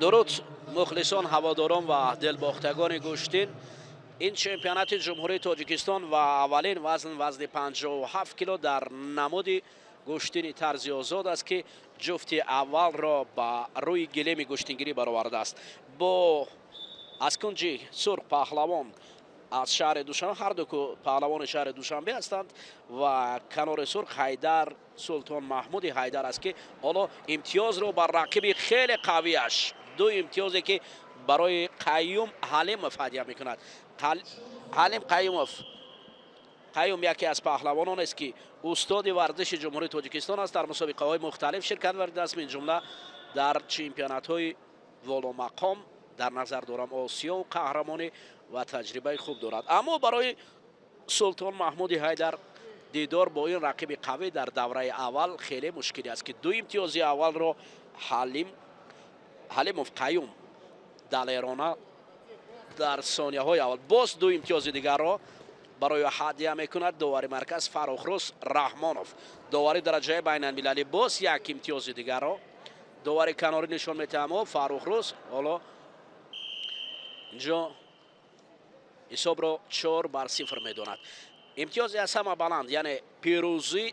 Дуруд, мухлисон, ҳаводорон ва дилбохтагони гӯштин. Ин чемпионати Ҷумҳурии Тоҷикистон ва аввалин вазн, вазни 57 кило дар намуди гӯштини тарзи озод аст, ки ҷуфти аввалро ба рӯи гилеми гӯштингирӣ баровардааст. Бо аз кунҷи сурх паҳлавон аз шаҳри Душанбе, ҳарду паҳлавони шаҳри Душанбе ҳастанд, ва канори сурх Ҳайдар, Султон Маҳмуди Ҳайдар аст, ки ҳоло имтиёзро бар рақиби хеле қавиаш, ду имтиёзе ки барои Қаюм Ҳалимов ҳадя мекунад. Ҳалим Қаюмов, Қаюм яке аз паҳлавонон аст, ки устоди варзиши Ҷумҳурии Тоҷикистон аст, дар мусобиқаҳои мухталиф ширкат варзидааст, мин ҷумла дар чемпионатҳои воломақом, дар назар дорам Осиё қаҳрамонӣ, ва таҷрибаи хуб дорад. Аммо барои Султон Маҳмуди Ҳайдар дидор бо ин рақиби қавӣ дар давраи аввал хеле мушкилӣ аст, ки ду имтиёзи аввалро Ҳалимов Қаюм далерона дар сонияҳои аввал боз ду имтиёзи дигарро барои ҳадя мекунад. Довари марказ Фаррухрӯз Раҳмонов, довари дараҷаи байналмилалӣ, боз як имтиёзи дигарро довари канорӣ нишон метиҳад. Аммо Фаррухрӯз ҳоло инҷо ҳисобро 4-0 медонад. Имтиёзи аз ҳама баланд, яъне пирӯзӣ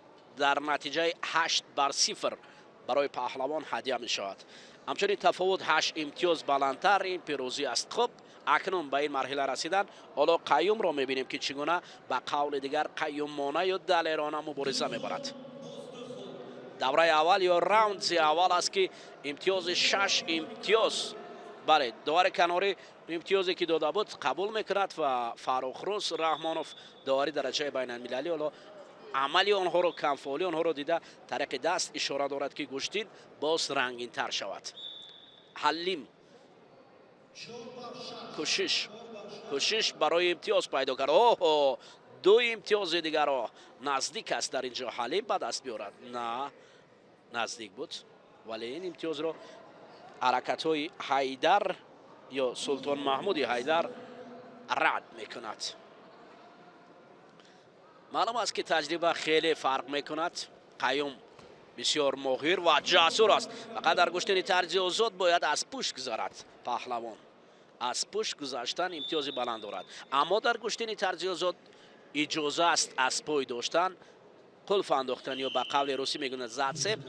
дар натиҷаи 8-0 барои паҳлавон ҳадя мешавад. Ҳамчунин тафовут 8 имтиёз баландтар ин пирӯзӣ аст. Хуб, акнун ба ин марҳила расидан, ҳоло Қаюмро мебинем, ки чӣ гуна, ба қавли дигар, қаюмона ё далерона мубориза мебарад. Давраи аввал ё раунди аввал аст, ки имтиёзи 6 имтиёз, бале, довари канорӣ имтиёзе ки дода буд, қабул мекунад, ва Фаррухрӯз Раҳмонов, довари дараҷаи байналмилалӣ, ҳоло амали онҳоро, камфаъолии онҳоро дида, тариқи даст ишора дорад, ки гӯштин боз рангинтар шавад. Ҳалим кӯшиш барои имтиёз пайдо кард. Оҳо, ду имтиёзи дигарро наздик аст дар инҷо Ҳалим ба даст биёрад. На, наздик буд, вале ин имтиёзро ҳаракатҳои Ҳайдар ё Султон Маҳмуди Ҳайдар рад мекунад. Маълум аст, ки таҷриба хеле фарқ мекунад. Қаюм бисёр моҳир ва ҷасур аст, фақат дар гӯштини тарзи озод бояд аз пушт гузарад. Паҳлавон аз пушт гузаштан имтиёзи баланд дорад, аммо дар гӯштини тарзи озод иҷоза аст аз пой доштан, қулф андохтан ё ба қавли русӣ мегӯянд зацеп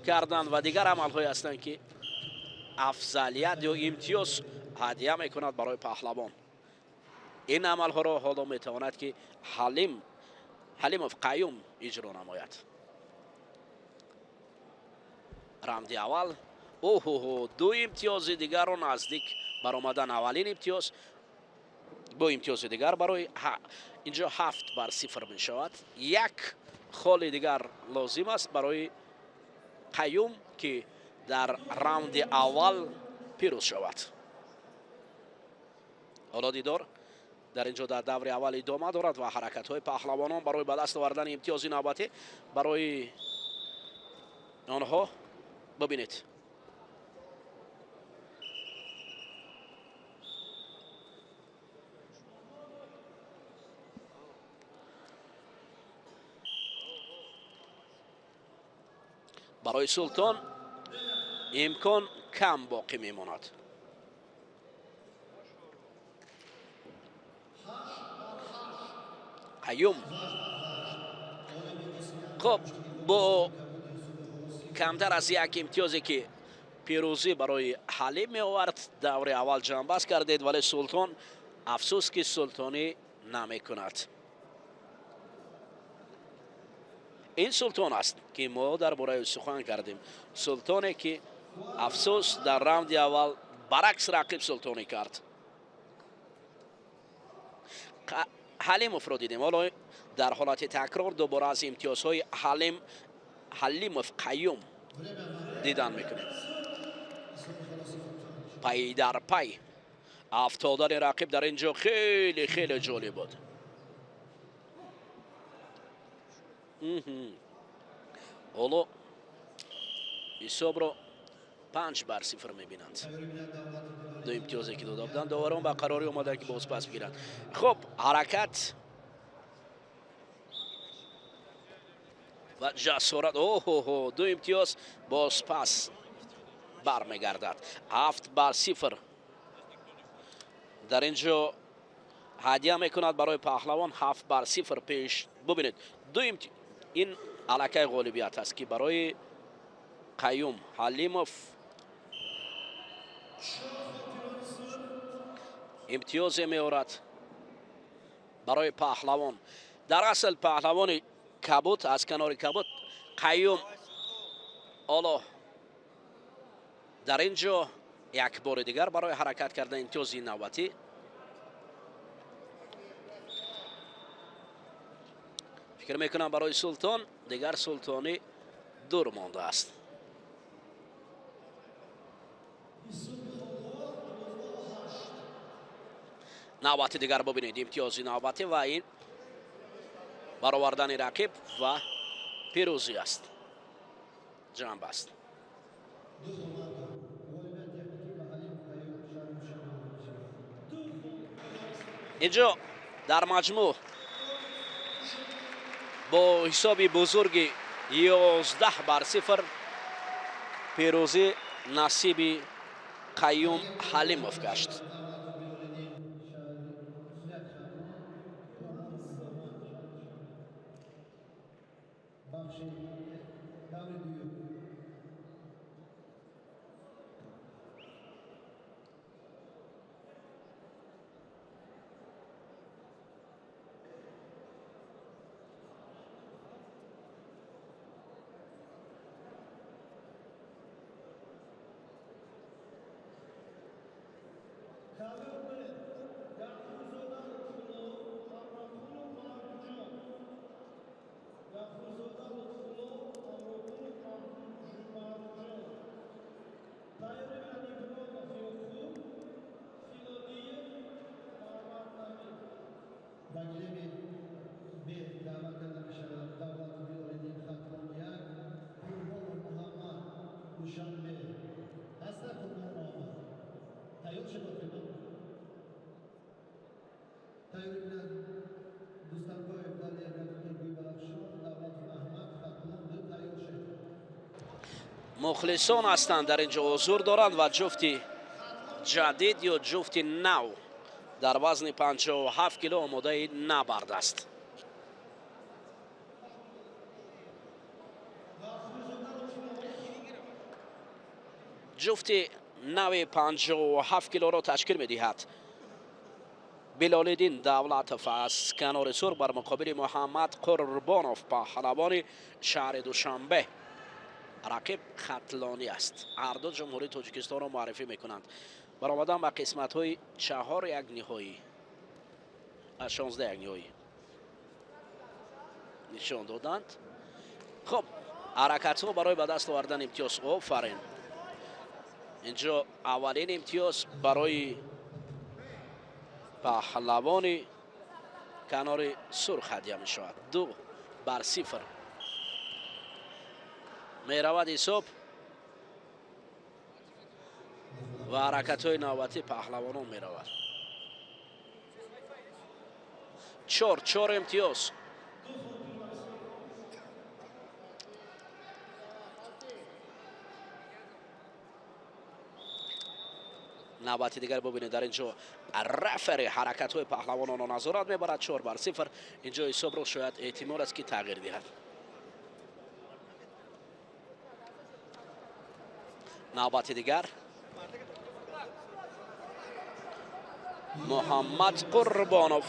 кардан ва дигар амалҳое ҳастанд, ки афзалият ё имтиёз ҳадя мекунад барои паҳлавон. Ин амалҳоро ҳоло метавонад, ки Ҳалимов Қаюм иҷро намояд. Раунди аввал, оҳоҳо, ду имтиёзи дигарро наздик баромадан. Аввалин имтиёз бо имтиёзи дигар барои инҷо 7-0 мешавад. Як холи дигар лозим аст барои Қаюм, ки дар раунди аввал пирӯз шавад. Ҳоло дидор дар инҷо дар даври аввал идома дорад ва ҳаракатҳои паҳлавонон барои ба даст овардани имтиёзи навбатӣ барои онҳо бибинед. Барои Султон имкон кам боқӣ мемонад. Қаюм, хуб, бо камтар аз як имтиёзе ки пирӯзӣ барои Ҳалим меовард, даври аввал ҷамъбаст кардед, вале Султон, афсӯс, ки султонӣ намекунад. Ин Султон аст, ки мо дар бораи ӯ сухан кардем, Султоне, ки афсӯс, дар раунди аввал баръакс рақиб султонӣ кард. Ҳалимовро дидем, ҳоло дар ҳолати такрор дубора аз имтиёзҳои Ҳалимов Қаюм дидан мекунем. Пай дар пай афтодани рақиб дар ин ҷо хеле хеле ҷолиб буд. Ҳоло ҳисобро 5-0 мебинанд. Ду имтиёзе ки дода буданд доварон, ба қарорӣ омаданд, ки бозпас бигиранд. Хуб, ҳаракат ва ҷасорат, оҳоҳо, ду имтиёз бозпас Бармегардад. 7-0. Дар ин ҷо ҳадя мекунад барои паҳлавон 7-0 пеш. Бубинед, ду ин аллакай ғолибият аст, ки барои Қаюм Ҳалимов имтиёзе меорад барои паҳлавон. Дар асл паҳлавони кабуд аз канори кабуд Қаюм ҳоло дар ин ҷо як бори дигар барои ҳаракат кардан имтиёзи навбатӣ. Фикр мекунам барои Султон дигар Султонӣ дур мондааст. Навбати дигар бубинед, имтиёзи навбатӣ ва ин баровардани рақиб ва пирӯзӣ аст. Ҷамб аст. Инҷо дар маҷмӯъ бо ҳисоби бузурги 11-0 пирӯзӣ насиби Қаюм Ҳалимов гашт. Мухлисон ҳастанд дар ин ҷо ҳузур доранд ва ҷуфти ҷадид ё ҷуфти нав дар вазни 57 кило омодаи набард аст. Ҷуфти нави 57 килоро ташкил медиҳад Билолиддин Давлатов аз канори сурх бар муқобили Муҳаммад Қурбонов, паҳлавони шаҳри Душанбе. Рақиб хатлонӣ аст. Ҳарду ҷумҳурии Тоҷикистонро муаррифӣ мекунанд. Баромадан ба қисматҳои 4-1 ниҳоӣ, 16-1 ниҳоӣ нишон доданд. Хуб, ҳаракатҳо барои ба даст овардани имтиёз. Офарин. Инҷо аввалин имтиёз барои паҳлавони канори сурх ҳадя мешавад. 2-0 меравад ҳисоб ва ҳаракатҳои навбатӣ паҳлавонон меравад. 4-4 имтиёз. Навбати дигар бубинед, дар ин ҷо рефери ҳаракатҳои паҳлавононро назорат мебарад. 4-0. Инҷо ҳисобро шояд эҳтимол аст, ки тағйир диҳад. Навбати дигар Муҳаммад Қурбонов.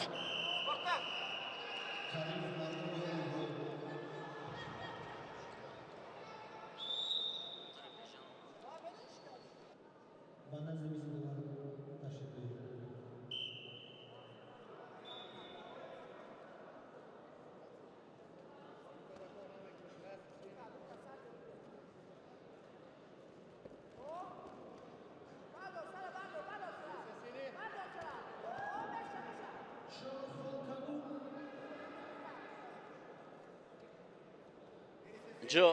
Инҷо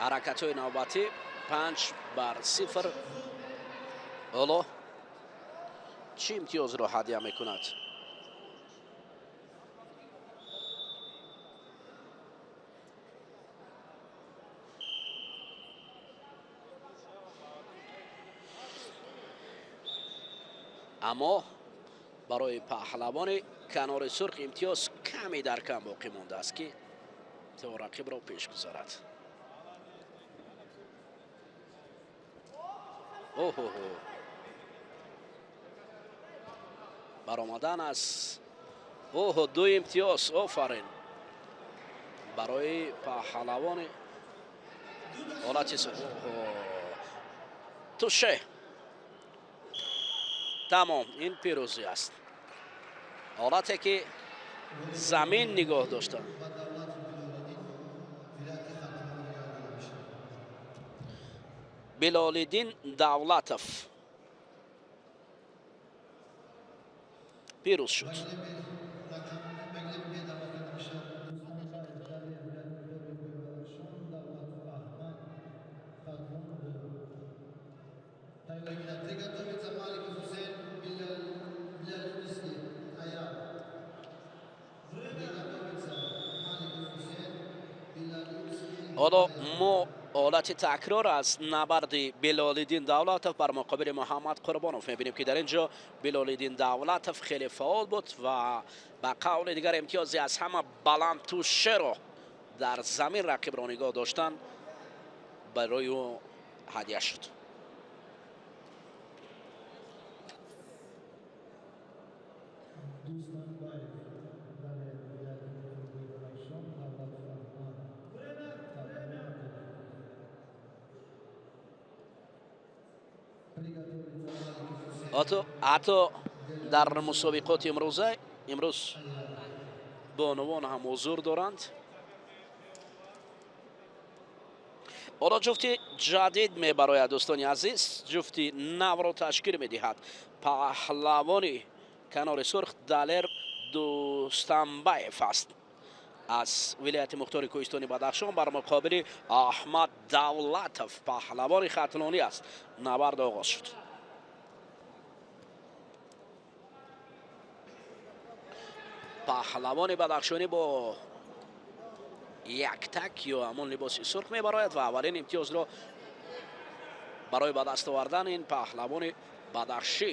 ҳаракатҳои навбатӣ 5-0. Ҳоло чӣ имтиёзро ҳадя мекунад? Аммо барои паҳлавони канори сурх имтиёз каме дар кам боқӣ мондааст, ки то рақибро пеш гузорад. Оҳоҳо, баромадан аз оҳо, 2 имтиёз. Офарин барои паҳлавони ҳолати туше. Тамом, ин пирӯзӣ аст. Ҳолате ки замин нигоҳ дошта. Билолиддин Давлатов пирӯз шуд. Ҳоло мо ҳолати такрор аз набарди Билолиддин Давлатов бар муқобили Муҳаммад Қурбонов мебинем, ки дар ин ҷо Билолиддин Давлатов хеле фаъол буд ва ба қавли дигар имтиёзи аз ҳама баланд тӯшеро дар замин рақибро нигоҳ доштан барои ӯ ҳадя шуд. Ҳатто дар мусобиқоти имрӯза имрӯз бонувон ҳам ҳузур доранд. Ҳоло ҷуфти ҷадид мебарояд, дӯстони азиз. Ҷуфти навро ташкил медиҳад паҳлавони канори сурх Далер Дӯстамбаев аст аз вилояти мухтори кӯҳистони Бадахшон бар муқобили Аҳмад Давлатов, паҳлавони хатлонӣ аст. Набард оғоз шуд. Паҳлавони бадахшонӣ бо яктак ё ҳамон либоси сурх мебарояд ва аввалин имтиёзро барои ба даст овардан ин паҳлавони бадахшӣ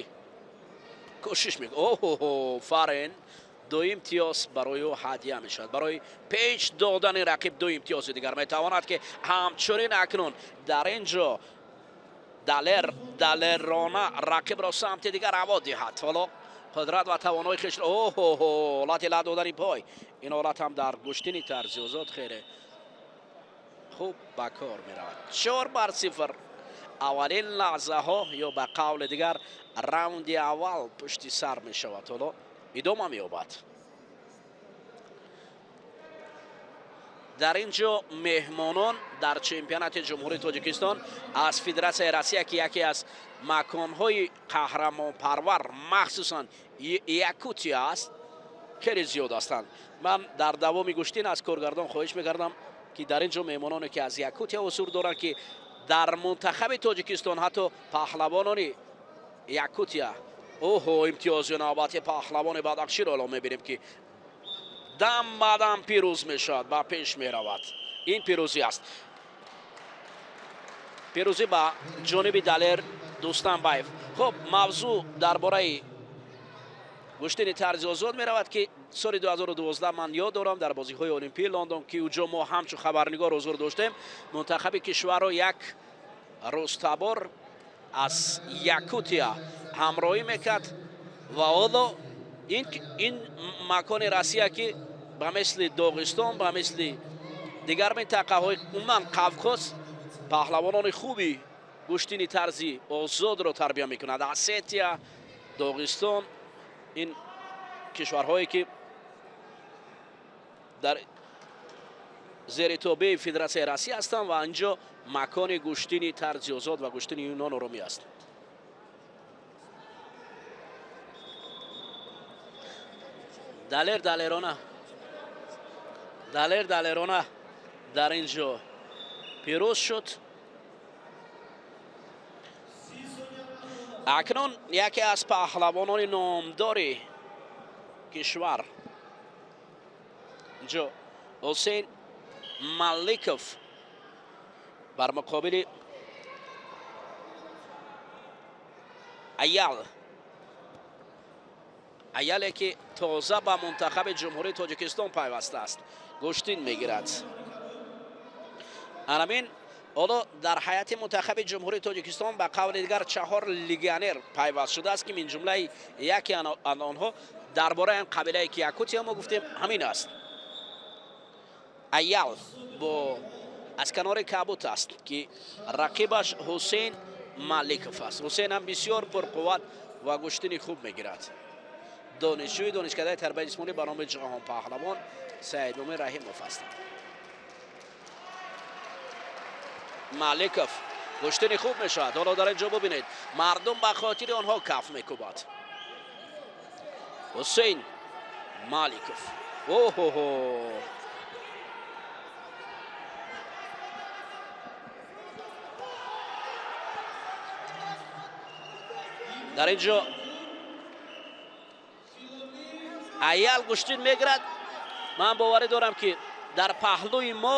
кӯшиш мекунад. Оҳо, фарин, 2 имтиёз барои ӯ ҳадя мешавад. Барои печ додани рақиб 2 имтиёзи дигар метавонад, ки ҳамчунин акнун дар ин ҷо Далер далерона рақибро самти дигар ҳаво диҳад. Ҳоло қудрат ва тавонои хешро оҳо, ҳолати ла додани пой. Ин ҳолат ҳам дар гӯштини тарзи озод хеле хуб ба кор меравад. 4-0. Аввалин лаҳзаҳо ё ба қавли дигар раунди аввал пушти сар мешавад. Ҳоло идома меёбад. Дар ин ҷо меҳмонон дар чемпионати Ҷумҳурии Тоҷикистон аз Федератсияи Россия, ки яке аз маконҳои қаҳрамонпарвар махсусан Якутия аст, хеле зиёд ҳастанд. Ман дар давоми гӯштин аз коргардон хоҳиш мекардам, ки дар ин ҷо меҳмононе ки аз Якутия ҳузур доранд, ки дар мунтахаби Тоҷикистон ҳатто паҳлавонони Якутия. Оҳо, имтиёзи навбати паҳлавони бадахширо ҳоло мебинем, ки дам ба дам пирӯз мешавад, ба пеш меравад. Ин пирӯзӣ аст. Пирӯзӣ ба ҷониби Далер Дӯстамбаев. Хуб, мавзӯъ дар бораи гӯштини тарзи озод меравад, ки соли 2012 ман ёд дорам дар бозиҳои Олимпии Лондон, ки уҷо мо ҳамчун хабарнигор ҳузур доштем, мунтахаби кишварро як рӯзтабор аз Якутия ҳамроҳӣ мекард ва ҳоло ин макони Россия, ки ба мисли Доғистон, ба мисли дигар минтақаҳои умуман Қавқоз паҳлавонони хуби гӯштини тарзи озодро тарбия мекунад. Осетия, Доғистон, ин кишварҳое ки дар зери тобеи Федератсияи Россия ҳастанд ва инҷо макони гӯштини тарзи озод ва гӯштини юнону румӣ аст. Далер далерона, Далер далерона дар ин ҷо пирӯз шуд. Акнун яке аз паҳлавонони номдори кишвар инҷо Ҳусейн Маликов бар муқобили Аял Аяле ки тоза ба мунтахаби Ҷумҳурии Тоҷикистон пайваста аст, гӯштин мегирад. Анамин ҳоло дар ҳайати мунтахаби Ҷумҳурии Тоҷикистон ба қавли дигар 4 легионер пайваст шудааст, ки мин ҷумлаи яке аз онҳо дар бораи ҳам қабилае ки Якутия мо гуфтем ҳамин аст. Аял бо аз канори кабут аст, ки рақибаш Ҳусейн Маликов аст. Ҳусейн ҳам бисёр пурқувват ва гӯштини хуб мегирад. Донишҷӯи донишкадаи тарбияи ҷисмонӣ ба номи Ҷаҳон Паҳлавон Саидмумин Раҳимов ҳастанд. Маликов гӯштини хуб мешавад. Ҳоло дар ин ҷо бубинед, мардум ба хотири онҳо каф мекӯбад. Ҳусейн Маликов. Оҳоҳо! Дар ин ҷо Аял гӯштин мегирад. Ман боварӣ дорам, ки дар паҳлӯи мо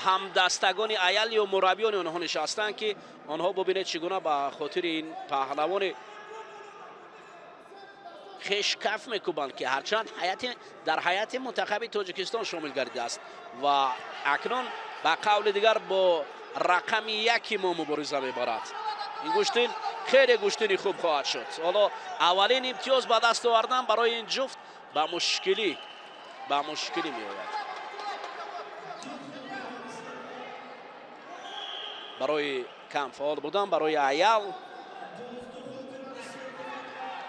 ҳамдастагони Аял ё мураббиёни онҳо нишастанд, ки онҳо бубинед чӣ гуна ба хотири ин паҳлавони хеш каф мекӯбанд, ки ҳарчанд дар ҳайати мунтахаби Тоҷикистон шомил гардидааст ва акнун ба қавли дигар бо рақами яки мо мубориза мебарад. Ин гӯштин хеле гӯштини хуб хоҳад шуд. Ҳоло аввалин имтиёз ба даст овардан барои ин ҷуфт ба мушкилӣ меояд. Барои камфаъол будан барои Аял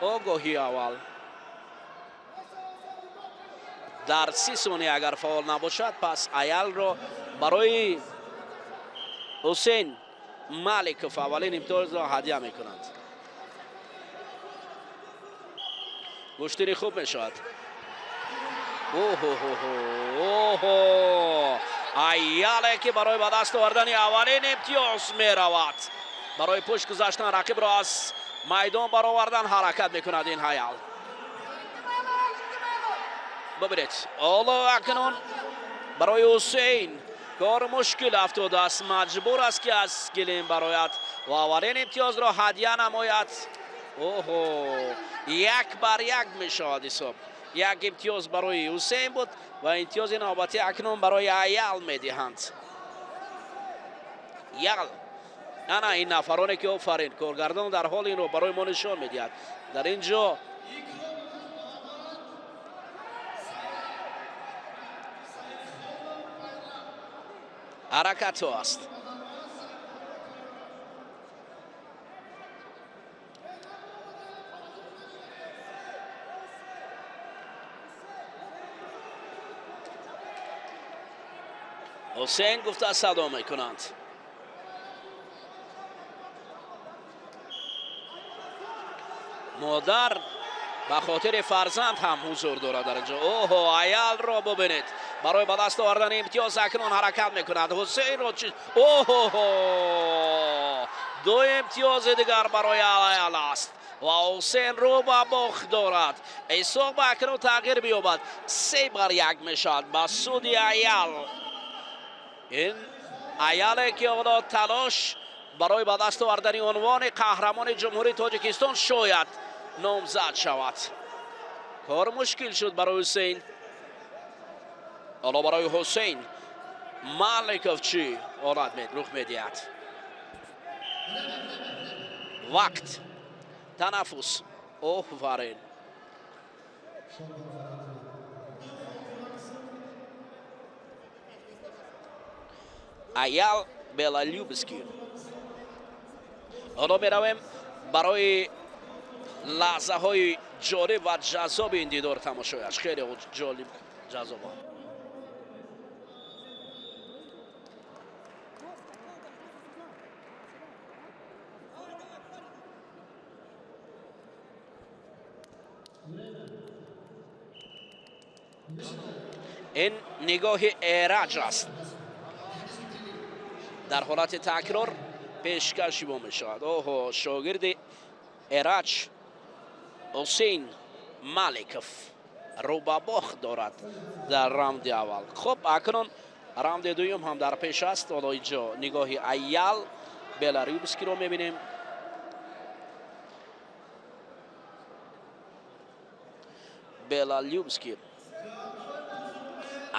огоҳии аввал дар 30 сония агар фаъол набошад, пас Аялро барои Ҳусейн Маликов аввалин имтиёзро ҳадя мекунанд. Гӯштини хуб мешавад. Оҳо! Аяле ки барои ба даст овардани аввалин имтиёз меравад. Барои пушт гузаштан рақибро аз майдон баровардан ҳаракат мекунад ин ҳаял. Бубинед, ҳоло акнун барои Ҳусейн кор мушкил афтодааст. Маҷбур аст, ки аз гилем барояд ва аввалин имтиёзро ҳадя намояд. Оҳо! 1-1 мешавад ҳисоб. Як имтиёз барои Ҳусейн буд ва имтиёзи навбатӣ акнун барои Аял медиҳанд. Ял. Ана ин нафароне ки офарин, коргардон дар ҳол инро барои мо нишон медиҳад. Дар ин ҷо ҳаракатҳо аст. Ҳусейн гуфта садо мекунанд. Модар ба хотири фарзанд ҳам ҳузур дорад дар инҷо. Оҳо, Аялро бубинед, барои ба даст овардани имтиёз акнун ҳаракат мекунад. Ҳусейнро чи? Оҳо, 2 имтиёзи дигар барои Аял аст ва Ҳусейн рӯ ба бохт дорад. Ҳисоб акнун тағйир меёбад, 3-1 мешавад ба суди Аял. Ин Аяле ки ҳоло талош барои ба даст овардани унвони қаҳрамони Ҷумҳурии Тоҷикистон шояд номзад шавад. Кор мушкил шуд барои Ҳусейн. Ҳоло барои Ҳусейн Маликов чӣ ҳолат рух медиҳад? Вақт, танаффус. Офарин. Аял Белолюбский. Ҳоло меравем барои лаҳзаҳои ҷолиб ва ҷаззоби ин дидор тамошояш. Хеле ҷолиб ҷаззоб. Ин нигоҳи Эраҷ аст. Дар ҳолати такрор пешкаши мо мешавад. Оҳо, шогирди Эраҷ Ҳусейн Маликов рӯ ба бохт дорад дар раунди аввал. Хуб, акнун раунди дуюм ҳам дар пеш аст. Ҳоло инҷо нигоҳи Аял Беларюбскиро мебинем. Белалюбский.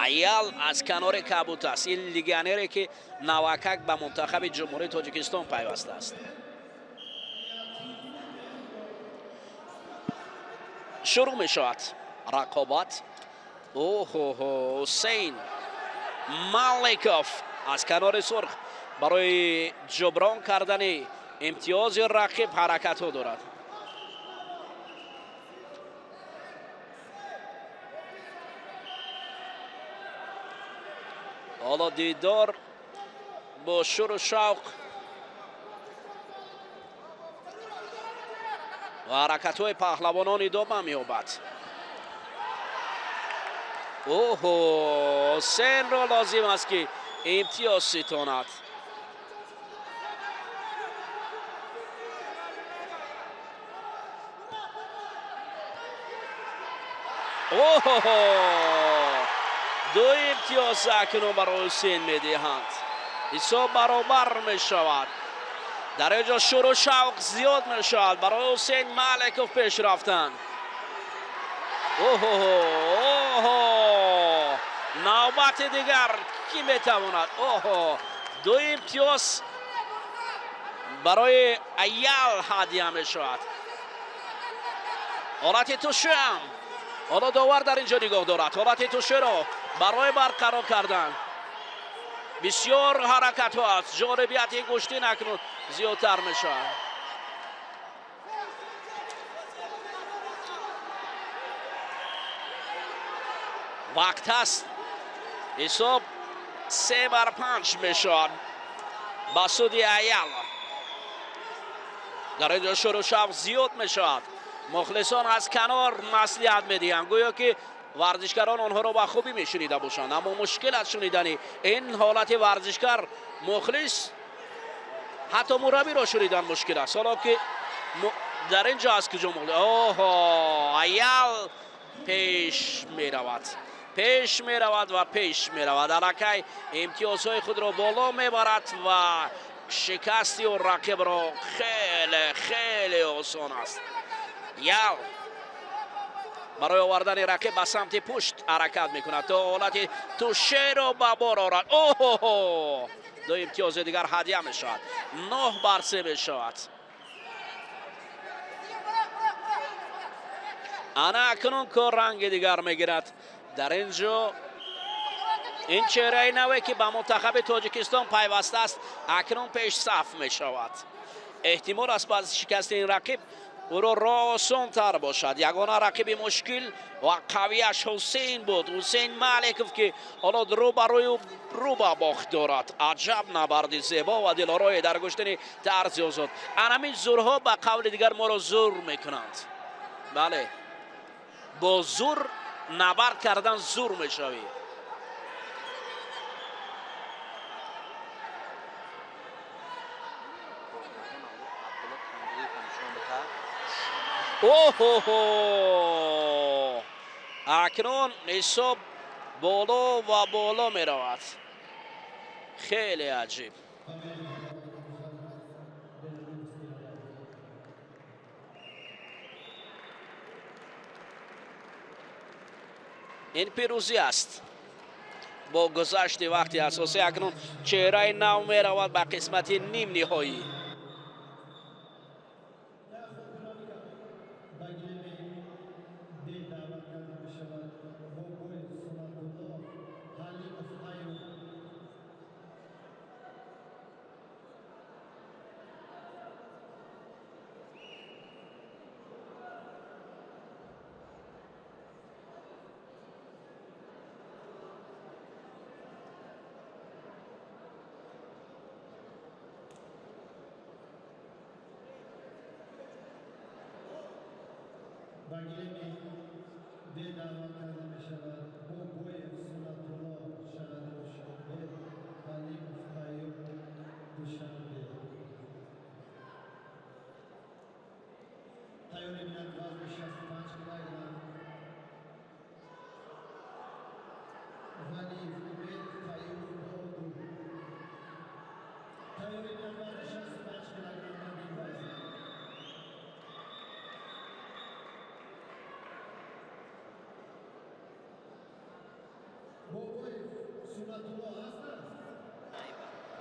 Аял аз канори кабут аст. Ин легионере ки навакак ба мунтахаби Ҷумҳурии Тоҷикистон пайваста аст. Шурӯъ мешавад рақобат. Оҳоҳо, Ҳусейн Маликов аз канори сурх барои ҷуброн кардани имтиёзи рақиб ҳаракатҳо дорад. Ҳоло дидор бо шуру шавқ ва ҳаракатҳои паҳлавонон идома меёбад. Оҳо, Ҳусейнро лозим аст ки имтиёз ситонад. Оҳо, ду имтиёз акнун барои Ҳусейн медиҳанд. Ҳисоб баробар мешавад. Дар ин ҷо шуру шавқ зиёд мешавад барои Ҳусейн Маликов пеш рафтан. Оҳо, оҳо, навбати дигар кӣ метавонад? Оҳо, ду имтиёз барои Аял ҳадя мешавад. Ҳолати тушам ҳоло довар дар ин ҷо нигоҳ дорад. Ҳолати тушеро барои барқарор кардан бисёр ҳаракатҳо аст. Ҷолибияти гӯштин акнун зиёдтар мешавад. Вақт аст. Ҳисоб 3-5 мешавад ба суди Аял. Дар ин ҷо шуру шавқ зиёд мешавад. Мухлисон аз канор маслиҳат медиҳанд, гӯё ки варзишгарон онҳоро ба хубӣ мешунида бошанд, аммо мушкил аст шунидани ин ҳолати варзишгар. Мухлис ҳатто мураббиро шунидан мушкил аст. Ҳоло ки дар ин ҷо аз куҷо мухлис? Оҳо, Аял пеш меравад, пеш меравад ва пеш меравад. Аллакай имтиёзҳои худро боло мебарад ва шикасти ӯ рақибро хеле хеле осон аст. Ял барои овардани рақиб ба самти пушт ҳаракат мекунад то ҳолати тушеро ба бор орад. Оҳо, ду имтиёзи дигар ҳадя мешавад. 9-3 мешавад. Ана акнун кор ранги дигар мегирад. Дар ин ҷо ин чеҳраи наве ки ба мунтахаби Тоҷикистон пайваста аст, акнун пешсаф мешавад. Эҳтимол аст баъд шикасти ин рақиб ӯро роҳ осонтар бошад. Ягона рақиби мушкил ва қавияш Ҳусейн буд. Ҳусейн Маликов ки ҳоло рӯ ба рӯю рӯ ба бохт дорад. Аҷаб набарди зебо ва дилорое дар гӯштини тарзи озод. Анамин зурҳо ба қавли дигар моро зур мекунанд. Бале, бо зур набард кардан зур мешавӣ. Оҳоҳо, акнун ҳисоб боло ва боло меравад. Хеле аҷиб. Ин пирӯзӣ аст. Бо гузашти вақти асосӣ акнун чеҳраи нав меравад ба қисмати нимниҳоӣ.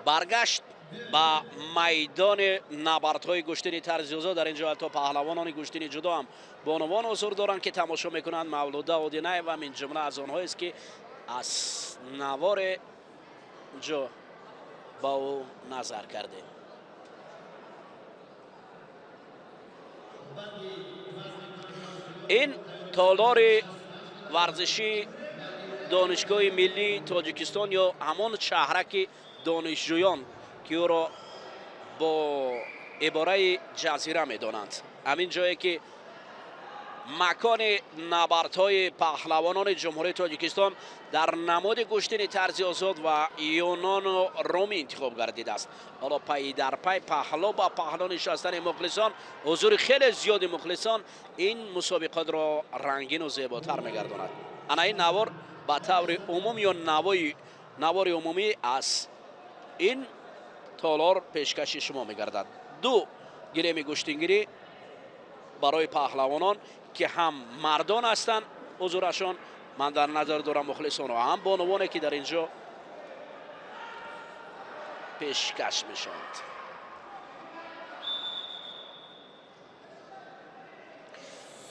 Баргашт ба майдони набардҳои гӯштини тарзи озод. Дар ин ҷо ҳатто паҳлавонони гӯштини ҷудо ҳам бонувон ҳузур доранд, ки тамошо мекунанд. Мавлуда Одинаева мин ҷумла аз онҳоест, ки аз навори ҷо ба ӯ назар кардем. Ин толори варзишии Донишгоҳи миллии Тоҷикистон ё ҳамон шаҳраки донишҷӯён, ки ӯро бо ибораи ҷазира медонанд. Ҳамин ҷое ки макони набардҳои паҳлавонони Ҷумҳурии Тоҷикистон дар намуди гӯштини тарзи озод ва юнону румӣ интихоб гардидааст. Ҳоло пай дар пай, паҳло ба паҳло нишастани мухлисон, ҳузури хеле зиёди мухлисон ин мусобиқотро рангину зеботар мегардонад. Ана ин навор ба таври умум ё навори умумӣ аз ин толор пешкаши шумо мегардад. Ду гилеми гӯштингирӣ барои паҳлавонон, ки ҳам мардон ҳастанд ҳузурашон, ман дар назар дорам мухлисонро, ҳам бонувоне, ки дар ин ҷо пешкаш мешаванд.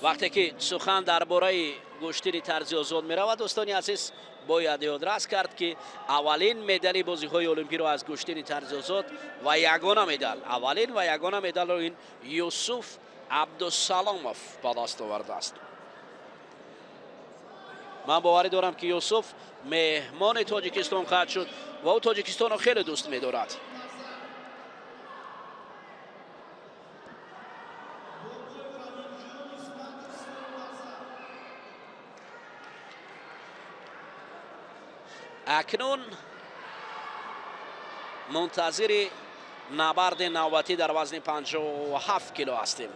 Вақте ки сухан дар бораи гӯштини тарзи озод меравад, дӯстони азиз, бояд ёдрас кард, ки аввалин медали бозиҳои олимпиро аз гӯштини тарзи озод ва ягона медал, аввалин ва ягона медалро ин Юсуф Абдусаломов ба даст овардааст. Ман боварӣ дорам, ки Юсуф меҳмони Тоҷикистон хоҳад шуд ва ӯ Тоҷикистонро хеле дӯст медорад. Акнун мунтазири набарди навбатӣ дар вазни 57 кило ҳастем.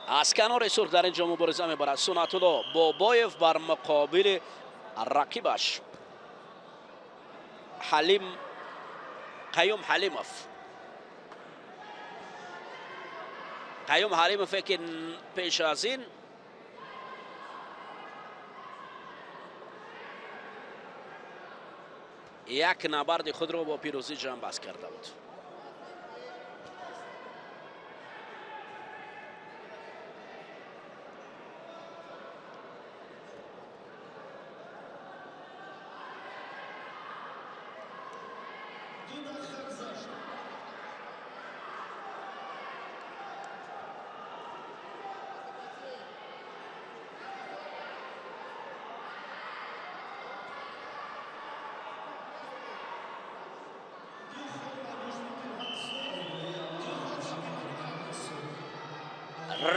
Аз канори сурх дар ин ҷо мубориза мебарад Сунатулло Бобоев бар муқобили рақибаш Ҳалим Қаюм Ҳалимов. Қаюм Ҳалимове, ки пеш аз ин як набарди худро бо пирӯзӣ ҷамъбаст карда буд.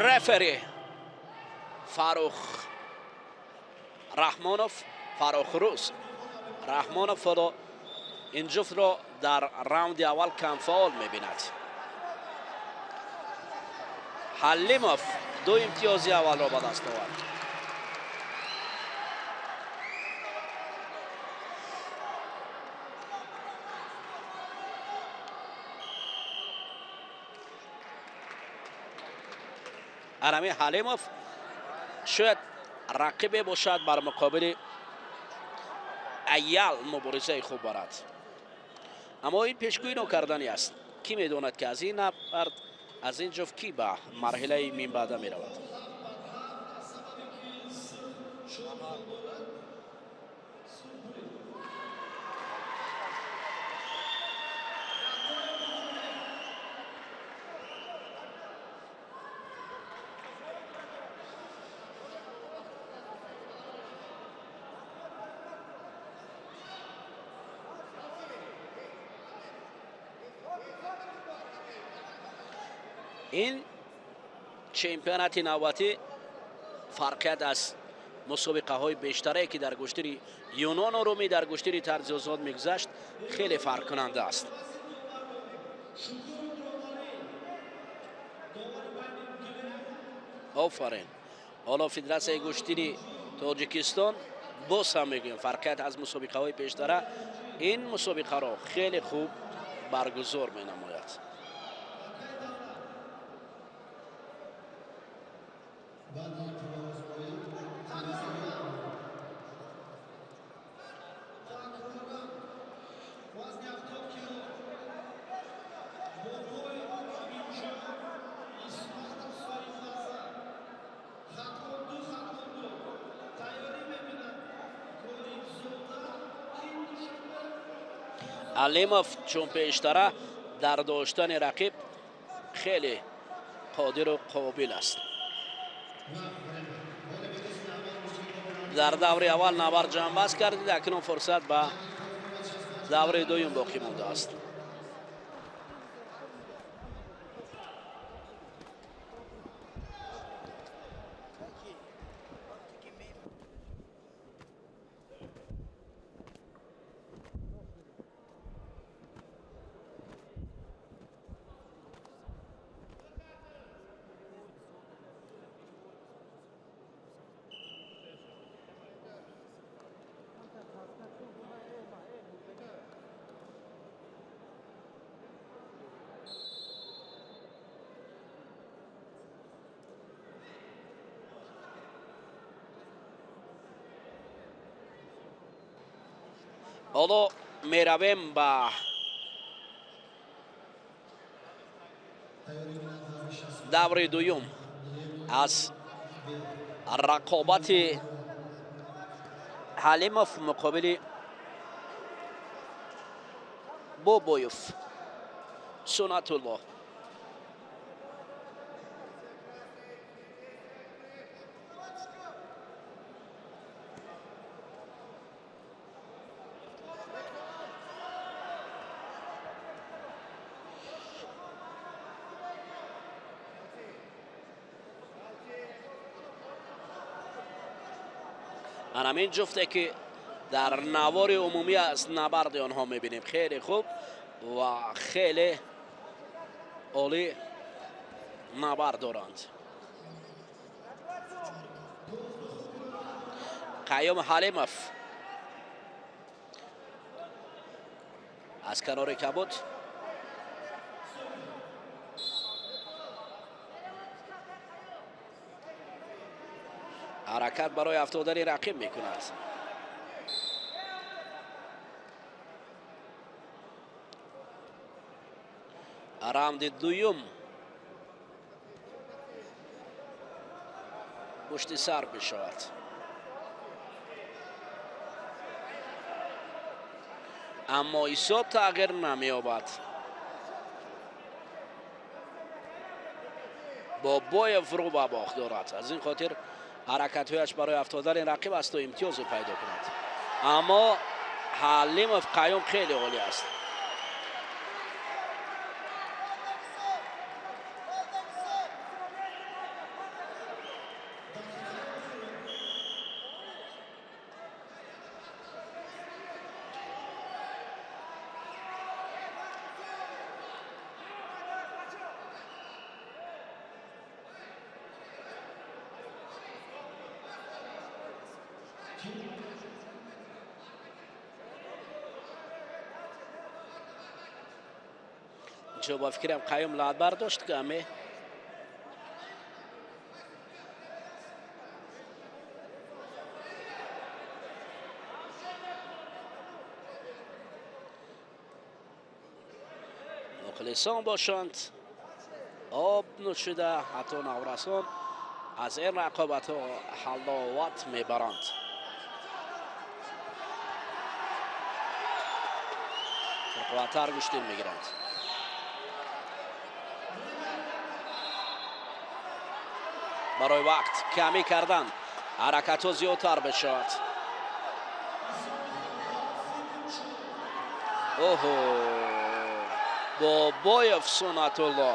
Рефери Фарух Раҳмонов, Фарухрӯз Раҳмонов ҳоло ин ҷуфтро дар раунди аввал камфаъол мебинад. Ҳалимов ду имтиёзи аввалро ба даст овард. Арами Ҳалимов шояд рақибе бошад бар муқобили Аял муборизаи хуб барад. Аммо ин пешгӯӣ нокарданӣ аст. Кӣ медонад, ки аз ин набард, аз ин ҷуфт кӣ ба марҳилаи минбаъда меравад. Ин чемпионати навбатӣ фарқият аз мусобиқаҳои бештарае, ки дар гӯштини юнону румӣ дар гӯштини тарзи озод мегузашт, хеле фарқкунанда аст. Офарин. Ҳоло Федератсияи гӯштини Тоҷикистон боз ҳам мегӯем, фарқият аз мусобиқаҳои пештара ин мусобиқаро хеле хуб баргузор менамояд. Ҳалимов чун пештара дар доштани рақиб хеле қодиру қобил аст. Дар даври аввал набард ҷамъбаст кардид, акнун фурсат ба даври дуюм боқӣ мондааст. Ҳоло меравем ба даври дуюм аз рақобати Ҳалимов муқобили Бобоев Сунатулло. Ҳамин ҷуфте ки дар навори умумӣ аз набарди онҳо мебинем, хеле хуб ва хеле олӣ набард доранд. Қаюм Ҳалимов аз канори кабуд ҳаракат барои афтодани рақиб мекунад. Раунди дуюм пушти сар мешавад. Аммо ҳисоб тағйир намеёбад. Бобоев рӯ ба бохт дорад. Аз ин хотир ҳаракатҳояш барои афтодани рақиб аст то имтиёзе пайдо кунад. Аммо Ҳалимов Қаюм хеле олӣ аст. Ба фикрам Қаюм лаъд бардошт каме. Мухлисон бошанд об нӯшида, ҳатто наврасон аз ин рақобатҳо ҳаловат мебаранд. Пурқувваттар гӯштин мегиранд. Барои вақт камӣ кардан ҳаракатҳо зиёдтар мешавад. Оҳо, Бобоев Сунатулло.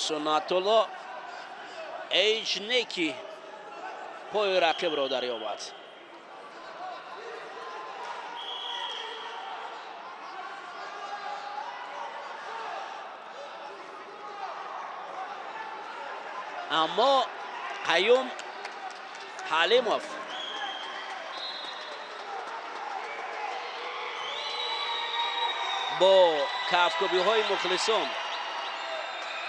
Сунатулло ҳеҷ неки пои рақибро дарёбад. Аммо Қаюм Ҳалимов бо кафкӯбиҳои мухлисон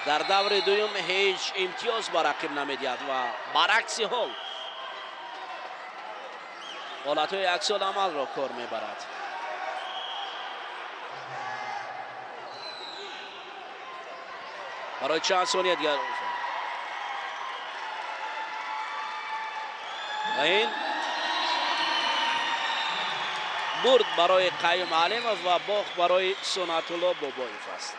дар даври дуюм ҳеҷ имтиёз ба рақиб намедиҳад ва баръакси ҳол ҳолатҳои аксуламалро кор мебарад. Барои чанд сония дигар ва ин Бурд барои Қаюм Алимов ва бохт барои Сунатулло Бобоев аст.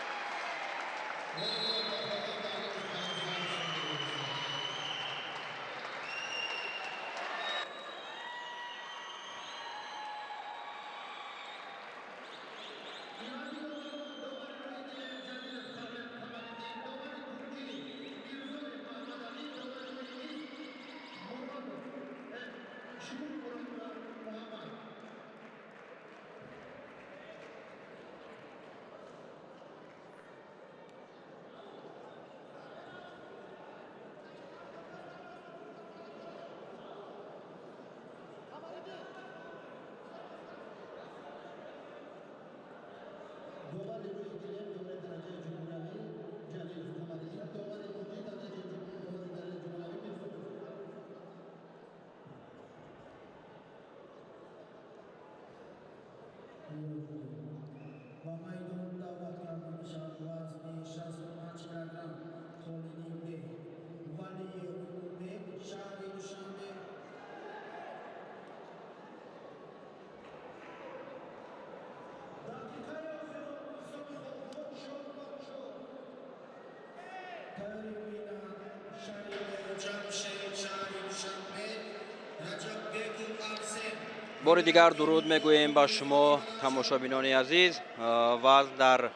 Бори дигар дуруд мегӯем ба шумо тамошобинони азиз. Вазн дар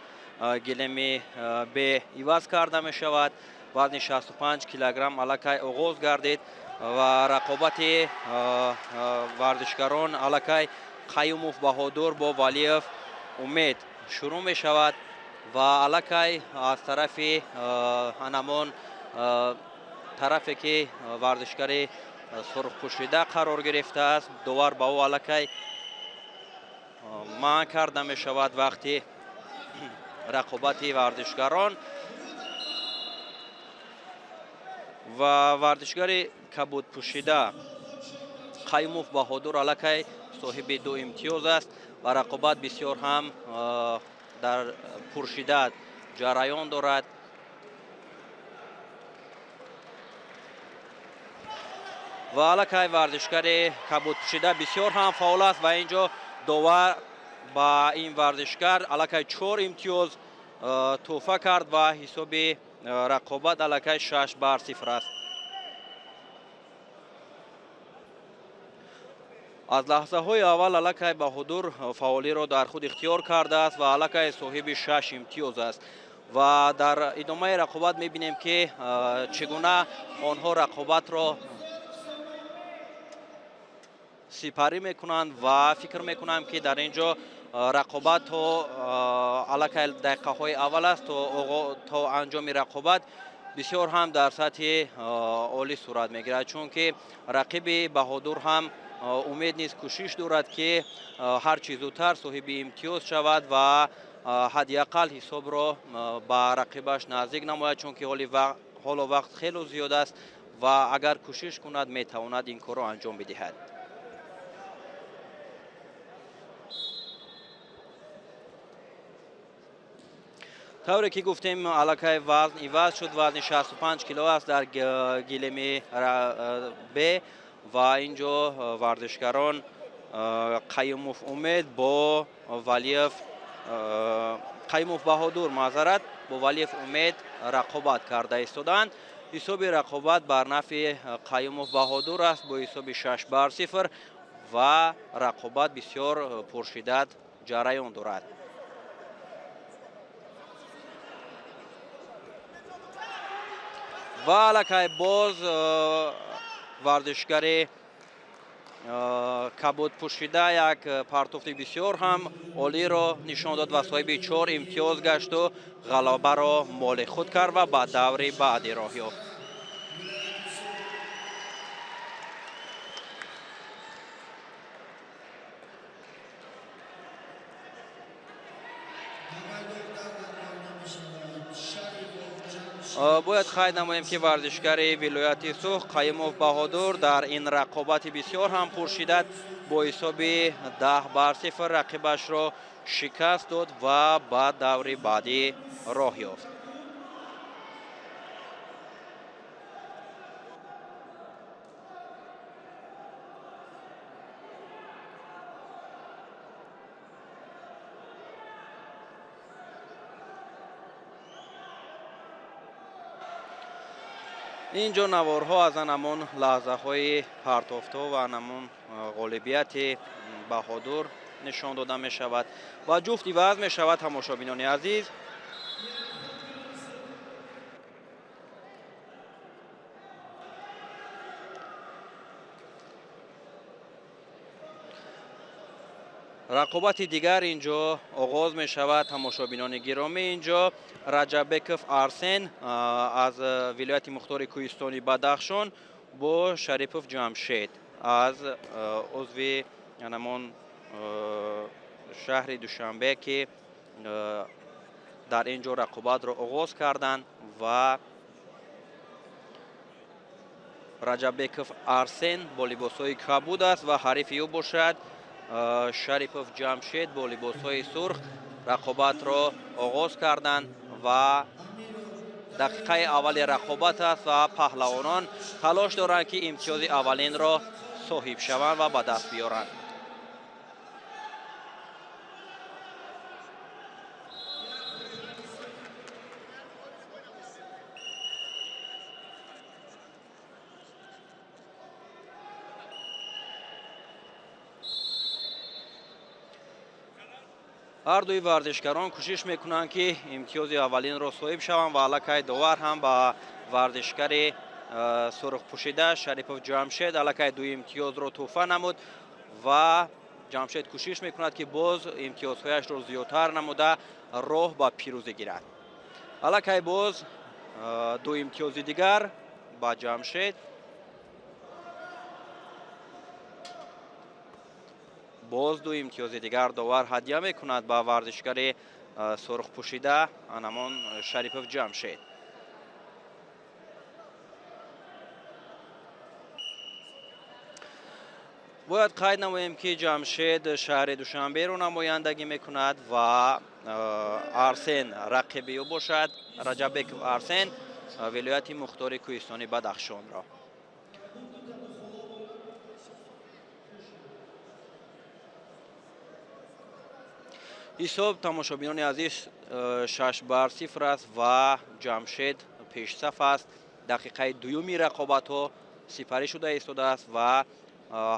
гилеми Б иваз карда мешавад. Вазни 65 килограмм аллакай оғоз гардид ва рақобати варзишгарон аллакай Қаюмов Баҳодур бо Валиев Умед шурӯъ мешавад ва аллакай аз тарафи анамон тарафе ки варзишгари сурхпӯшида қарор гирифтааст, довар ба ӯ аллакай манъ карда мешавад вақти рақобати варзишгарон. Ва варзишгари кабудпӯшида Қаюмов Баҳодур аллакай соҳиби 2 имтиёз аст ва рақобат бисёр ҳам дар пуршиддат ҷараён дорад. Ва аллакай варзишгари кабудпӯшида бисёр ҳам фаъол аст ва ин ҷо довар ба ин варзишгар аллакай 4 имтиёз тӯҳфа кард ва ҳисоби рақобат аллакай 6-0 аст. Аз лаҳзаҳои аввал аллакай Баҳодур фаъолиро дар худ ихтиёр кардааст ва аллакай соҳиби 6 имтиёз аст. Ва дар идомаи рақобат мебинем ки чӣ гуна онҳо рақобатро сипарӣ мекунанд ва фикр мекунам ки дар ин ҷо рақобат то аллакай дақиқаҳои аввал аст, то анҷоми рақобат бисёр ҳам дар сатҳи олӣ сурат мегирад, чунки рақиби Баҳодур ҳам Умед низ кӯшиш дорад ки ҳар чӣ зудтар соҳиби имтиёз шавад ва ҳадди ақал ҳисобро ба рақибаш наздик намояд, чунки ҳоло вақт хело зиёд аст ва агар кӯшиш кунад метавонад ин корро анҷом бидиҳад. Тавре ки гуфтем, аллакай вазн иваз шуд, вазни 65 кило аст дар гилеми Б ва ин ҷо варзишгарон Қаюмов Умед бо Валиев, Қаюмов Баҳодур маъзарат бо Валиев Умед рақобат карда истоданд. Ҳисоби рақобат бар нафъи Қаюмов Баҳодур аст бо ҳисоби 6-0 ва рақобат бисёр пуршиддат ҷараён дорад. Ва аллакай боз варзишгари кабудпӯшида як партофти бисёр ҳам олиро нишон дод ва соҳиби 4 имтиёз гашту ғалабаро моли худ кард ва ба даври баъдӣ роҳ ёфт. Бояд қайд намоем ки варзишгари вилояти Суғд Қаюмов Баҳодур дар ин рақобати бисёр ҳам пуршиддат бо ҳисоби 10-0 рақибашро шикаст дод ва ба даври баъдӣ роҳ ёфт. Инҷо наворҳо аз анамон лаҳзаҳои партофтҳо ва анамон ғолибияти Баҳодур нишон дода мешавад ва ҷуфт иваз мешавад. Тамошобинони азиз, рақобати дигар инҷо оғоз мешавад. Тамошобинони гиромӣ, инҷо Раҷаббеков Арсен аз вилояти мухтори Кӯҳистони Бадахшон бо Шарипов Ҷамшед аз узви анамон шаҳри Душанбе, ки дар ин ҷо рақобатро оғоз карданд ва Раҷаббеков Арсен бо либосҳои кабуд аст ва ҳарифи ӯ бошад Шарипов Ҷамшед бо либосҳои сурх. Рақобатро оғоз карданд ва дақиқаи аввали рақобат аст ва паҳлавонон талош доранд, ки имтиёзи аввалинро соҳиб шаванд ва ба даст биёранд. Ҳар дуи варзишгарон кӯшиш мекунанд, ки имтиёзи аввалинро соҳиб шаванд ва аллакай довар ҳам ба варзишгари сурхпӯшида Шарипов Ҷамшед аллакай ду имтиёзро тӯҳфа намуд ва Ҷамшед кӯшиш мекунад, ки боз имтиёзҳояшро зиёдтар намуда роҳ ба пирӯзӣ гирад. Аллакай боз ду имтиёзи дигар ба Ҷамшед. Боз ду имтиёзи дигар довар ҳадя мекунад ба варзишгари сурхпӯшида анамон Шарипов Ҷамшед. Бояд қайд намоем, ки Ҷамшед шаҳри Душанберо намояндагӣ мекунад ва Арсен рақиби ӯ бошад Раҷаббеков Арсен вилояти мухтори Кӯҳистони Бадахшонро. Ҳисоб, тамошобинони азиз, 6-0 аст ва Ҷамшед пешсаф аст. Дақиқаи дуюми рақобатҳо сипарӣ шуда истодааст ва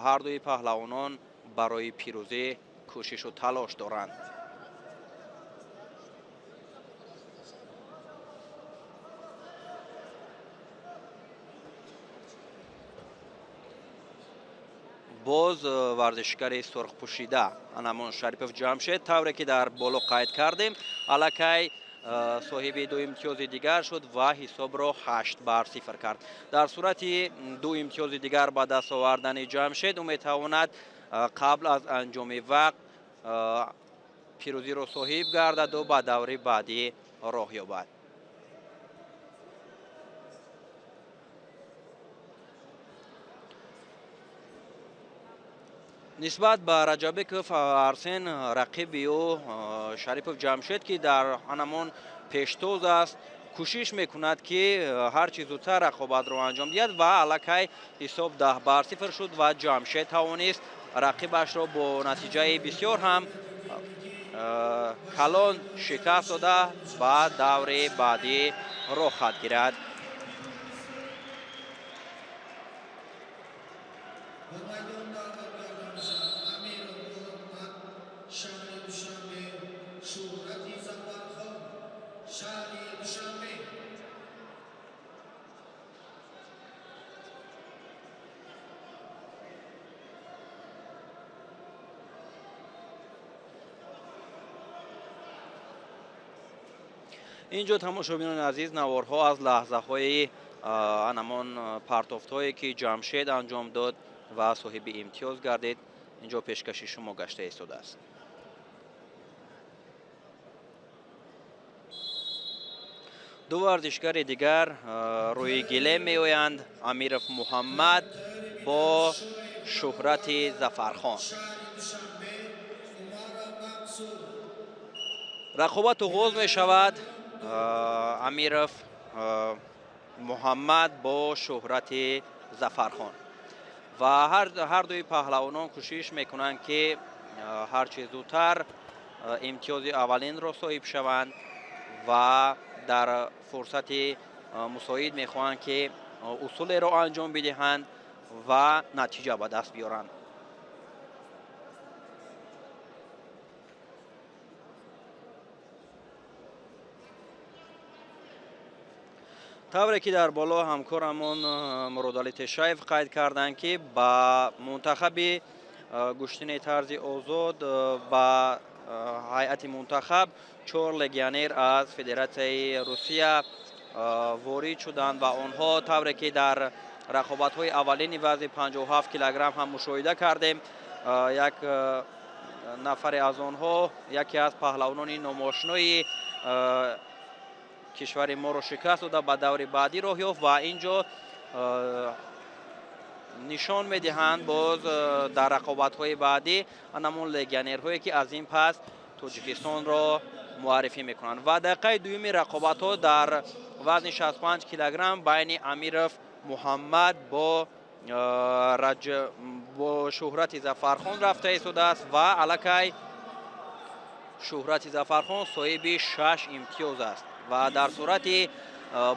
ҳар дуи паҳлавонон барои пирӯзӣ кӯшишу талош доранд. Боз варзишгари сурхпӯшида анамон Шарипов Ҷамшед, тавре ки дар боло қайд кардем, аллакай соҳиби ду имтиёзи дигар шуд ва ҳисобро 8-0 кард. Дар сурати ду имтиёзи дигар ба даст овардани Ҷамшед, ӯ метавонад қабл аз анҷоми вақт пирӯзиро соҳиб гардаду ба даври баъдӣ роҳ ёбад. Нисбат ба Раҷаббеков Арсен, рақиби ӯ Шарипов Ҷамшед, ки дар анамон пештоз аст, кӯшиш мекунад, ки ҳарчи зудтар рақобатро анҷом диҳад ва аллакай ҳисоб 10-0 шуд ва Ҷамшед тавонист рақибашро бо натиҷаи бисёр ҳам калон шикаст дода ба даври баъдӣ роҳ хат гирад. Инҷо, тамошобинони азиз, наворҳо аз лаҳзаҳои анамон партофтҳое, ки Ҷамшед анҷом дод ва соҳиби имтиёз гардид, инҷо пешкаши шумо гашта истодааст. Ду варзишгари дигар рӯи гилем меоянд: Амиров Муҳаммад бо Шӯҳрати Зафархон. Рақобат оғоз мешавад. Амиров Муҳаммад бо Шӯҳрати Зафархон ва ҳар дуи паҳлавонон кӯшиш мекунанд, ки ҳарчи зудтар имтиёзи аввалинро соҳиб шаванд ва дар фурсати мусоид мехоҳанд, ки усулеро анҷом бидиҳанд ва натиҷа ба даст биёранд. Тавре ки дар боло ҳамкорамон Муродалӣ Тешаев қайд карданд, ки ба мунтахаби гӯштини тарзи озод ба ҳайати мунтахаб 4 легионер аз Федератсияи Русия ворид шуданд ва онҳо тавре ки дар рақобатҳои аввалини вазни 57 килограмм ҳам мушоҳида кардем, як нафаре аз онҳо яке аз паҳлавонони номошинои кишвари моро шикаст дода ба даври баъдӣ роҳ ёфт ва ин ҷо нишон медиҳанд боз дар рақобатҳои баъдӣ анамон легионерҳое ки аз ин пас Тоҷикистонро муаррифӣ мекунанд. Ва дақиқаи дуюми рақобатҳо дар вазни 65 килограмм байни Амиров Муҳаммад бо Шӯҳрати Зафархон рафта истодааст ва аллакай Шӯҳрати Зафархон соҳиби 6 имтиёз аст ва дар сурати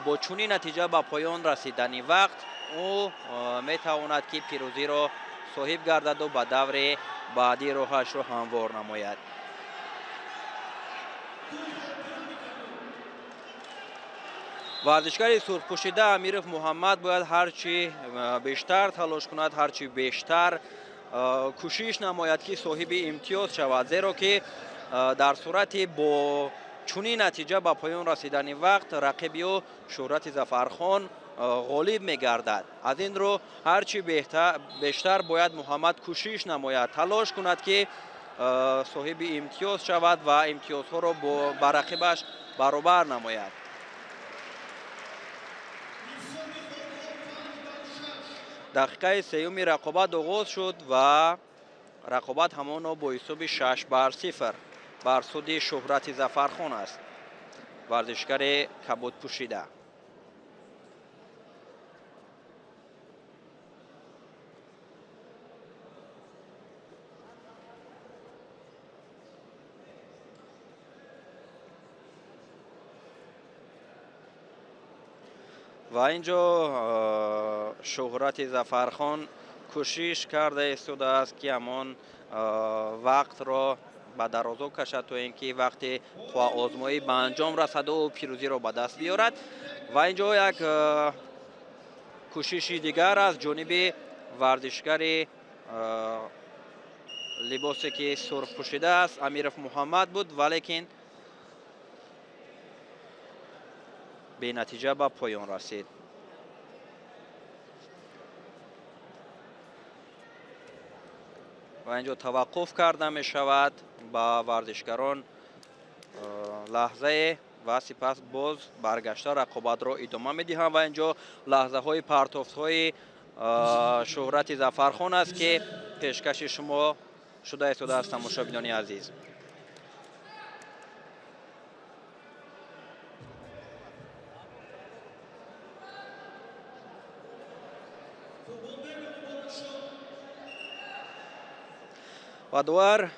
бо чунин натиҷа ба поён расидани вақт ӯ метавонад ки пирӯзиро соҳиб гардаду ба даври баъдӣ роҳашро ҳамвор намояд. Варзишгари сурхпӯшида Амиров Муҳаммад бояд ҳарчи бештар талош кунад, ҳарчи бештар кӯшиш намояд ки соҳиби имтиёз шавад, зеро ки дар сурати бо чунин натиҷа ба поён расидани вақт рақиби ӯ Шӯҳрати Зафархон ғолиб мегардад. Аз ин рӯ ҳарчи бештар бояд Муҳаммад кӯшиш намояд, талош кунад ки соҳиби имтиёз шавад ва имтиёзҳоро ба рақибаш баробар намояд. Дақиқаи сеюми рақобат оғоз шуд ва рақобат ҳамоно бо ҳисоби 6-0 бар суди Шӯҳрати Зафархон аст, варзишгари кабудпӯшида. Ва ин ҷо Шӯҳрати Зафархон кӯшиш карда истодааст ки ҳамон вақтро ба дарозо кашад то ин ки вақти қувваозмоӣ ба анҷом расаду пирӯзиро ба даст биёрад. Ва ин ҷо як кӯшиши дигар аз ҷониби варзишгари либосе ки сурх пӯшидааст Амиров Муҳаммад буд, валекин бенатиҷа ба поён расид. Ва инҷо таваққуф карда мешавад ба варзишгарон лаҳзае ва сипас боз баргашта рақобатро идома медиҳанд. Ва инҷо лаҳзаҳои партофтҳои Шӯҳрати Зафархон аст ки пешкаши шумо шуда истодааст, тамошобинони азиз. Ва довар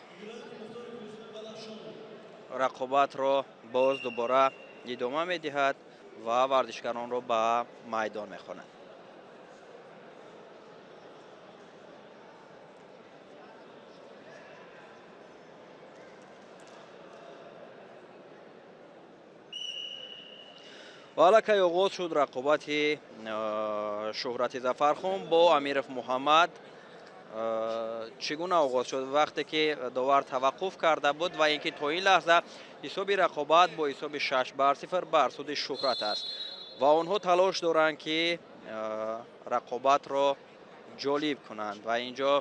рақобатро боз дубора идома медиҳад ва варзишгаронро ба майдон мехонад. Ва аллакай оғоз шуд рақобати Шӯҳрати Зафархон бо Амиров Муҳаммад. Чӣ гуна оғоз шуд? Вақте ки довар таваққуф карда буд ва ин ки то ин лаҳза ҳисоби рақобат бо ҳисоби 6-0 бар суди Шӯҳрат аст ва онҳо талош доранд ки рақобатро ҷолиб кунанд. Ва ин ҷо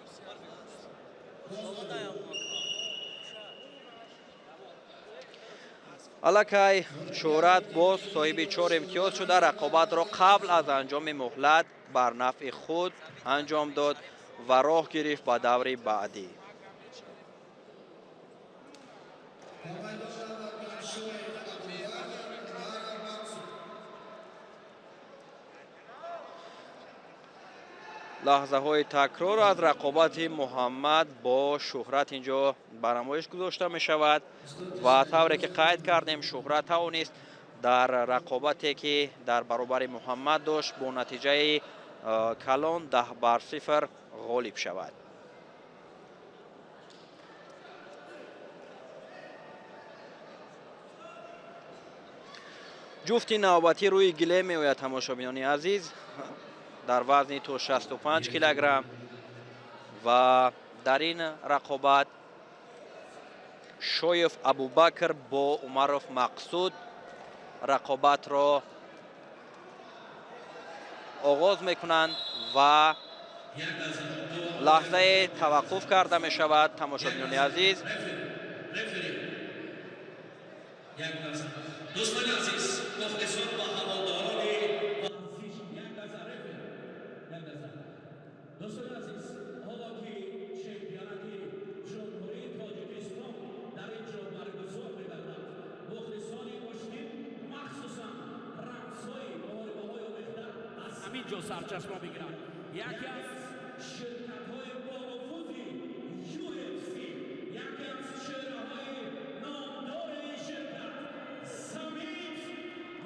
аллакай Шӯҳрат боз соҳиби 4 имтиёз шуда рақобатро қабл аз анҷоми муҳлат бар нафъи худ анҷом дод ва роҳ гирифт ба даври баъдӣ. Лаҳзаҳои такрор аз рақобати Муҳаммад бо Шӯҳрат инҷо ба намоиш гузошта мешавад ва тавре ки қайд кардем, Шӯҳрат тавонист Дар рақобате ки дар баробари Муҳаммад дошт бо натиҷаи калон 10-0 ғолиб шавад. Ҷуфти навбатӣ рӯи гилем меояд, тамошобинони азиз, дар вазни то 65 килограмм ва дар ин рақобат Шоев Абубакр бо Умаров Мақсуд рақобатро оғоз мекунанд ва лаҳзае таваққуф карда мешавад, тамошобинони азиз. Дӯстони азиз, мухлисон ва ҳаводорони варзиш, як лаҳза, рефери, як лаҳза. Дӯстони азиз, ҳоло ки чемпионати Ҷумҳурии Тоҷикистон дар ин ҷо баргузор мегардад, мухлисони гӯштин, махсусан рақсҳои муҳорибаҳои омехта аз ҳамин ҷо сарчашма мегирад. Яке аз ширкатҳои бонуфузи UFC, яке аз чеҳраҳои номдори ин ширкат Забит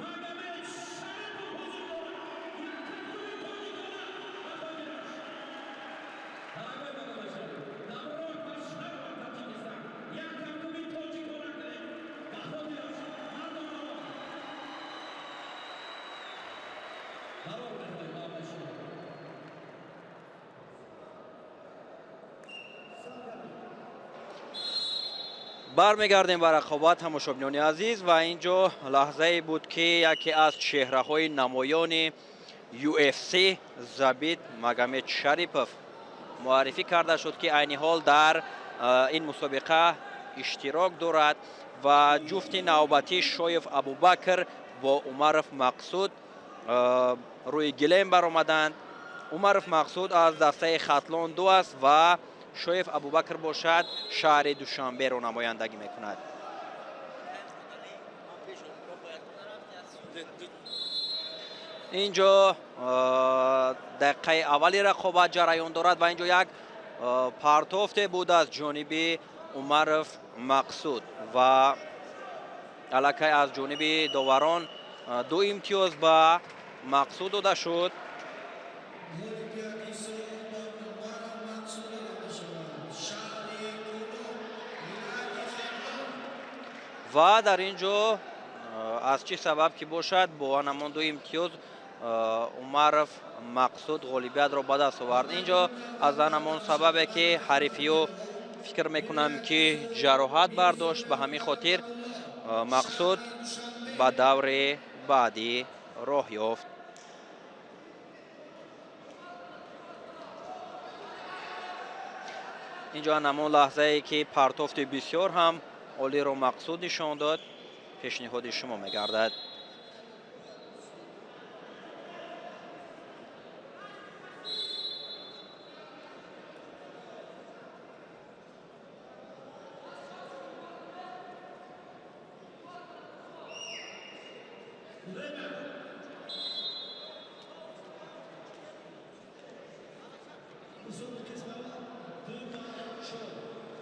Магомед Шарипов ҳузур дорад. Як кафкӯби тоҷикона ба хотираш. Дорогой Магомед Шарипов, добро пожаловать в Таджикистан. Як кафкӯби тоҷикона кунед ба хотираш. Мардонавор. Барор мехоҳем ба ҳамаи шумо. Бармегардем ба рақобат, тамошобинони азиз, ва ин ҷо лаҳзае буд, ки яке аз чеҳраҳои намоёни UFC Забит Магомед Шарипов муаррифӣ карда шуд, ки айни ҳол дар ин мусобиқа иштирок дорад ва ҷуфти навбатӣ Шоев Абубакр бо Умаров Мақсуд рӯи гилем баромаданд. Умаров Мақсуд аз дастаи Хатлон 2 аст ва Шоев Абубакр бошад шаҳри Душанберо намояндагӣ мекунад. Ин ҷо дақиқаи аввали рақобат ҷараён дорад ва ин ҷо як партофте буд аз ҷониби Умаров Мақсуд ва аллакай аз ҷониби доварон 2 имтиёз ба Мақсуд дода шуд. Ва дар ин ҷо аз чӣ сабаб ки бошад бо ҳамон 2 имтиёз Умаров Мақсуд ғолибиятро ба даст овард. Ин ҷо аз ҳамон сабабе ки ҳарифиё фикр мекунам ки ҷароҳат бардошт, ба ҳамин хотир Мақсуд ба даври баъдӣ роҳ ёфт. Ин ҷо ҳамон лаҳзае ки партофти бисёр ҳам олиро Мақсуд нишон дод, пешниҳоди шумо мегардад.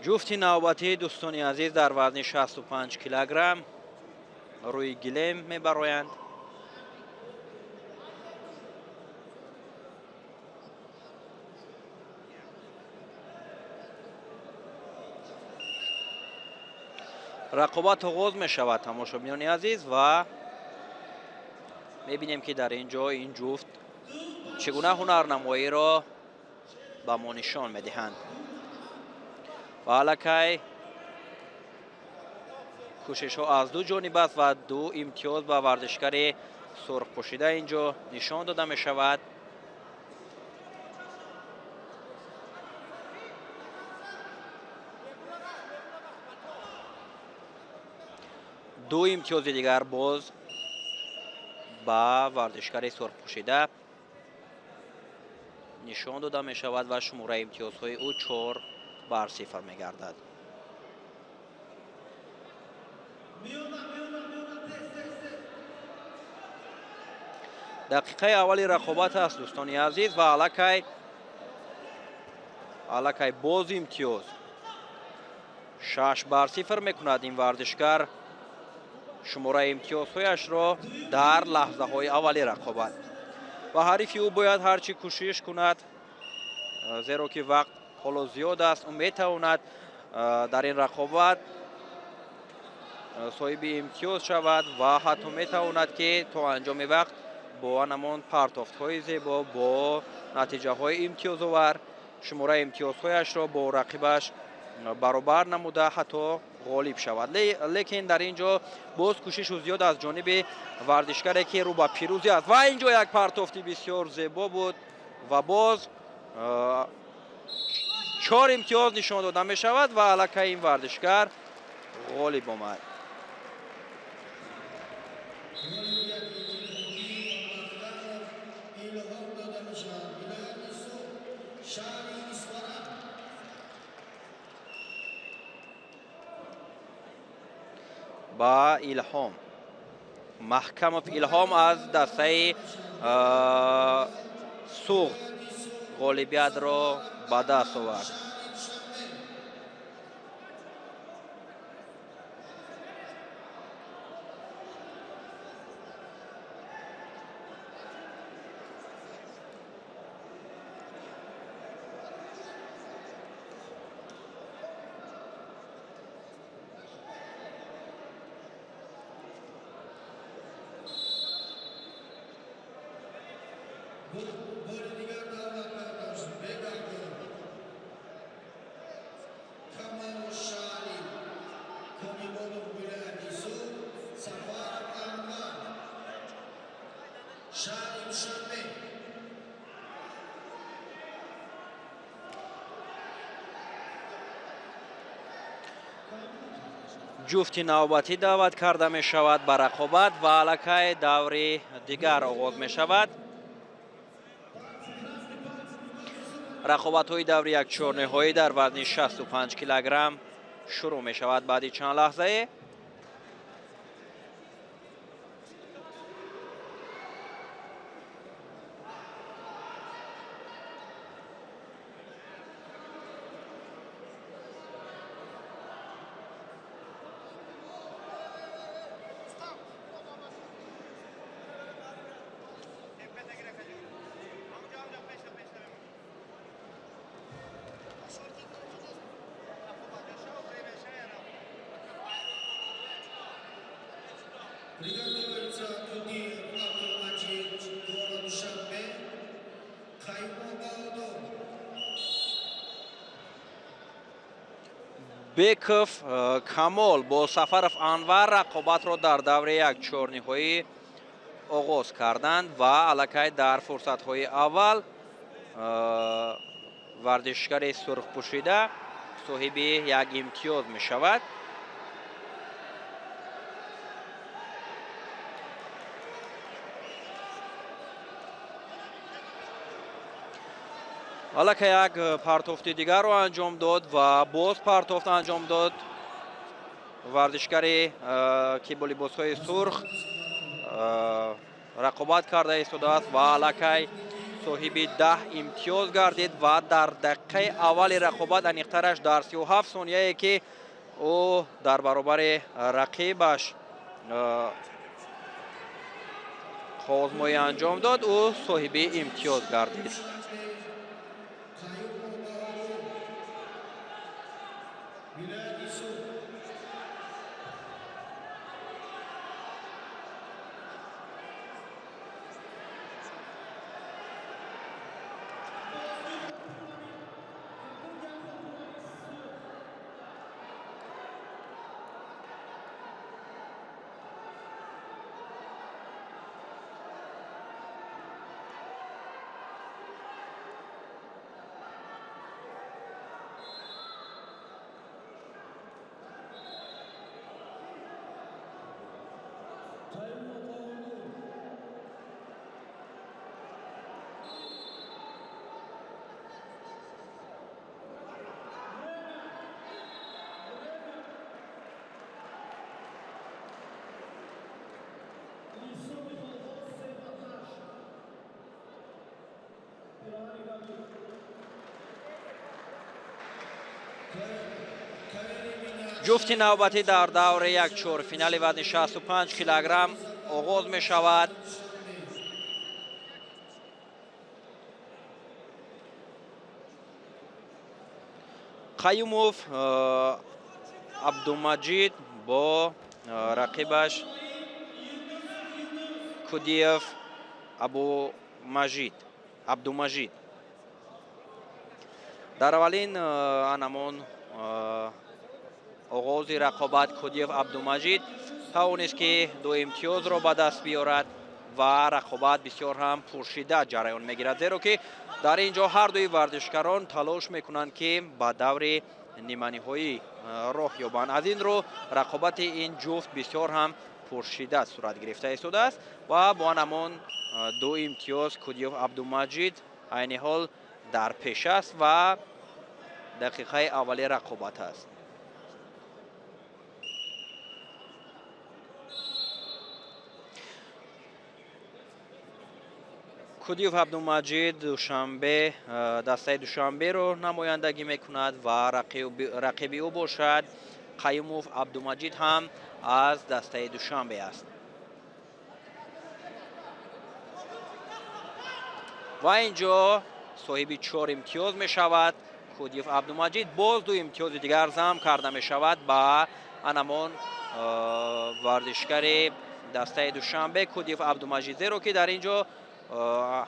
Ҷуфти навбатӣ, дӯстони азиз, дар вазни 65 килограмм рӯи гилем мебароянд. Рақобат оғоз мешавад, тамошобинони азиз, ва мебинем ки дар ин ҷо ин ҷуфт чӣ гуна ҳунарнамоиро ба мо нишон медиҳанд. Ва аллакай кӯшишҳо аз ду ҷониб аст ва 2 имтиёз ба варзишгари сурхпӯшида ин ҷо нишон дода мешавад. Ду имтиёзи дигар боз ба варзишгари сурхпӯшида нишон дода мешавад ва шумораи имтиёзҳои ӯ 4-0 мегардад. Дақиқаи аввали рақобат аст, дӯстони азиз, ва аллакай боз имтиёз 6-0 мекунад ин варзишгар Шумораи имтиёзҳояшро дар лаҳзаҳои аввали рақобат. Ва ҳарифи ӯ бояд ҳарчи кӯшиш кунад, зеро ки вақт ҳоло зиёд аст. Ӯ метавонад дар ин рақобат соҳиби имтиёз шавад ва ҳатто метавонад, ки то анҷоми вақт бо анамон партофтҳои зебо, бо натиҷаҳои имтиёзовар шумораи имтиёзҳояшро бо рақибаш баробар намуда ҳатто ғолиб шавад. Лекин дар ин ҷо боз кӯшишу зиёд аз ҷониби варзишгаре, ки рӯ ба пирӯзӣ аст. Ва ин ҷо як партофти бисёр зебо буд ва боз 4 имтиёз нишон дода мешавад ва аллакай ин варзишгар ғолиб омад. Ба Илҳом Маҳкамов Илҳом аз дастаи Суғд ғолибиятро ба даст овард. Ҷуфти навбатӣ даъват карда мешавад ба рақобат ва аллакай даври дигар оғоз мешавад. Рақобатҳои даври якчорниҳоӣ дар вазни 65 килограмм шурӯъ мешавад баъди чанд лаҳзае. Беков Камол бо Сафаров Анвар рақобатро дар даври якчорниҳоӣ оғоз карданд ва аллакай дар фурсатҳои аввал варзишгари сурхпӯшида соҳиби як имтиёз мешавад. Аллакай як партофти дигарро анҷом дод ва боз партофт анҷом дод варзишгаре, ки бо либосҳои сурх рақобат карда истодааст ва аллакай соҳиби 10 имтиёз гардид ва дар дақиқаи аввали рақобат, аниқтараш дар 37 сонияе, ки ӯ дар баробари рақибаш қозмоӣ анҷом дод, ӯ соҳиби имтиёз гардид. Ҷуфти навбатӣ дар давраи як чорфинали вазни 65 килограмм оғоз мешавад. Қаюмов Абдумаҷид бо рақибаш Кудиев Абдумаҷид. Дар аввалин анамон оғози рақобат Кудиев Абдумаҷид тавонист, ки ду имтиёзро ба даст биёрад ва рақобат бисёр ҳам пуршиддат ҷараён мегирад, зеро ки дар ин ҷо ҳар дуи варзишгарон талош мекунанд, ки ба даври ниманиҳоӣ роҳ ёбанд. Аз ин рӯ рақобати ин ҷуфт бисёр ҳам пуршиддат сурат гирифта истодааст ва бо анамон ду имтиёз Кудиев Абдумаҷид айни ҳол дар пеш аст ва дақиқаи аввали рақобат аст. Кудиев Абдумаҷид Душанбе, дастаи Душанберо намояндагӣ мекунад ва рақиби ӯ бошад Қаюмов Абдумаҷид ҳам аз дастаи Душанбе аст. Ва ин ҷо соҳиби 4 имтиёз мешавад Кудиев Абдумаҷид. Боз ду имтиёзи дигар зам карда мешавад ба анамон варзишгари дастаи Душанбе Кудиев Абдумаҷид, зеро ки дар ин ҷо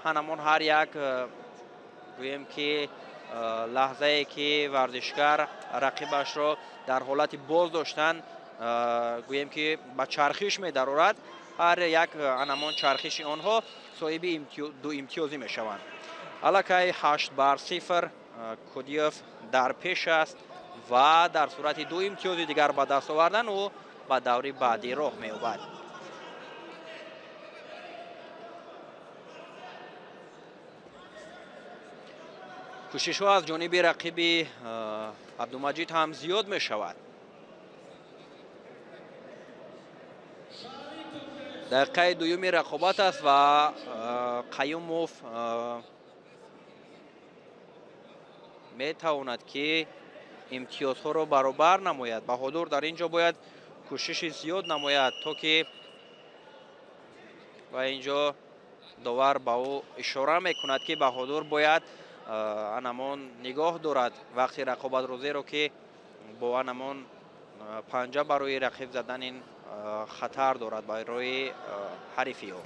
ҳанамон ҳар як гӯем ки лаҳзае ки варзишгар рақибашро дар ҳолати боз доштан гӯем ки ба чархиш медарорад, ҳар як анамон чархиши онҳо соҳиби ду имтиёзӣ мешаванд. Аллакай 8-0 Кудиев дар пеш аст ва дар сурати ду имтиёзи дигар ба даст овардан ӯ ба даври баъдӣ роҳ меёбад. Кӯшишҳо аз ҷониби рақиби Абдумаҷид ҳам зиёд мешавад. Дақиқаи дуюми рақобат аст ва Қаюмов метавонад, ки имтиёзҳоро баробар намояд. Баҳодур дар ин ҷо бояд кӯшиши зиёд намояд, то ки ва ин ҷо довар ба ӯ ишора мекунад, ки Баҳодур бояд анамон нигоҳ дорад вақти рақобатро, зеро ки бо анамон панҷа барои рақиб задан ин хатар дорад барои ҳарифи ӯ.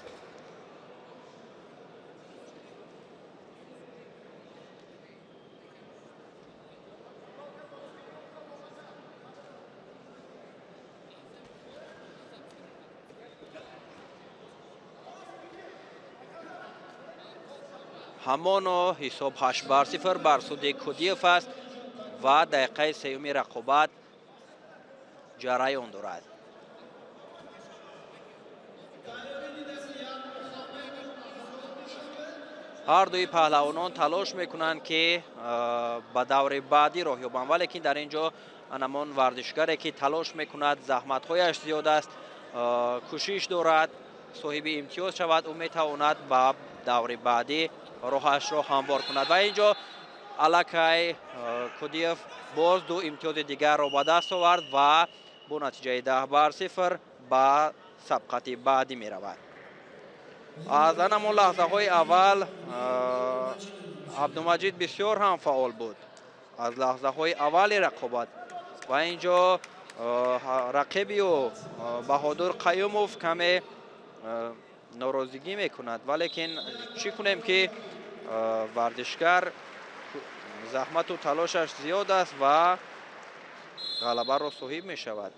Ҳамоно ҳисоб 8-0 бар суди Кудиев аст ва дақиқаи сеюми рақобат ҷараён дорад. Ҳар дуи паҳлавонон талош мекунанд, ки ба даври баъдӣ роҳ ёбанд, валекин дар ин ҷо анамон варзишгаре ки талош мекунад, заҳматҳояш зиёд аст, кӯшиш дорад соҳиби имтиёз шавад, ӯ метавонад ба даври баъдӣ роҳашро ҳамвор кунад. Ва ин ҷо аллакай Кудиев боз ду имтиёзи дигарро ба даст овард ва бо натиҷаи 10-0 ба сабқати баъдӣ меравад. Аз анамон лаҳзаҳои аввал Абдумаҷид бисёр ҳам фаъол буд, аз лаҳзаҳои аввали рақобат. Ва ин ҷо рақиби ӯ Баҳодур Қаюмов каме норозигӣ мекунад, валекин чӣ кунем ки варзишгар заҳмату талошаш зиёд аст ва ғалабаро соҳиб мешавад.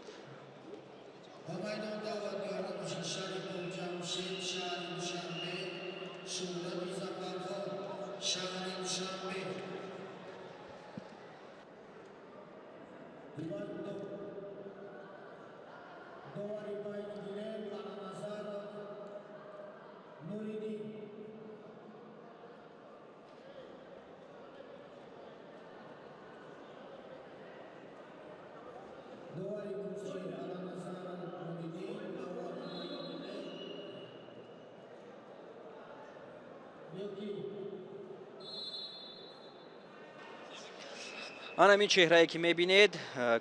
Ҳамин чеҳрае ки мебинед,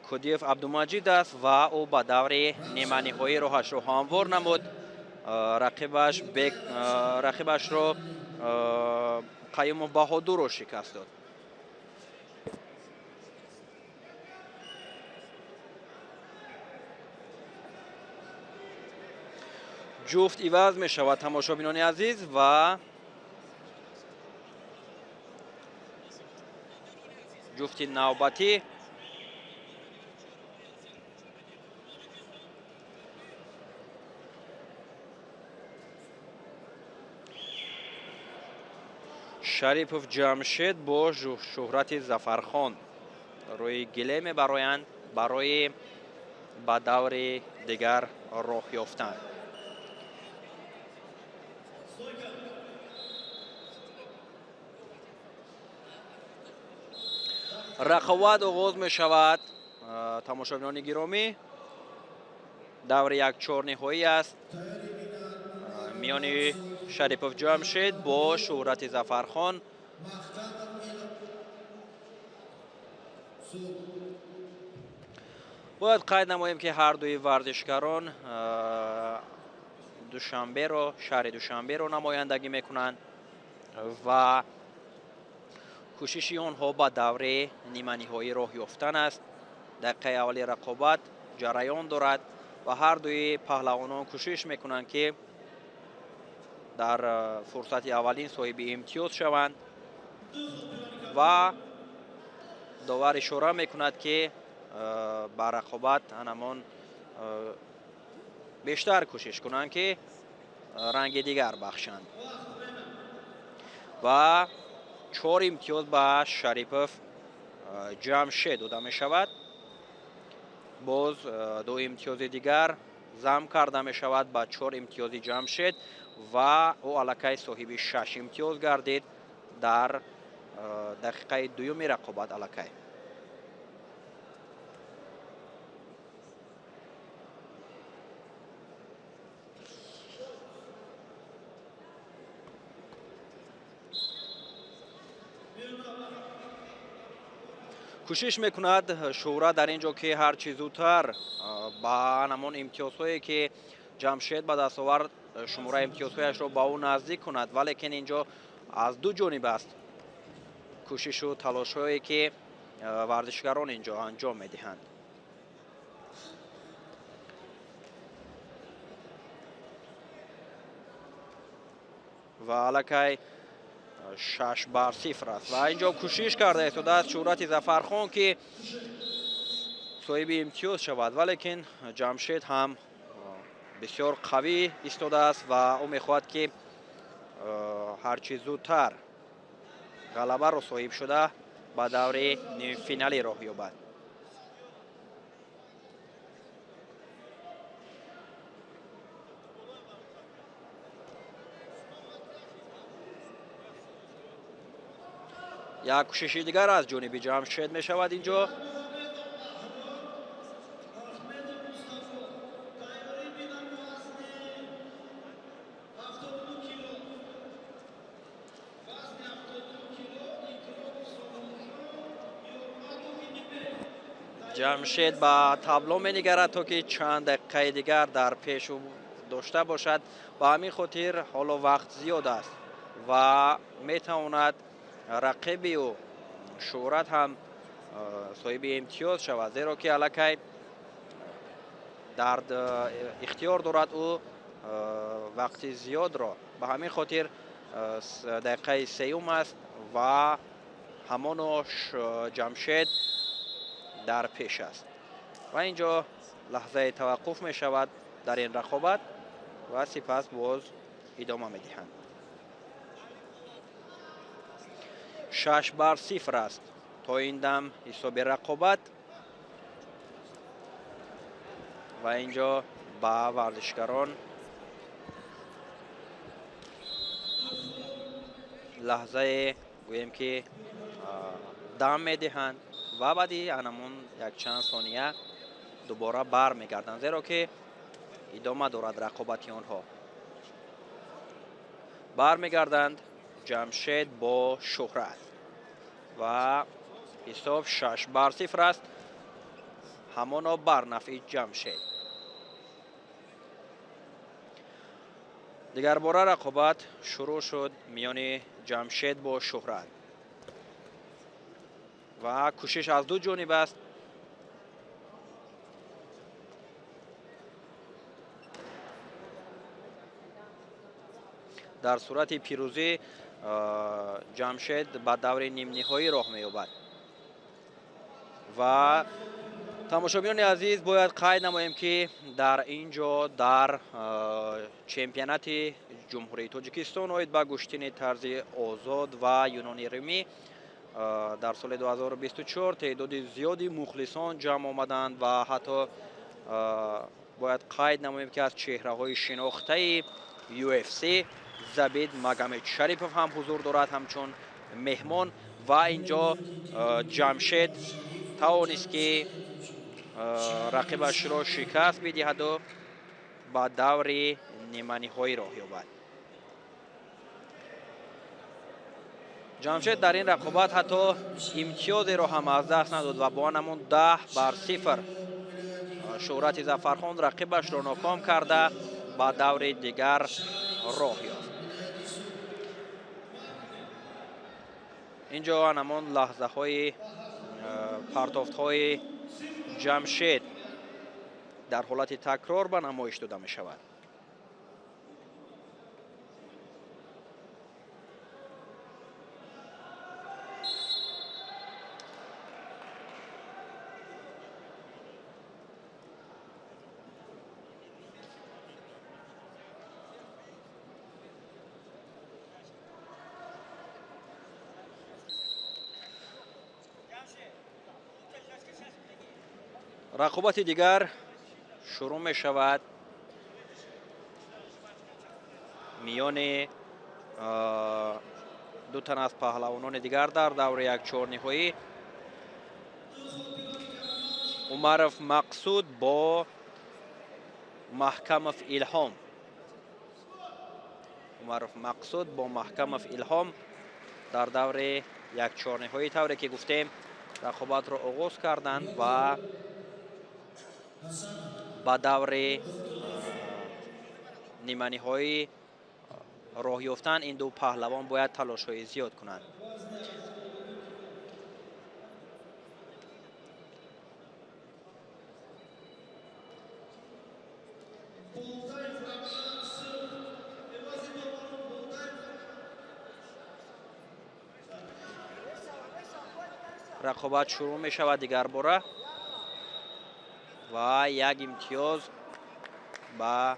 Кодиев Абдумаҷид аст ва ӯ ба даври ниманиҳоӣ роҳашро ҳамвор намуд. Рақибашро Қаюмов Баҳодурро шикаст дод. Ҷуфт иваз мешавад, тамошобинони азиз, ва ҷуфти навбатӣ Шарипов Ҷамшед бо Шӯҳрати Зафархон рӯи гиле мебароянд барои ба даври дигар роҳ ёфтан. Рақобат оғоз мешавад, тамошобинони гиромӣ. Даври як чорниҳоӣ аст миёни Шарипов Ҷамшед бо Шӯҳрати Зафархон. Бояд қайд намоем, ки ҳар дуи варзишгарон Душанберо, шаҳри Душанберо намояндагӣ мекунанд ва кӯшиши онҳо ба даври ниманиҳоӣ роҳ ёфтан аст. Дақиқаи аввали рақобат ҷараён дорад ва ҳар дуи паҳлавонон кӯшиш мекунанд, ки дар фурсати аввалин соҳиби имтиёз шаванд ва довар ишора мекунад, ки ба рақобат анамон бештар кӯшиш кунанд, ки ранги дигар бахшанд. Ва 4 имтиёз ба Шарипов Ҷамшед дода мешавад. Боз 2 имтиёзи дигар зам карда мешавад ба 4 имтиёзи Ҷамшед ва ӯ аллакай соҳиби 6 имтиёз гардид дар дақиқаи дуюми рақобат аллакай. Кӯшиш мекунад Шӯҳрат дар ин ҷо, ки ҳарчи зудтар ба ҳамон имтиёзҳое, ки Ҷамшед ба даст овард, шумораи имтиёзҳояшро ба ӯ наздик кунад, валекин ин ҷо аз ду ҷониб аст кӯшишу талошҳое, ки варзишгарон ин ҷо анҷом медиҳанд. Ва аллакай 6-0 аст ва инҷо кӯшиш карда истодааст Шӯҳрати Зафархон, ки соҳиби имтиёз шавад, валекин Ҷамшед ҳам бисёр қавӣ истодааст ва ӯ мехоҳад, ки ҳарчи зудтар ғалабаро соҳиб шуда ба даври нимфиналӣ роҳ ёбад. Як кӯшиши дигар аз ҷониби Ҷамшед мешавад инҷо. Ҷамшед ба табло менигарад, то ки чанд дақиқаи дигар дар пеш дошта бошад. Ба ҳамин хотир ҳоло вақт зиёд аст ва метавонад рақиби ӯ Шӯҳрат ҳам соҳиби имтиёз шавад, зеро ки аллакай дар ихтиёр дорад ӯ вақти зиёдро. Ба ҳамин хотир дақиқаи сеюм аст ва ҳамоно Ҷамшед дар пеш аст. Ва инҷо лаҳзаи таваққуф мешавад дар ин рақобат ва сипас боз идома медиҳанд. 6-0 аст то ин дам ҳисоби рақобат ва инҷо ба варзишгарон лаҳзае гӯем, ки дам медиҳанд ва баъди анамон якчанд сония дубора бармегарданд, зеро ки идома дорад рақобати онҳо. Бармегарданд Ҷамшед бо Шӯҳрат ва Ҳисоб 6-0 аст, ҳамоно бар нафъи Ҷамшед. Дигарбора рақобат шурӯъ шуд миёни Ҷамшед бо Шӯҳрат ва кӯшиш аз ду ҷониб аст. Дар сурати пирӯзӣ Ҷамшед ба даври нимниҳоӣ роҳ меёбад. Ва тамошобинони азиз, бояд қайд намоем, ки дар ин ҷо дар чемпионати Ҷумҳурии Тоҷикистон оид ба гӯштини тарзи озод ва юнони римӣ дар соли 2024 теъдоди зиёди мухлисон ҷамъ омаданд ва ҳатто бояд қайд намоем, ки аз чеҳраҳои шинохтаи UFC Забид Магомед Шарипов ҳам ҳузур дорад ҳамчун меҳмон. Ва инҷо Ҷамшед тавонист, ки рақибашро шикаст бидиҳаду ба даври ниманиҳоӣ роҳ ёбад. Ҷамшед дар ин рақобат ҳатто имтиёзеро ҳам аз даст надод ва бо ҳамон 10-0 Шӯҳрати Зафархон рақибашро ноком карда ба даври дигар роҳ ёфт. Инҷо ҳамон лаҳзаҳои партофтҳои Ҷамшед дар ҳолати такрор ба намоиш дода мешавад. Рақобати дигар шурӯъ мешавад миёни ду тан аз паҳлавонони дигар дар даври якчорниҳоӣ. Умаров Мақсуд бо Маҳкамов Илҳом. Умаров Мақсуд бо Маҳкамов Илҳом дар даври якчорниҳоӣ, тавре ки гуфтем, рақобатро оғоз карданд ва ба даври ниманиҳоӣ роҳ ёфтан ин ду паҳлавон бояд талошҳои зиёд кунанд. Рақобат шурӯъ мешавад дигарбора ва як имтиёз ба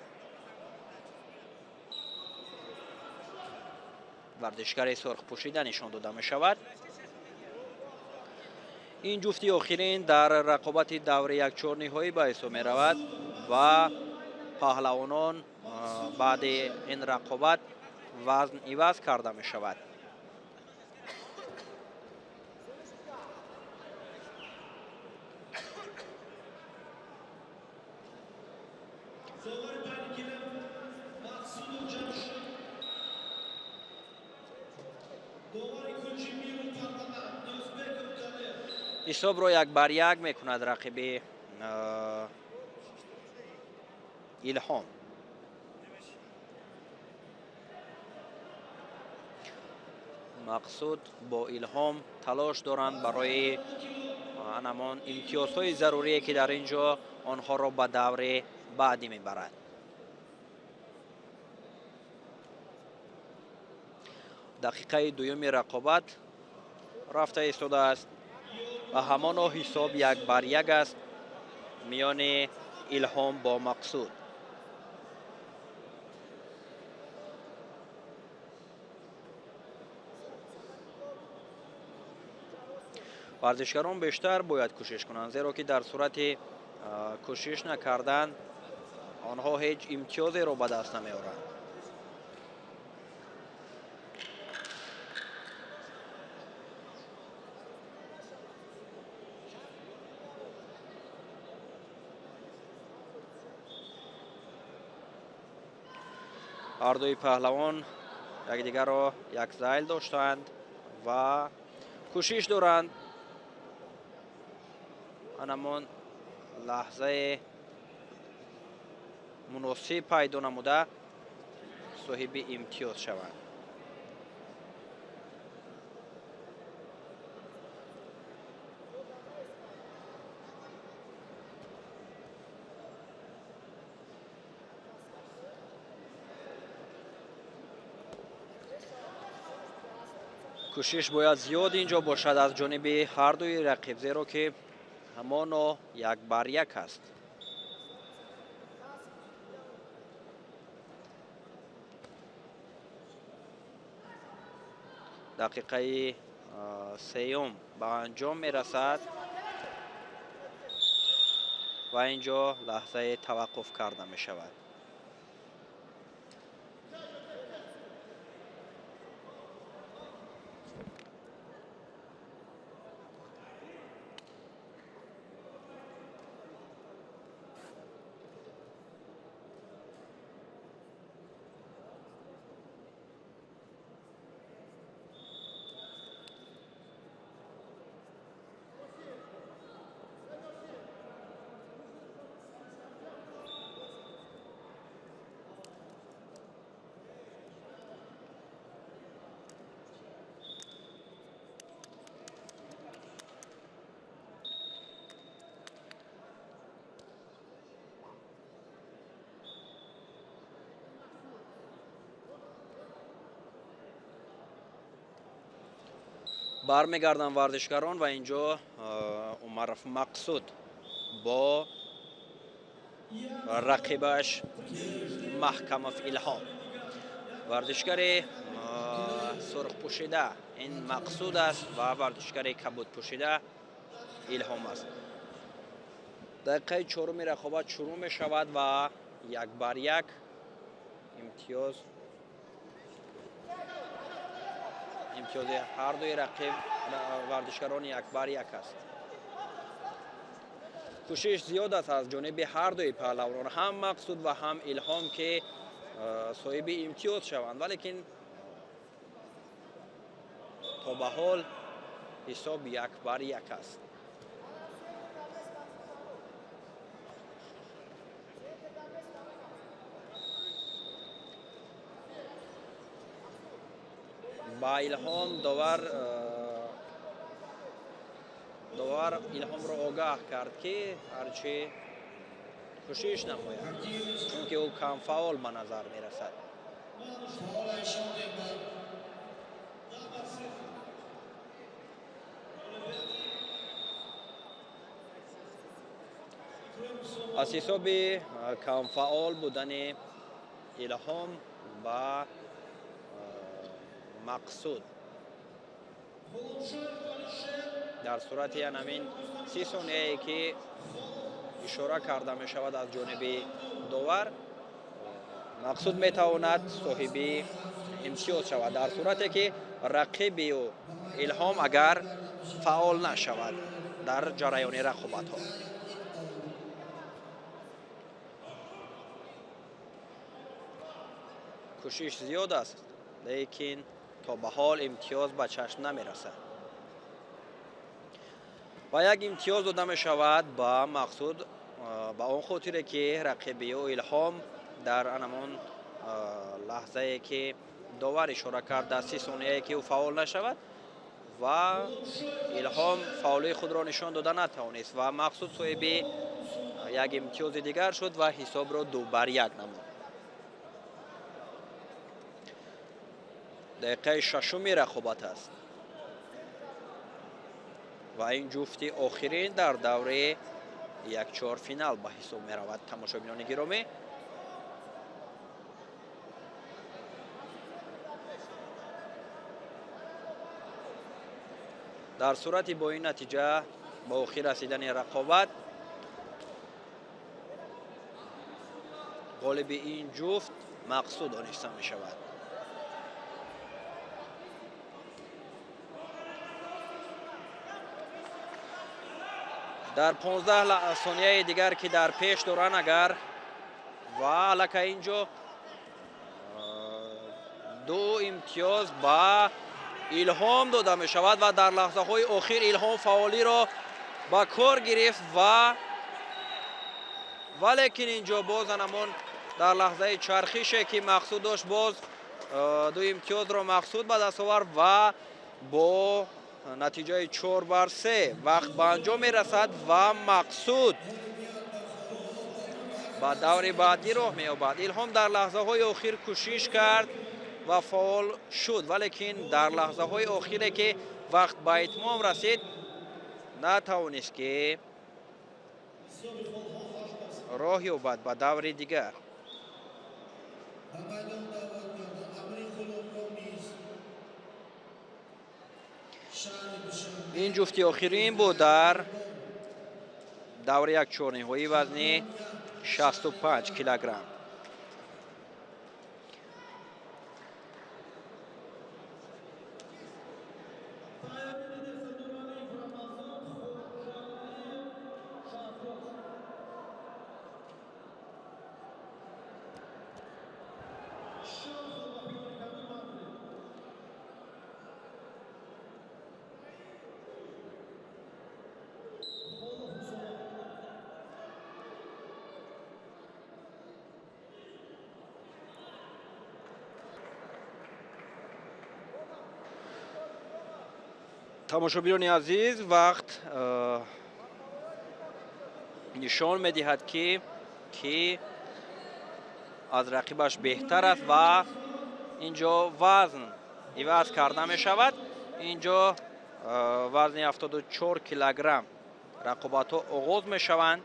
варзишгари сурхпӯшида нишон дода мешавад. Ин ҷуфти охирин дар рақобати даври якчорниҳоӣ ба ҳисоб меравад ва паҳлавонон баъди ин рақобат вазн иваз карда мешавад. Ҳисобро як бар як мекунад рақиби Илҳом. Мақсуд бо Илҳом талош доранд барои ҳамон имтиёзҳои зарурие, ки дар ин ҷо онҳоро ба даври баъдӣ мебарад. Дақиқаи дуюми рақобат рафта истодааст ва ҳамоно ҳисоб 1-1 аст миёни Илҳом бо Мақсуд. Варзишгарон бештар бояд кӯшиш кунанд, зеро ки дар сурати кӯшиш накардан онҳо ҳеҷ имтиёзеро ба даст намеоранд. Ҳардуи паҳлавон якдигарро якзайл доштанд ва кӯшиш доранд Анамон лаҳзаи муносиб пайдо намуда соҳиби имтиёз шаванд. Кӯшиш бояд зиёд инҷо бошад аз ҷониби ҳардуи рақиб, зеро ки ҳамоно як бар як аст. Дақиқаи сеюм ба анҷом мерасад ва инҷо лаҳзаи таваққуф карда мешавад. Бармегарданд варзишгарон ва инҷо Умаров Мақсуд бо рақибаш Маҳкамов Илҳом. Варзишгари сурхпӯшида ин Мақсуд аст ва варзишгари кабудпӯшида Илҳом аст. Дақиқаи чоруми рақобат шурӯъ мешавад ва як бар як имтиёзи ҳардуи рақиб варзишгарони як бар як аст. Кӯшиш зиёд аст аз ҷониби ҳардуи паҳлавонон, ҳам Мақсуд ва ҳам Илҳом, ки соҳиби имтиёз шаванд, валекин то ба ҳол ҳисоб як бар як аст. Ба Илҳом довар Илҳомро огаҳ кард, ки ҳарчи кӯшиш намояд, чунки ӯ камфаъол ба назар мерасад. Аз ҳисоби камфаъол будани Илҳом ба Мақсуд дар сурати ҳамин 30 сонияе ки ишора карда мешавад аз ҷониби довар, Мақсуд метавонад соҳиби имтиёз шавад дар сурате ки рақиби ӯ Илҳом агар фаъол нашавад дар ҷараёни рақобатҳо. Кӯшиш зиёд аст, лекин то ба ҳол имтиёз ба чашм намерасад ва як имтиёз дода мешавад ба Мақсуд ба он хотире ки рақиби ӯ Илҳом дар анамон лаҳзае ки довар ишора кард дар 30 сонияе ки ӯ фаъол нашавад ва Илҳом фаъолии худро нишон дода натавонист ва Мақсуд соҳиби як имтиёзи дигар шуд ва ҳисобро 2-1 намуд. Дақиқаи шашуми рақобат аст ва ин ҷуфти охирин дар давраи якчорфинал ба ҳисоб меравад. Тамошобинони гиромӣ, дар сурати бо ин натиҷа ба охир расидани рақобат ғолиби ин ҷуфт Мақсуд дониста мешавад. Дар 15 сонияи дигар ки дар пеш доранд агар ва аллакай инҷо 2 имтиёз ба Илҳом дода мешавад ва дар лаҳзаҳои охир Илҳом фаъолиро Ба кор гирифт ва валекин инҷо боз анамон дар лаҳзаи чархише ки Мақсуд дошт, боз ду имтиёзро Мақсуд ба даст овард ва бо натиҷаи 4-3 вақт ба анҷом мерасад ва Мақсуд ба даври баъдӣ роҳ меёбад. Илҳом дар лаҳзаҳои охир кӯшиш кард ва фаъол шуд, валекин дар лаҳзаҳои охире ки вақт ба итмом расид, натавонист ки роҳ ёбад ба даври дигар. Ин ҷуфти охирин буд дар даври якчорниҳоии вазни 65 килограмм. Тамошобинони азиз, вақт нишон медиҳад ки аз рақибаш беҳтар аст ва инҷо вазн иваз карда мешавад. Инҷо вазни 74 килограмм рақобатҳо оғоз мешаванд.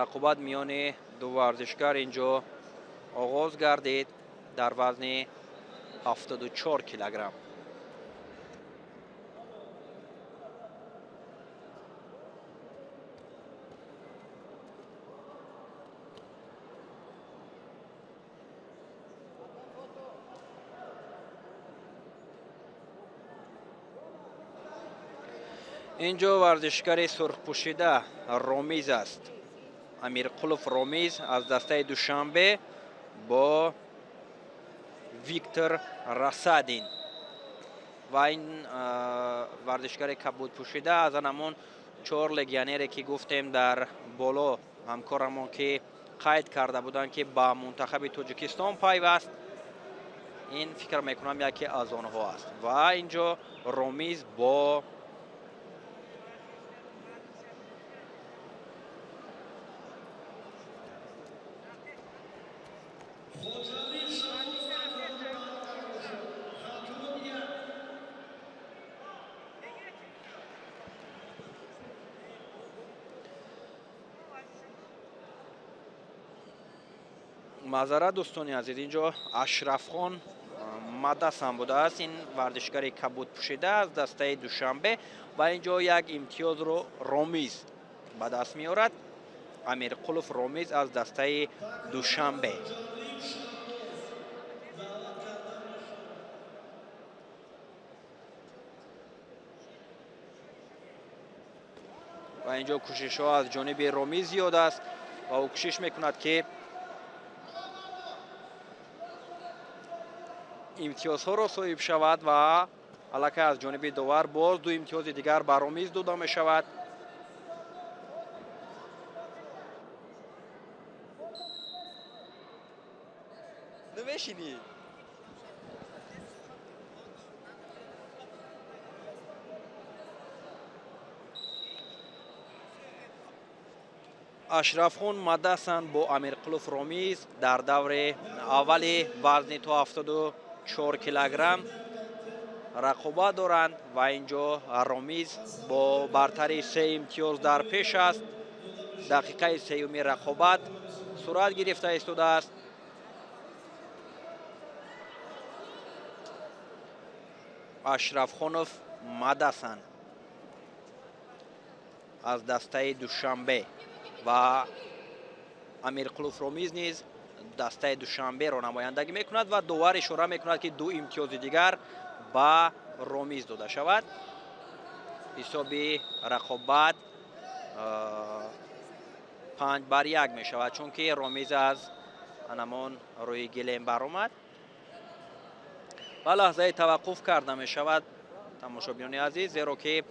Рақобат миёни ду варзишгар инҷо оғоз гардид дар вазни 74 килограмм. Инҷо варзишгари сурхпӯшида Ромиз аст. Амирқулов Ромиз аз дастаи Душанбе бо Виктор Расадин ва ин варзишгари кабудпӯшида аз анамон 4 легионере ки гуфтем дар боло ҳамкорамон ки қайд карда буданд ки ба мунтахаби Тоҷикистон пайваст, ин фикр мекунам яке аз онҳо аст. Ва инҷо Ромиз бо маъзарат дӯстони азиз, инҷо Ашрафхон Мадасан будааст, ин варзишгари кабудпӯшида аз дастаи Душанбе ва инҷо як имтиёзро Ромиз ба даст меорад. Амирқулов Ромиз аз дастаи Душанбе. Ва инҷо кӯшишҳо аз ҷониби Ромиз зиёд аст ва ӯ кӯшиш мекунад ки имтиёзҳоро соҳиб шавад ва аллакай аз ҷониби довар боз ду имтиёзи дигар ба Ромиз дода мешавад. Ашрафхон Мадасан бо Амирқулов Ромиз дар даври аввали вазни то 74 килограмм рақобат доранд ва инҷо Ромиз бо бартарии 3 имтиёз дар пеш аст. Дақиқаи сеюми рақобат сурат гирифта истодааст. Ашрафхонов Мадасан аз дастаи Душанбе ва Амирқулов Ромиз низ дастаи Душанберо намояндагӣ мекунад ва довар ишора мекунад ки ду имтиёзи дигар ба Ромиз дода шавад. Ҳисоби рақобат 5-1 мешавад, чунки Ромиз аз анамон рӯи гилем баромад. Ва лаҳзаи таваққуф карда мешавад, тамошобинони азиз, зеро ки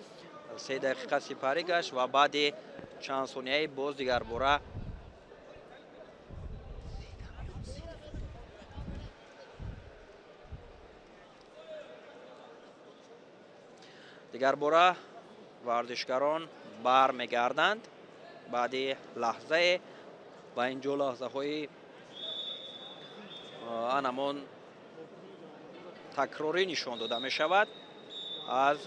3 дақиқа сипарӣ гашт ва баъди чанд сонияи боз дигарбора варзишгарон бармегарданд баъди лаҳзае ва инҷо лаҳзаҳои анамон такрорӣ нишон дода мешавад аз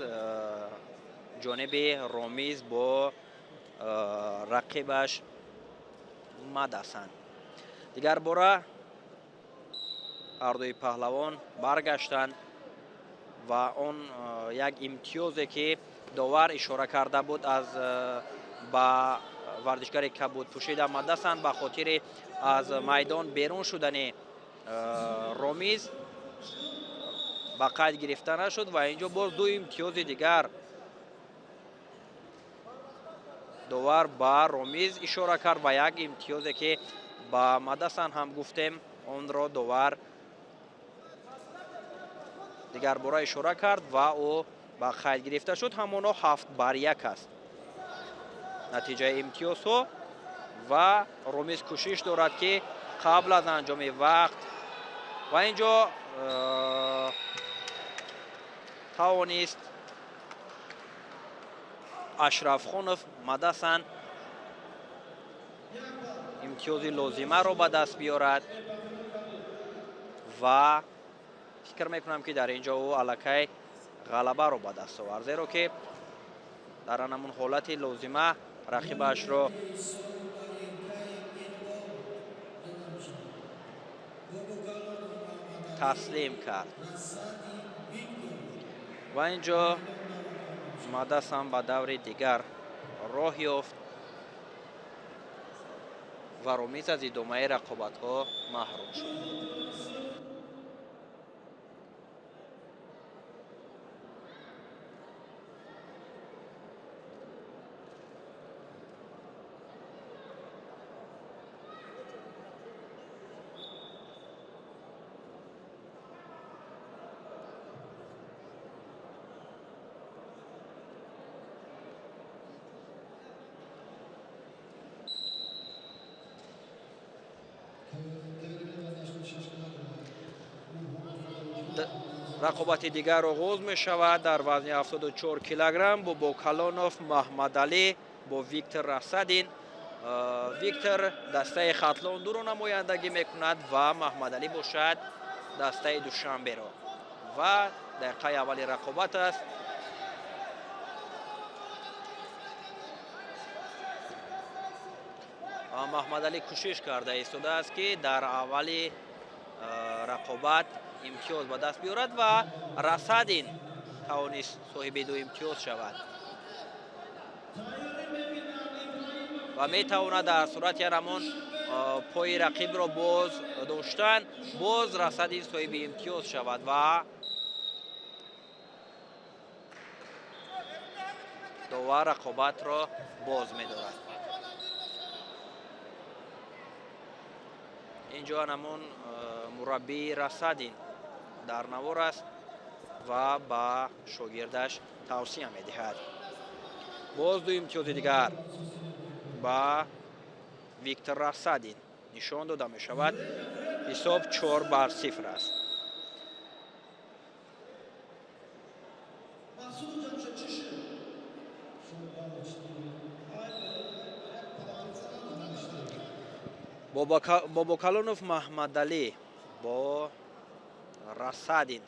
ҷониби Ромиз бо рақибаш Мадасан. Дигарбора ҳардуи паҳлавон баргаштанд ва он як имтиёзе ки довар ишора карда буд аз ба варзишгари кабудпӯшида Мадасан ба хотири аз майдон берун шудани Ромиз ба қайд гирифта нашуд ва инҷо боз ду имтиёзи дигар довар ба Ромиз ишора кард ва як имтиёзе ки ба Мадасан ҳам гуфтем, онро довар дигарбора ишора кард ва ӯ ба қайд гирифта шуд. Ҳамоно 7-1 аст натиҷаи имтиёзҳо ва Ромиз кӯшиш дорад ки қабл аз анҷоми вақт ва инҷо тавонист Ашрафхонов Мадасан имтиёзи лозимаро ба даст биёрад ва фикр мекунам ки дар инҷо ӯ аллакай ғалабаро ба даст овард, зеро ки дар анамун ҳолати лозима рақибашро таслим кард. Ва инҷо Мадасан ба даври дигар роҳ ёфт ва Ромиз аз идомаи рақобатҳо маҳрум шуд. Рақобати дигар оғоз мешавад дар вазни 74 килограмм бо Бокалонов Маҳмадалӣ бо Виктор Расадин. Виктор дастаи Хатлон дуро намояндагӣ мекунад ва Маҳмадалӣ бошад дастаи Душанберо. Ва дақиқаи аввали рақобат аст. Маҳмадалӣ кӯшиш карда истодааст ки дар аввали рақобат имтиёз ба даст биёрад ва Расадин тавонист соҳиби ду имтиёз шавад ва метавонад дар сурати ҳамон пои рақибро боз доштан боз Расадин соҳиби имтиёз шавад ва довар рақобатро боз медорад. Инҷо ҳамон мураббии Расадин дар навор аст ва ба шогирдаш тавсия медиҳад. Боз ду имтиёзи дигар ба Виктор Расадин нишон дода мешавад. Ҳисоб 4-0 аст. Бобокалонов Маҳмадалӣ бо Расадин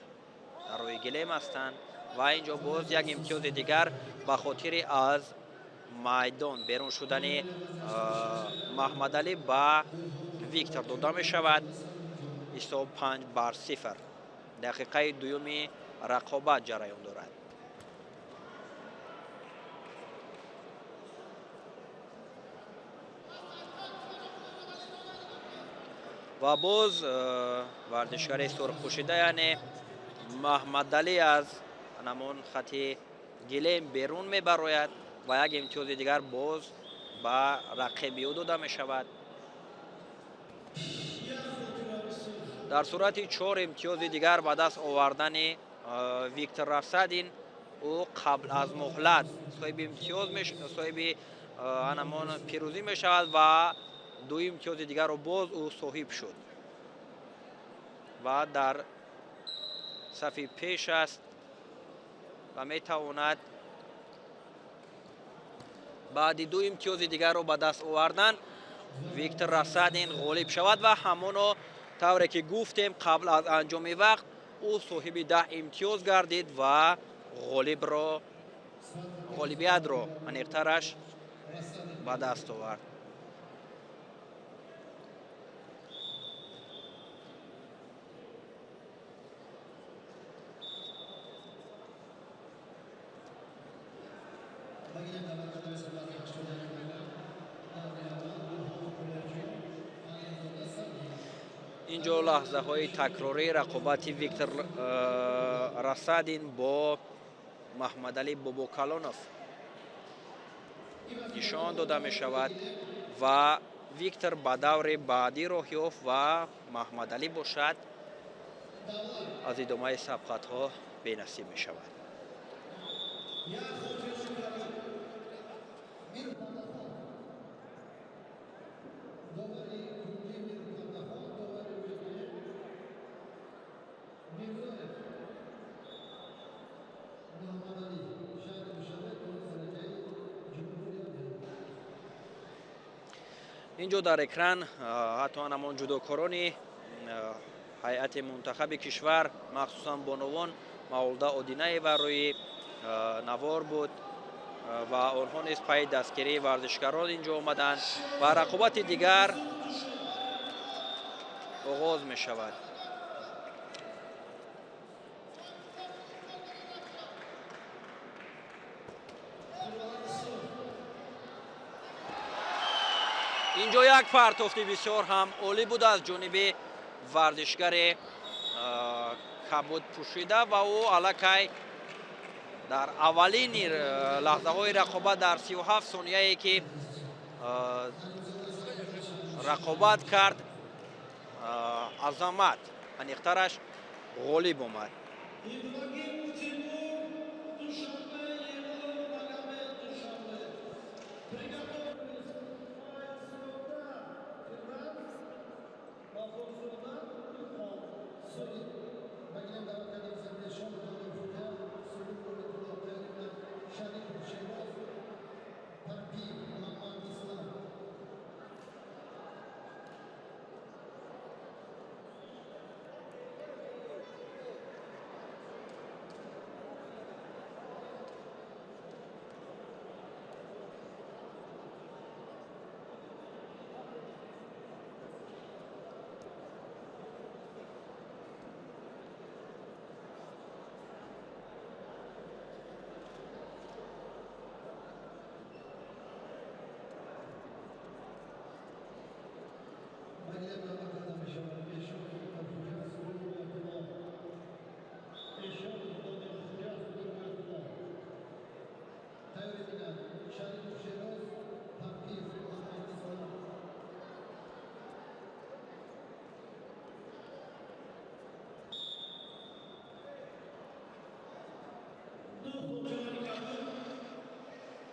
дар рӯи гилем ҳастанд ва инҷо боз як имтиёзи дигар ба хотири аз майдон берун шудани Маҳмадалӣ ба Виктор дода мешавад. Ҳисоб 5-0. Дақиқаи дуюми рақобат ҷараён дорад. Ва боз варзишгари сурхпӯшида яъне Маҳмадалӣ аз ҳамон хати гилем берун мебарояд ва як имтиёзи дигар боз ба рақиби ӯ дода мешавад. Дар сурати 4 имтиёзи дигар ба даст овардани Виктор Рассадин, ӯ қабл аз муҳлат соҳиби имтиёз, соҳиби анамон пирӯзӣ мешавад ва 2 имтиёзи дигарро боз ӯ соҳиб шуд ва дар сафи пеш аст ва метавонад баъди 2 имтиёзи дигарро ба даст овардан Виктор Рассадин ғолиб шавад ва ҳамоно тавре ки гуфтем қабл аз анҷоми вақт ӯ соҳиби 10 имтиёз гардид ва ғолибиятро аниқтараш ба даст овард. Инҷо лаҳзаҳои такрории рақобати Виктор Рассадин бо Маҳмадалӣ Бобокалонов нишон дода мешавад ва Виктор ба даври баъдӣ роҳ ёфт ва Маҳмадалӣ бошад аз идомаи сабқатҳо бенасиб мешавад. Инҷо дар экран ҳатто ҳамон ҷудокорони ҳайати мунтахаби кишвар, махсусан бонувон, Мавлуда Одинаева рӯи навор буд ва онҳо низ пайи дастгирии варзишгарон инҷо омаданд ва рақобати дигар оғоз мешавад. Инҷо як партофти бисёр ҳам олӣ буд аз ҷониби варзишгари кабуд пӯшида ва ӯ аллакай дар аввалини лаҳзаҳои рақобат дар 37 сонияе ки рақобат кард, азамат аниқтараш ғолиб омад.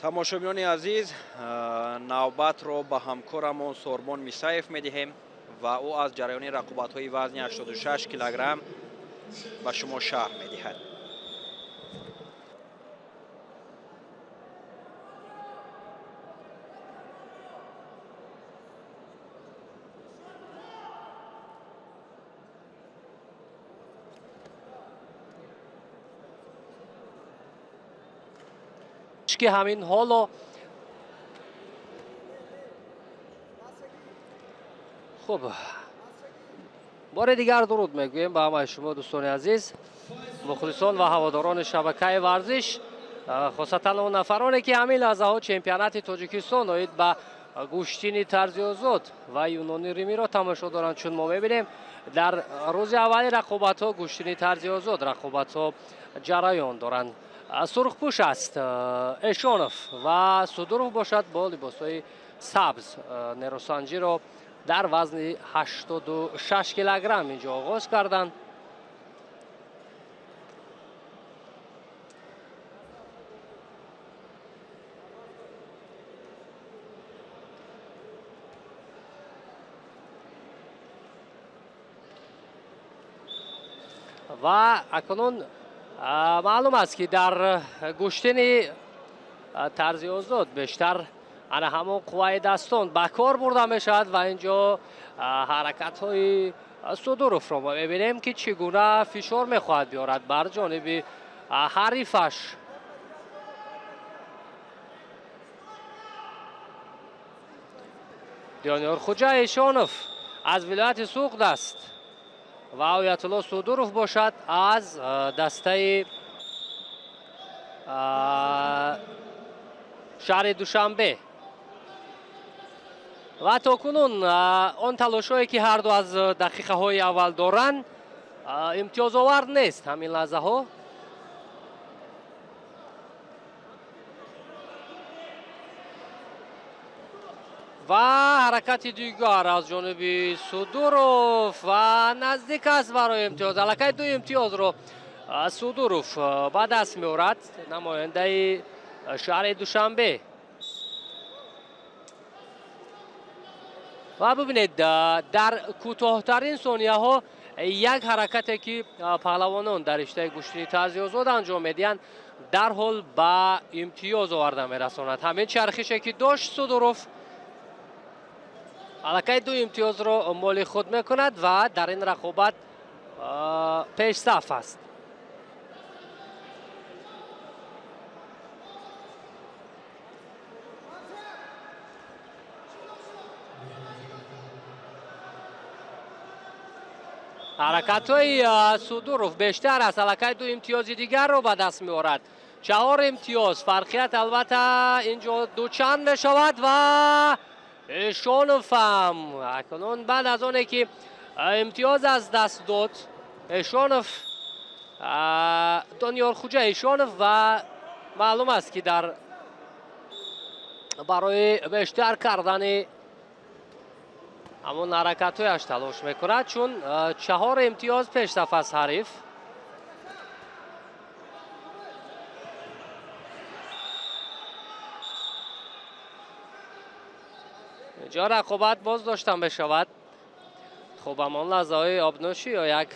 Тамошобинони азиз, навбатро ба ҳамкорамон Сорбон Мисаев медиҳем ва ӯ аз ҷараёни рақобатҳои вазни 86 килограмм ба шумо шарҳ медиҳад. Ки ҳамин ҳоло хуб бори дигар дуруд мегӯем ба ҳамаи шумо дӯстони азиз, мухлисон ва ҳаводорони шабакаи варзиш, хосатан он нафароне ки ҳамин лаҳзаҳо чемпионати Тоҷикистон оид ба гӯштини тарзи озод ва юнони римиро тамошо доранд. Чун мо мебинем дар рӯзи аввали рақобатҳо гӯштини тарзи озод рақобатҳо ҷараён доранд. Сурхпӯш аст Эшонов ва Судуров бошад бо либосҳои сабз нерӯсанҷиро Дар вазни 86 килограмм инҷо оғоз карданд. Ва акнун маълум аст, ки дар гӯштини тарзи озод бештар ана ҳамон қувваи дастон ба кор бурда мешавад ва инҷо ҳаракатҳои Судуровро мо мебинем, ки чӣ гуна фишор мехоҳад биёрад бар ҷониби ҳарифаш. Дониёрхуҷа Эшонов аз вилояти Суғд аст ва Оятулло Судуров бошад аз дастаи шаҳри Душанбе. Ва то кунун он талошҳое, ки ҳарду аз дақиқаҳои аввал доранд, имтиёзовар нест ҳамин лаҳзаҳо. Ва ҳаракати дигар аз ҷониби Судуров ва наздик аст барои имтиёз. Аллакай ду имтиёзро Судуров ба даст меорад, намояндаи шаҳри Душанбе. Ва бибинед, дар кӯтоҳтарин сонияҳо як ҳаракате, ки паҳлавонон дар риштаи гӯштини тарзи озод анҷом медиҳанд, дарҳол ба имтиёз оварда мерасонад. Ҳамин чархише, ки дошт Судуров, аллакай ду имтиёзро моли худ мекунад ва дар ин рақобат пешсаф аст. Ҳаракатҳои Судуров бештар аст, аллакай ду имтиёзи дигарро ба даст меорад. 4 имтиёз фарқият албатта инҷо дучанд мешавад ва Эшонов ҳам акнун баъд аз оне, ки имтиёз аз даст дод, Эшонов, Дониёрхуҷа Эшонов, ва маълум аст, ки дар барои бештар кардани ҳамон ҳаракатҳояш талош мекунад, чун 4 имтиёз пешсаф аст ҳариф. Инҷо рақобат боз дошта мешавад. Хуб, ҳамон лаҳзаҳои обнӯшӣ ё як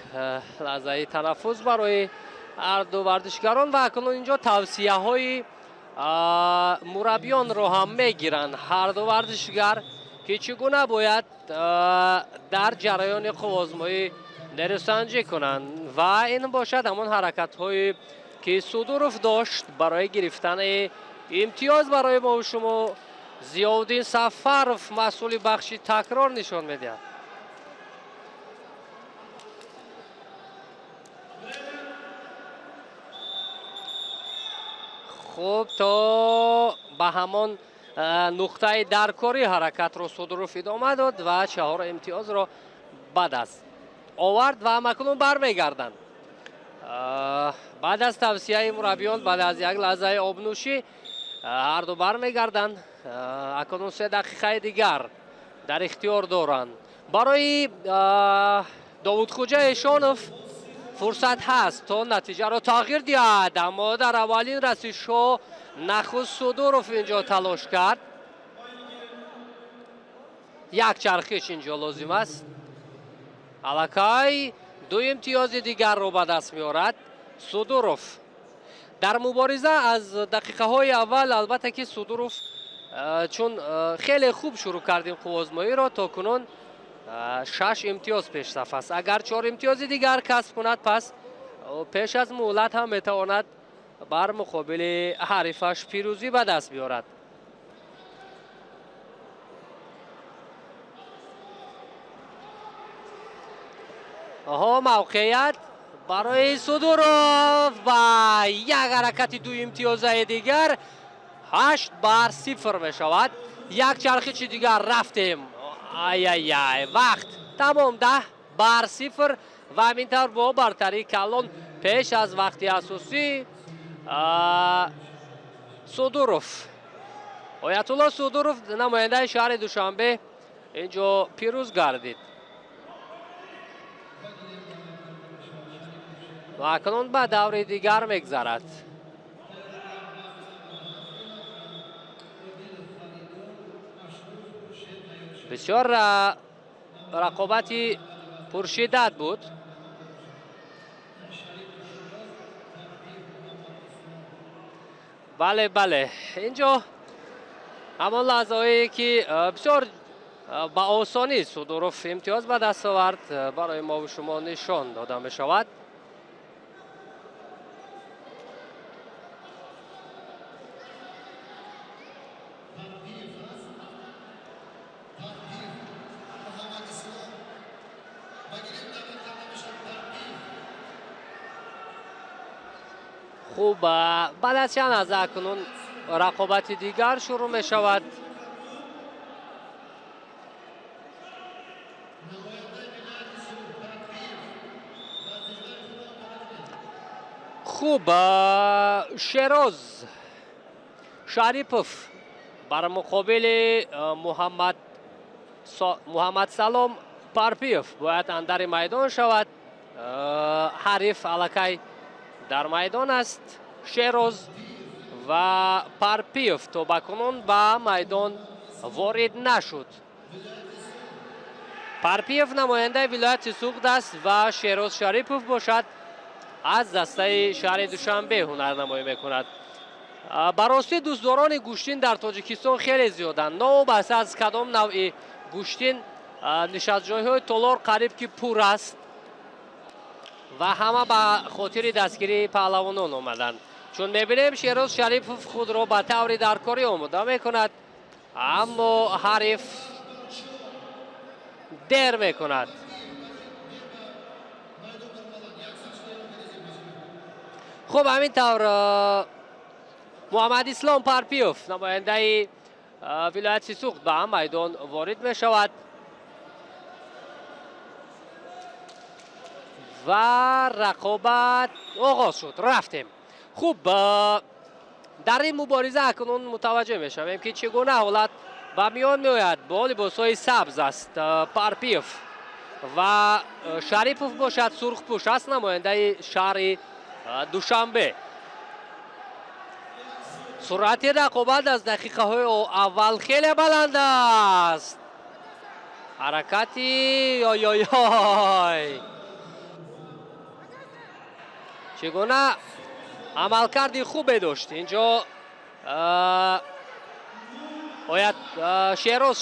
лаҳзаи танаффус барои ҳарду варзишгарон ва акнун инҷо тавсияҳои мураббиёнро ҳам мегиранд ҳарду варзишгар, ки чӣ гуна бояд дар ҷараёни қувваозмоӣ нерӯсанҷӣ кунанд. Ва ин бошад ҳамон ҳаракатҳое, ки Судуров дошт барои гирифтани имтиёз барои мо шумо. Зиёвуддин Сафаров, масъули бахши такрор, нишон медиҳад. Хуб, то ба ҳамон нуқтаи даркорӣ ҳаракатро Судуров идома дод ва 4 имтиёзро ба даст овард ва ҳамакнун бармегарданд. Баъд аз тавсияи мураббиён, баъд аз як лаҳзаи обнӯшӣ, ҳарду бармегарданд. Акнун 3 дақиқаи дигар дар ихтиёр доранд. Барои Довудхуҷа Эшонов фурсат ҳаст, то натиҷаро тағйир диҳад, аммо дар аввалин расишҳо нахуст Судуров инҷо талош кард. Як чархиш инҷо лозим аст. Аллакай ду имтиёзи дигарро ба даст меорад Судуров. Дар мубориза аз дақиқаҳои аввал албатта ки Судуров, чун хеле хуб шурӯъ кардем қувваозмоиро, то кунун 6 имтиёз пешсаф аст. Агар 4 имтиёзи дигар касб кунад, пас пеш аз муҳлат ҳам метавонад бар муқобили ҳарифаш пирӯзӣ ба даст биёрад. Оҳо, мавқеият барои Судуров ва як ҳаракати ду имтиёзаи дигар 8-0 мешавад. Як чархиши дигар рафтем. Ай-ай-ай, вақт тамом, 10-0 ва ҳамин тавр бо бартарии калон пеш аз вақти асосӣ Судуров, Оятулло Судуров, намояндаи шаҳри Душанбе, инҷо пирӯз гардид ва акнун ба даври дигар мегзарад. Бисёр рақобати пуршиддат буд. Бале, бале, инҷо ҳамон лаҳзаҳое ки бисёр ба осонӣ Судуров имтиёз ба даст овард, барои мову шумо нишон дода мешавад. Хуб, баъд аз чанд лаҳза акнун рақобати дигар шурӯъ мешавад. Хуб, Шероз Шарипов бар муқобили Муҳаммадсалом Парпиев бояд андари майдон шавад. Ҳариф аллакай дар майдон аст. Шероз ва Парпиев то ба кунун ба майдон ворид нашуд. Парпиев намояндаи вилояти Суғд аст ва Шероз Шарипов бошад аз дастаи шаҳри Душанбе ҳунарнамоӣ мекунад. Ба ростӣ дӯстдорони гӯштин дар Тоҷикистон хеле зиёданд. Новобаста аз кадом навъи гӯштин, нишастҷойҳои толор қариб ки пур аст ва ҳама ба хотири дастгирии паҳлавонон омаданд. Чун мебинем, Шероз Шарипов худро ба таври даркорӣ омода мекунад, аммо ҳариф дер мекунад. Хуб, ҳамин тавр Муҳаммадислом Парпиев, намояндаи вилояти Суғд, ба майдон ворид мешавад ва рақобат оғоз шуд. Рафтем. Хуб, дар ин мубориза акнун мутаваҷҷеҳ мешавем, ки чӣ гуна ҳолат ба миён меояд. Бо либосҳои сабз аст Парпиев ва Шарипов бошад сурхпӯш аст, намояндаи шаҳри Душанбе. Суръати рақобат аз дақиқаҳои аввал хеле баланд аст. Ҳаракати ой-ой-ой, чӣ гуна амалкарди хубе дошт инҷо ояд Шероз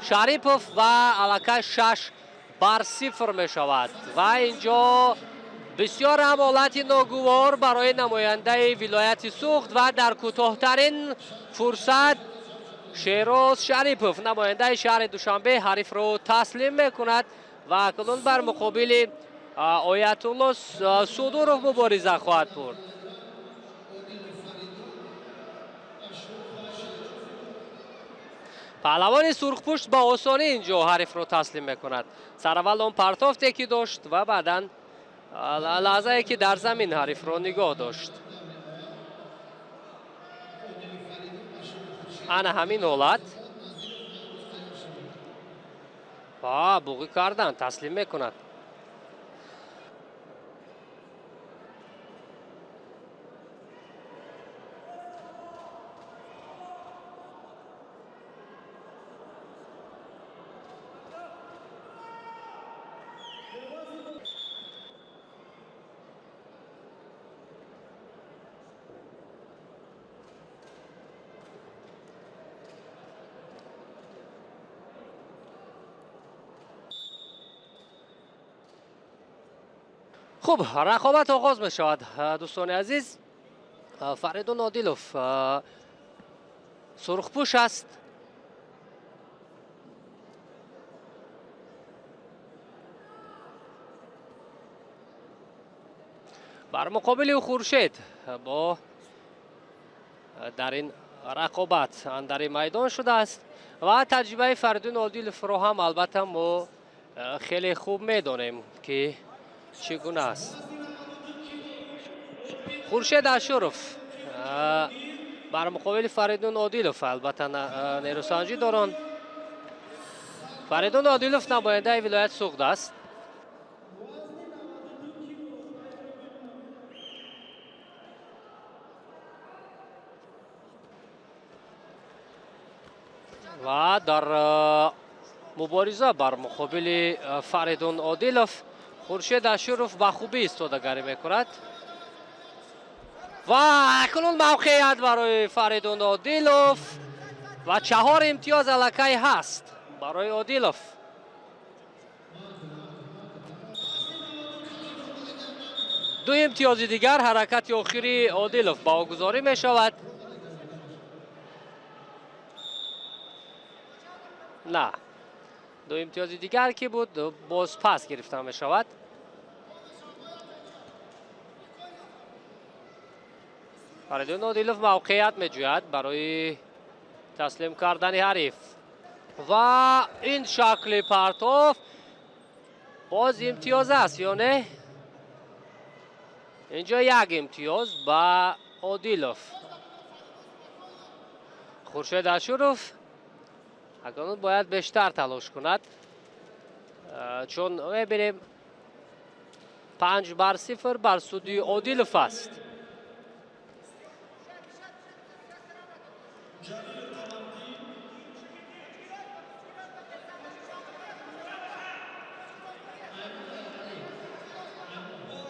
Шарипов ва аллакай 6-0 мешавад ва инҷо бисёр ҳам ҳолати ногувор барои намояндаи вилояти Суғд ва дар кӯтоҳтарин фурсат Шероз Шарипов, намояндаи шаҳри Душанбе, ҳарифро таслим мекунад ва акнун бар муқобили Оятулло Судуров мубориза хоҳад бурд. Паҳлавони сурхпушт ба осонӣ инҷо ҳарифро таслим мекунад. Сараввал он партофте ки дошт ва баъдан лаҳзае ки дар замин ҳарифро нигоҳ дошт. Ана ҳамин ҳолат. Буғӣ кардан, таслим мекунад. Хуб, рақобат оғоз мешавад, дӯстони азиз. Фаридун Одилов сурхпӯш аст. Бар муқобили ӯ Хуршед бо дар ин рақобат андари майдон шудааст ва таҷрибаи Фаридун Одиловро ҳам албатта мо хеле хуб медонем, ки чӣ гуна аст. Хуршед Ашуров бар муқобили Фаридун Одилов албатта нерӯсанҷӣ доранд. Фаридун Одилов намояндаи вилояти Суғд аст. Ва дар мубориза бар муқобили Фаридун Одилов Хуршед Ашуров ба хубӣ истодагарӣ мекунад. Ва акнун мавқеият барои Фаридун Одилов ва 4 имтиёз аллакай ҳаст барои Одилов. 2 имтиёзи дигар ҳаракати охири Одилов баҳогузорӣ мешавад. На, 2 имтиёзи дигар ки буд боз пас гирифта мешавад. Фаридун Одилов мавқеият меҷӯяд барои таслим кардани ҳариф ва ин шакли партоф боз имтиёз аст ё не? Инҷо 1 имтиёз ба Одилов. Хуршед Ашуров акнун бояд бештар талош кунад, чун мебинем 5-0 бар суди Одилов аст.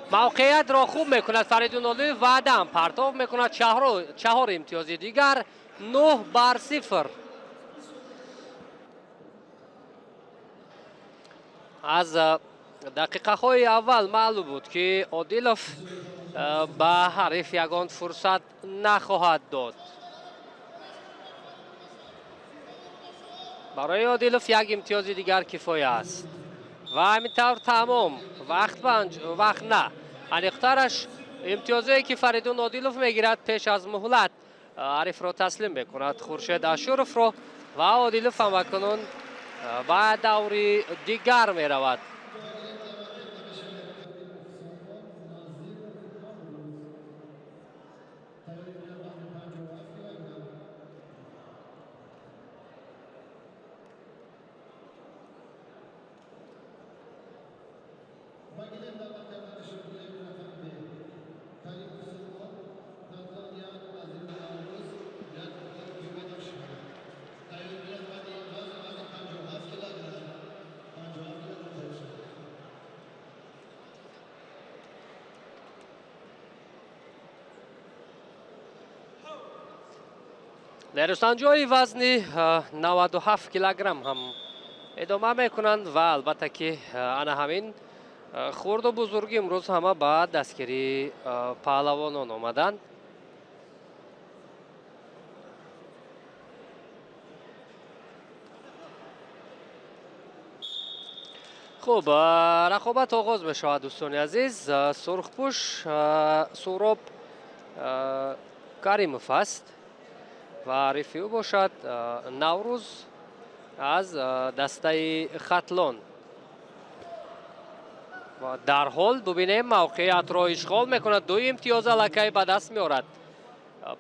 Мавқеиятро хуб мекунад Фаридун Одилов ва дам партов мекунад 4 имтиёзи дигар, 9-0. Аз дақиқаҳои аввал маълум буд, ки Одилов ба ҳариф ягон фурсат нахоҳад дод. Барои Одилов 1 имтиёзи дигар кифоя аст. Ва ҳамин тавр тамом. Вақт на. Аниқтараш имтиёзое ки Фаридун Одилов мегирад пеш аз муҳлат ҳарифро таслим мекунад Хуршед Ашуровро ва Одилов ҳам акнун ба даври дигар меравад. Дар санҷои вазни 97 килограмм ҳам идома мекунанд ва албатта ки ана ҳамин хурду бузурги имрӯз ҳама ба дастгирии паҳлавонон омаданд. Хуб, рақобат оғоз мешавад дӯстони азиз. Сурхпӯш Суроб Каримов аст ва ҳарифи ӯ бошад Наврӯз аз дастаи Хатлон. Ва дарҳол бубинем мавқеиятро ишғол мекунад, 2 имтиёз аллакай ба даст меорад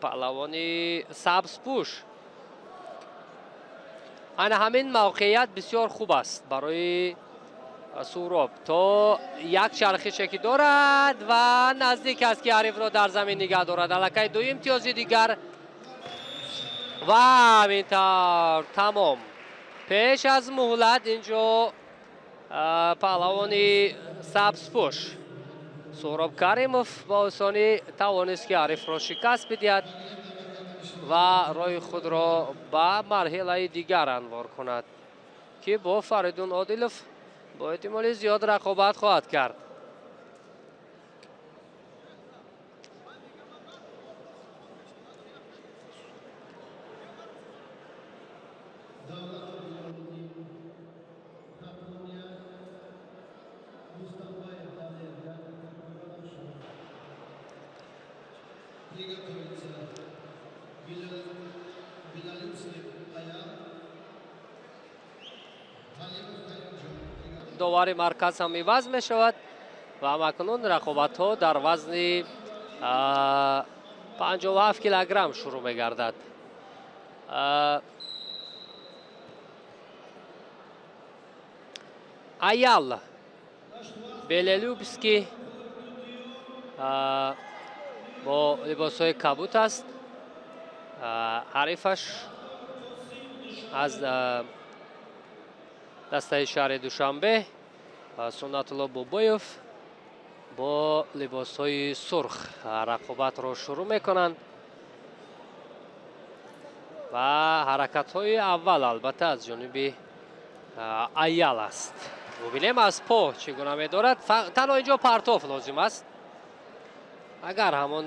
паҳлавони сабзпӯш. Ана ҳамин мавқеият бисёр хуб аст барои Суроб, то як чархише ки дорад ва наздик аст ки ҳарифро дар замин нигаҳ дорад. Аллакай 2 имтиёзи дигар ва ҳамин тавр тамом. Пеш аз муҳлат инҷо паҳлавони сабзпӯш Суроб Каримов ба осонӣ тавонист ки ҳарифро шикаст бидиҳад ва роҳи худро ба марҳилаи дигар анвор кунад, ки бо Фаридун Одилов бо эҳтимоли зиёд рақобат хоҳад кард. Довари марказ ҳам иваз мешавад ва ҳамакнун рақобатҳо дар вазни 57 килограмм шурӯъ мегардад. Аял Белелюбский бо либосҳои кабут аст. Ҳарифаш аз дастаи шаҳри Душанбе Суннатулло Бобоев бо либосҳои сурх рақобатро шурӯъ мекунанд ва ҳаракатҳои аввал албатта аз ҷониби Аял аст. Бубинем аз по чӣ гуна медорад. Танҳо инҷо партоф лозим аст. Агар ҳамон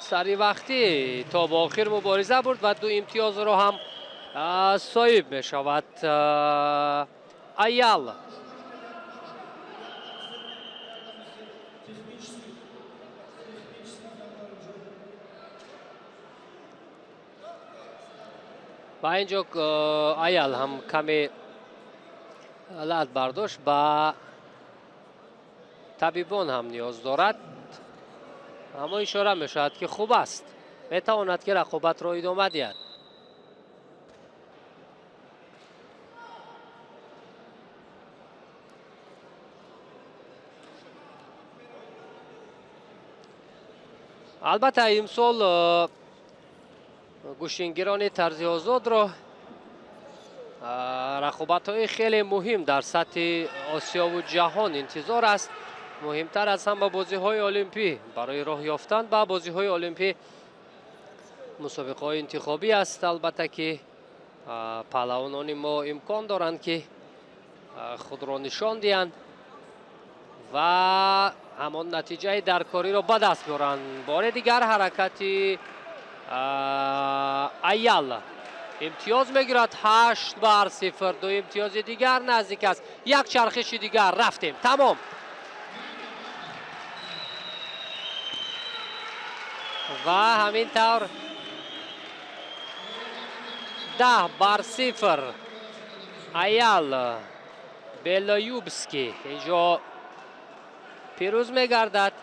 сари вақтӣ то ба охир мубориза бурд ва ду имтиёзро ҳам соҳиб мешавад Аял. Ва инҷо Аял ҳам каме лат бардошт, ба табибон ҳам ниёз дорад, аммо ишора мешавад ки хуб аст, метавонад ки рақобатро идома диҳад. Албатта имсол гӯштингирони тарзи озодро рақобатҳои хеле муҳим дар сатҳи Осиёву ҷаҳон интизор аст. Муҳимтар аз ҳама бозиҳои олимпӣ барои роҳ ёфтан ба бозиҳои олимпӣ мусобиқаҳои интихобӣ аст. Албатта ки паҳлавонони мо имкон доранд ки худро нишон диҳанд ва ҳамон натиҷаи даркориро ба даст биёранд. Бори дигар ҳаракати Аял имтиёз мегирад 8-0. Ду имтиёзи дигар наздик аст. Як чархиши дигар рафтем. Тамом. Ва ҳамин тавр 10-0 Аял Белоюбский инҷо пирӯз мегардад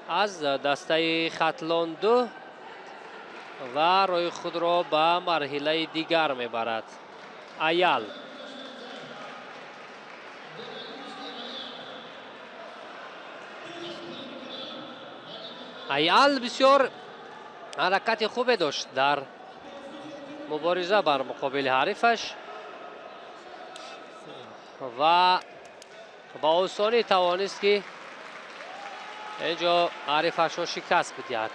аз дастаи Хатлон 2 ва роҳи худро ба марҳилаи дигар мебарад. Аял. Аял бисёр ҳаракати хубе дошт дар мубориза бар муқобили ҳарифаш ва ба осонӣ тавонист ки инҷо ҳарифашро шикаст бидиҳад.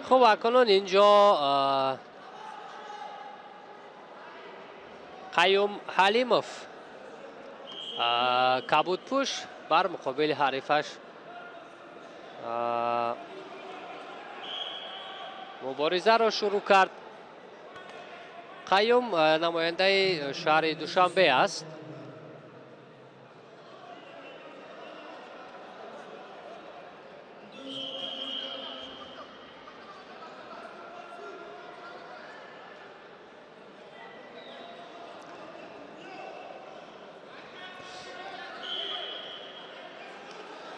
Хуб, акнун инҷо Қаюм Ҳалимов кабудпӯш бар муқобили ҳарифаш муборизаро шурӯъ кард. Қаюм намояндаи шаҳри Душанбе аст.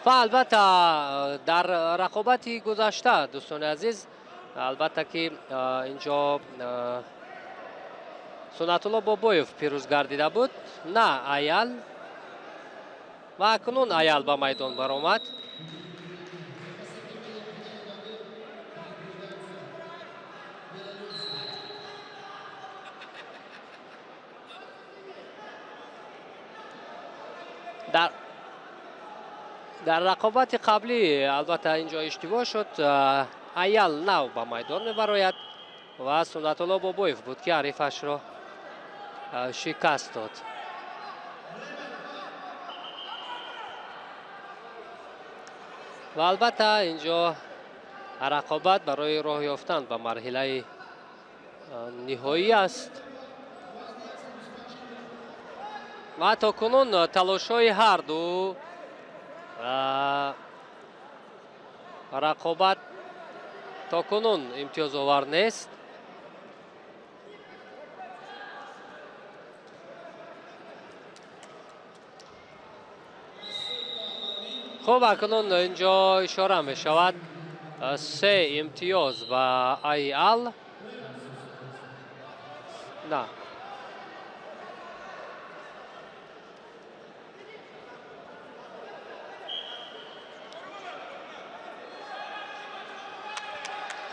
Ва албатта дар рақобати гузашта дӯстони азиз, албатта ки инҷо Суннатулло Бобоев пирӯз гардида буд, на Аял. Ва акнун Аял ба майдон баромад. Дар рақобати қаблӣ албатта инҷо иштибоҳ шуд. Аял нав ба майдон мебарояд ва Суннатулло Бобоев буд ки ҳарифашро шикаст дод. Ва албатта инҷо рақобат барои роҳ ёфтан ба марҳилаи ниҳоӣ аст. Ва то кунун талошҳои ҳар ду рақобат то кунун имтиёзовар нест. Хуб, акнун инҷо ишора мешавад се имтиёз ба Айал. На.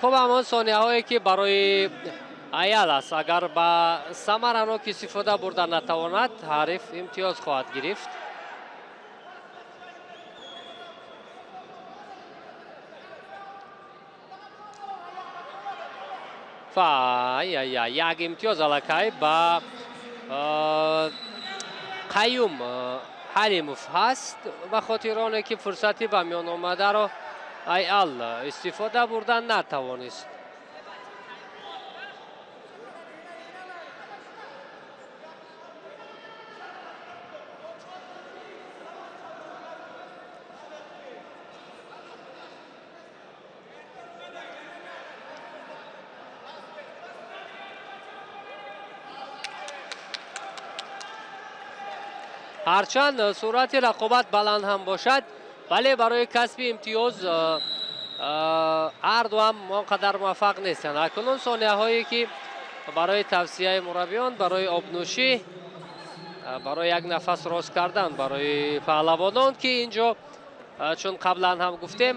Хуб, ҳамон сонияҳое ки барои Аял аст, агар ба самаранок истифода бурда натавонад, ҳариф имтиёз хоҳад гирифт. Як имтиёз аллакай ба Қаюм Ҳалимов ҳаст, ба хотири оне ки фурсати ба миён омадаро Айал истифода бурда натавонист. Ҳарчанд суръати рақобат баланд ҳам бошад, вале барои касби имтиёз ҳар дуам он қадар муваффақ нестанд. Акнун сонияҳое ки барои тавсияи мураббиён, барои обнӯшӣ, барои як нафас рост кардан барои паҳлавонон, ки инҷо чун қаблан ҳам гуфтем,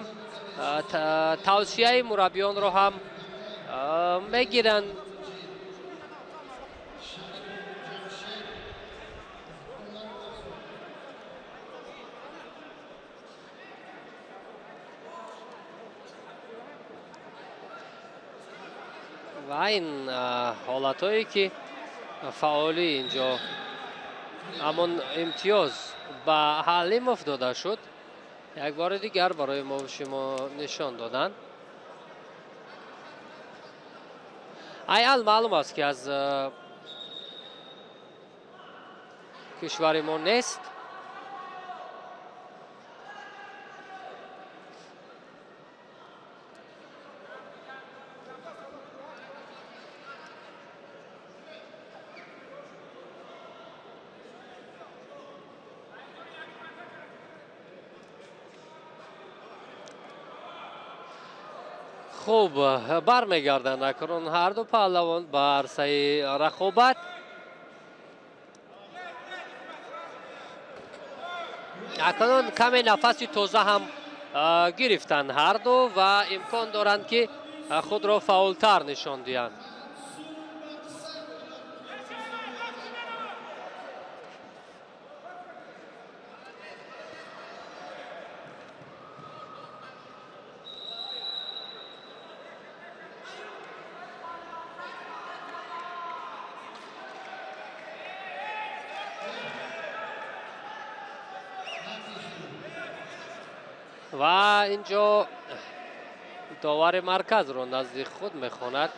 тавсияи мураббиёнро ҳам мегиранд. Ва ин ҳолатҳое ки фаъолӣ инҷо ҳамон имтиёз ба Ҳалимов дода шуд, як бори дигар барои мо шумо нишон доданд. Айал маълум аст ки аз кишвари мо нест. Хуб, бармегарданд акнун ҳарду паҳлавон ба арсаи рақобат. Акнун каме нафаси тоза ҳам гирифтанд ҳарду ва имкон доранд ки худро фаъолтар нишон диҳанд. Ва инҷо довари марказро назди худ мехонад.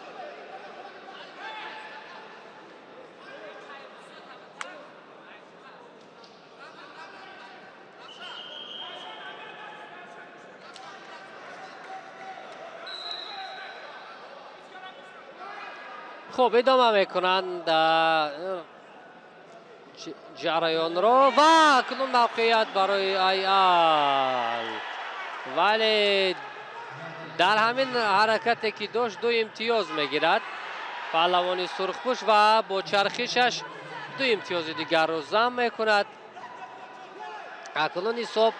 Хуб, идома мекунанд ҷараёнро ва акнун мавқеият барои Айал. Вале дар ҳамин ҳаракате ки дошт ду имтиёз мегирад паҳлавони сурхпӯш ва бо чархишаш ду имтиёзи дигарро зам мекунад. Акнун ҳисоб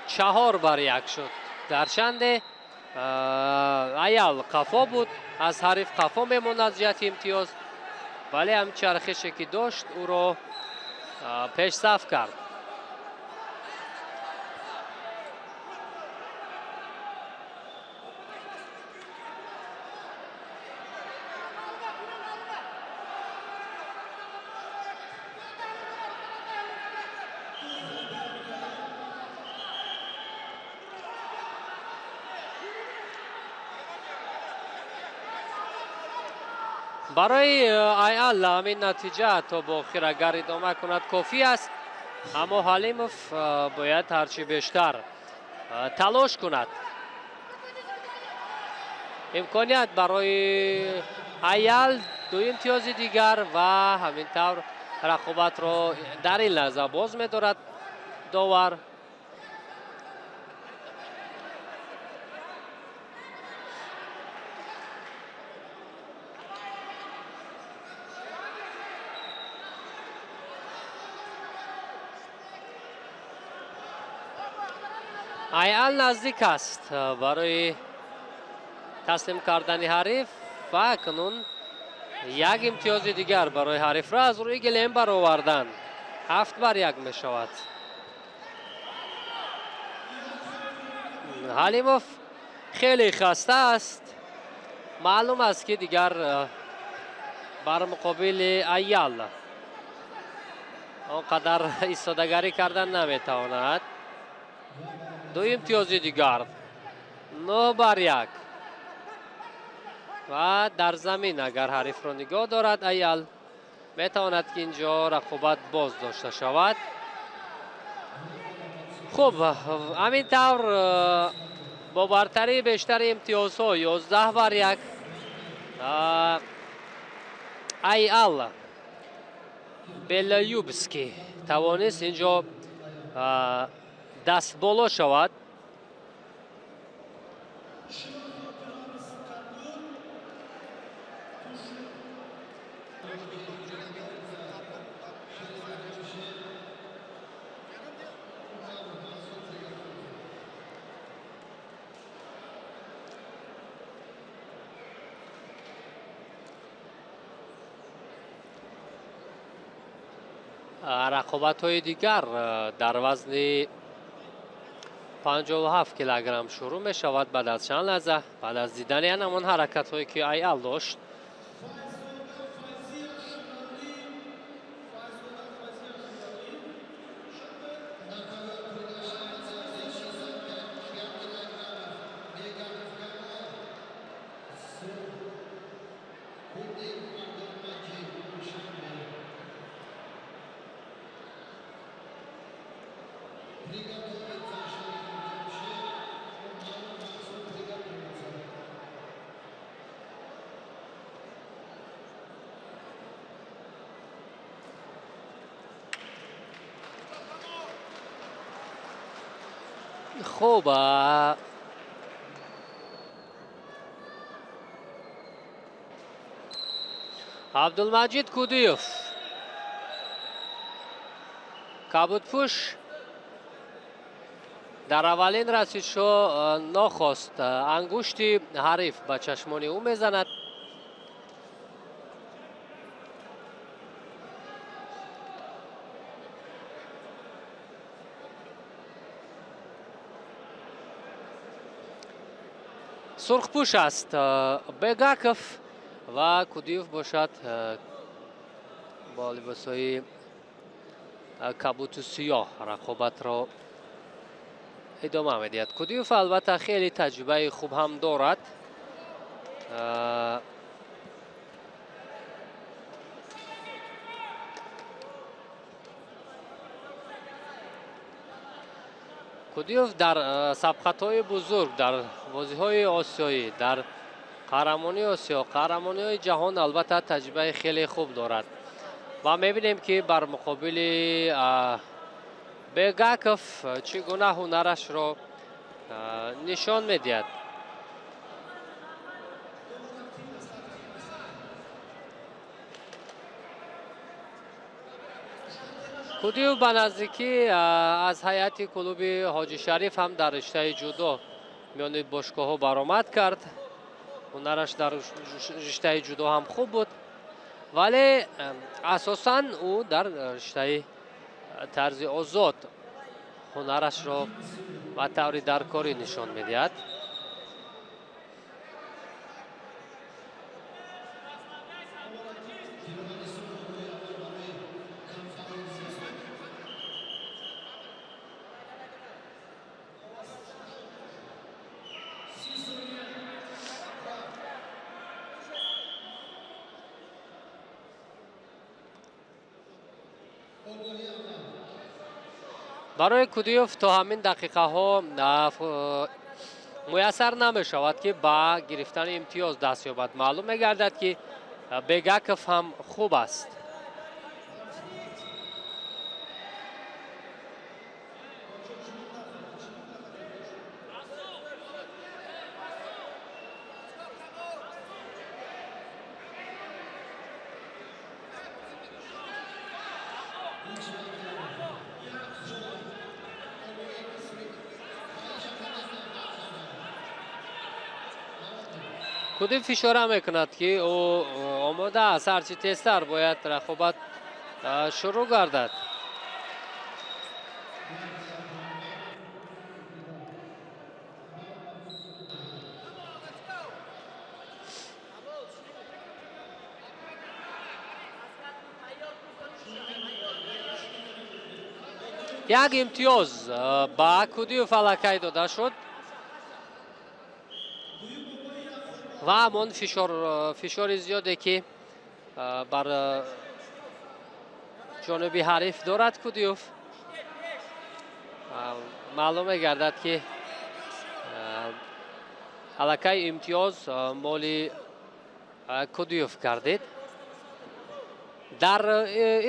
4-1 шуд. Гарчанде Аял қафо буд, аз ҳариф қафо мемонд аз ҷиҳати имтиёз, вале ҳам чархише ки дошт ӯро пешсаф кард. Барои Айал ҳамин натиҷа то бо охир агар идома кунад кофӣ аст, аммо Ҳалимов бояд ҳарчи бештар талош кунад. Имконият барои Аял ду имтиёзи дигар ва ҳамин тавр рақобатро дар ин лаҳза боз медорад довар. Айал наздик аст барои таслим кардани ҳариф ва акнун як имтиёзи дигар барои ҳарифро аз рӯи гилем баровардан. 7-1 мешавад. Ҳалимов хеле хаста аст. Маълум аст, ки дигар бар муқобили Аял он қадар истодагарӣ кардан наметавонад. Ду имтиёзи дигар, 9-1. Ва дар замин агар ҳарифро нигоҳ дорад Аял, метавонад, ки инҷо рақобат боз дошта шавад. Хуб, ҳамин тавр бо бартарии бештари имтиёзҳо 11-1 Айал Белаюбский тавонист инҷо дастболо шавад. Рақобатҳои дигар дар вазни 57 килограмм шурӯъ мешавад баъд аз чанд лаҳза, баъд аз дидани ҳамон ҳаракатҳое, ки Айал дошт. Хуб, Абдулмаҷид Кудиев кабудпӯш дар аввалин расидшо нохост ангушти ҳариф ба чашмони ӯ мезанад. Сурхпӯш аст Бегаков ва Кудиев бошад бо либосҳои кабуту сиёҳ рақобатро идома медиҳад. Кудиев албатта хеле таҷрибаи хуб ҳам дорад. Кудиев дар сабқатҳои бузург, дар бозиҳои осиёӣ, дар қаҳрамонии Осиё, қаҳрамониҳои ҷаҳон албатта таҷрибаи хеле хуб дорад ва мебинем, ки бар муқобили Бегаков чӣ гуна ҳунарашро нишон медиҳад. Кудиев ба наздикӣ аз ҳайати клуби Ҳоҷи Шариф ҳам дар риштаи ҷудо миёни бошгоҳҳо баромад кард. Ҳунараш дар риштаи ҷудо ҳам хуб буд, вале асосан ӯ дар риштаи тарзи озод ҳунарашро ба таври даркорӣ нишон медиҳад. Барои Кудиев то ҳамин дақиқаҳо муяссар намешавад, ки ба гирифтани имтиёз даст ёбад. Маълум мегардад, ки Бегаков ҳам хуб аст. Кудиев ишора мекунад, ки ӯ омода аст, ҳарчи тезтар бояд рақобат шурӯъ гардад. Як имтиёз ба Кудиев аллакай дода шуд ва ҳамон фишори зиёде, ки бар ҷониби ҳариф дорад Кудиев, маълум мегардад, ки аллакай имтиёз моли Кудиев гардид. Дар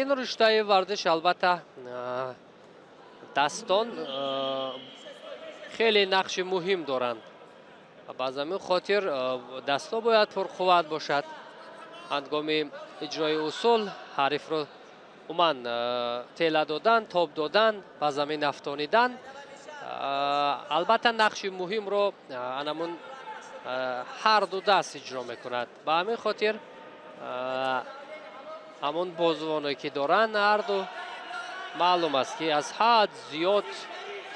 ин риштаи варзиш, албатта, дастон хеле нақши муҳим доранд. Ба замин хотир дастҳо бояд пурқувват бошад. Ҳангоми иҷрои усул ҳарифро умуман тела додан, тоб додан, ба замин афтонидан, албатта, нақши муҳимро анамун ҳар ду даст иҷро мекунад. Ба ҳамин хотир ҳамон бозувоне, ки доранд ҳарду, маълум аст, ки аз ҳад зиёд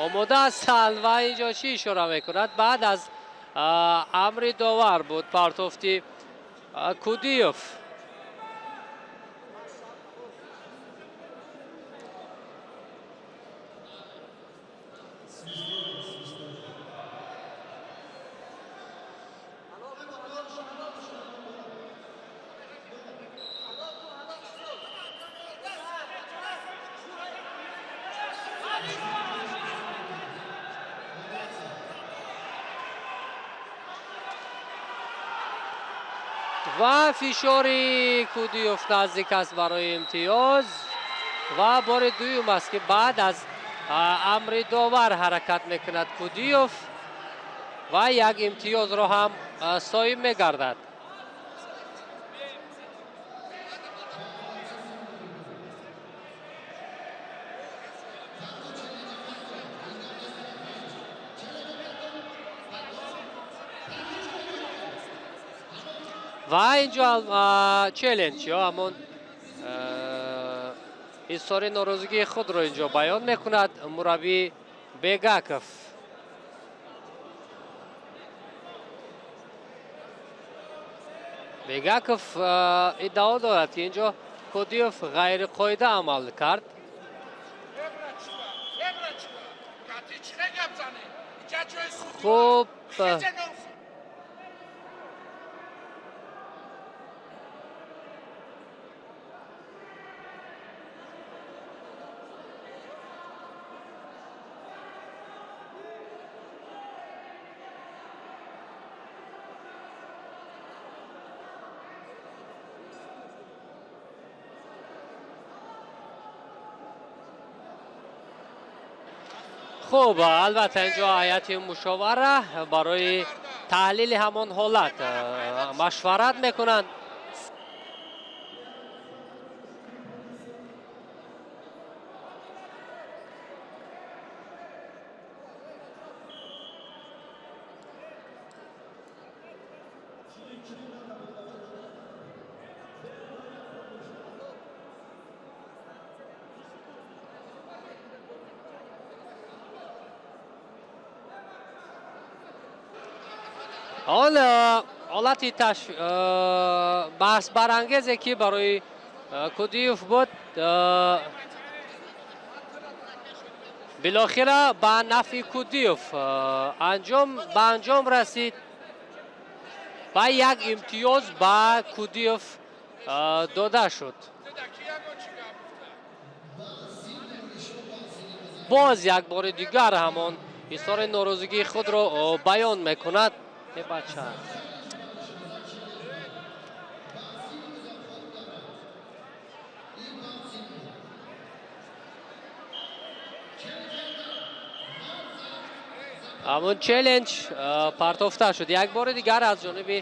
омода ҳастанд. Ва инҷо чӣ ишора мекунад? Баъд аз амри довар буд партофти Кудиев. Ва фишори Кудиев наздик аст барои имтиёз ва бори дуюм аст, ки баъд аз амри довар ҳаракат мекунад Кудиев ва як имтиёзро ҳам соҳиб мегардад. Ва инҷо челлендж ё ҳамон изҳори норозигии худро инҷо баён мекунад мураббӣ Бегаков. Бегаков иддао дорад, ки инҷо Кудиев ғайриқоида амал кард. Хуб, хуб, албатта, инҷо ҳайати мушовара барои таҳлили ҳамон ҳолат машварат мекунанд. Он ҳолати баҳсбарангезе, ки барои Кудиев буд, билохира ба нафъи Кудиев ба анҷом расид ва як имтиёз ба Кудиев дода шуд. Боз як бори дигар ҳамон изҳори норозигии худро баён мекунад. Бача, ҳамон челлендж партофта шуд як бори дигар аз ҷониби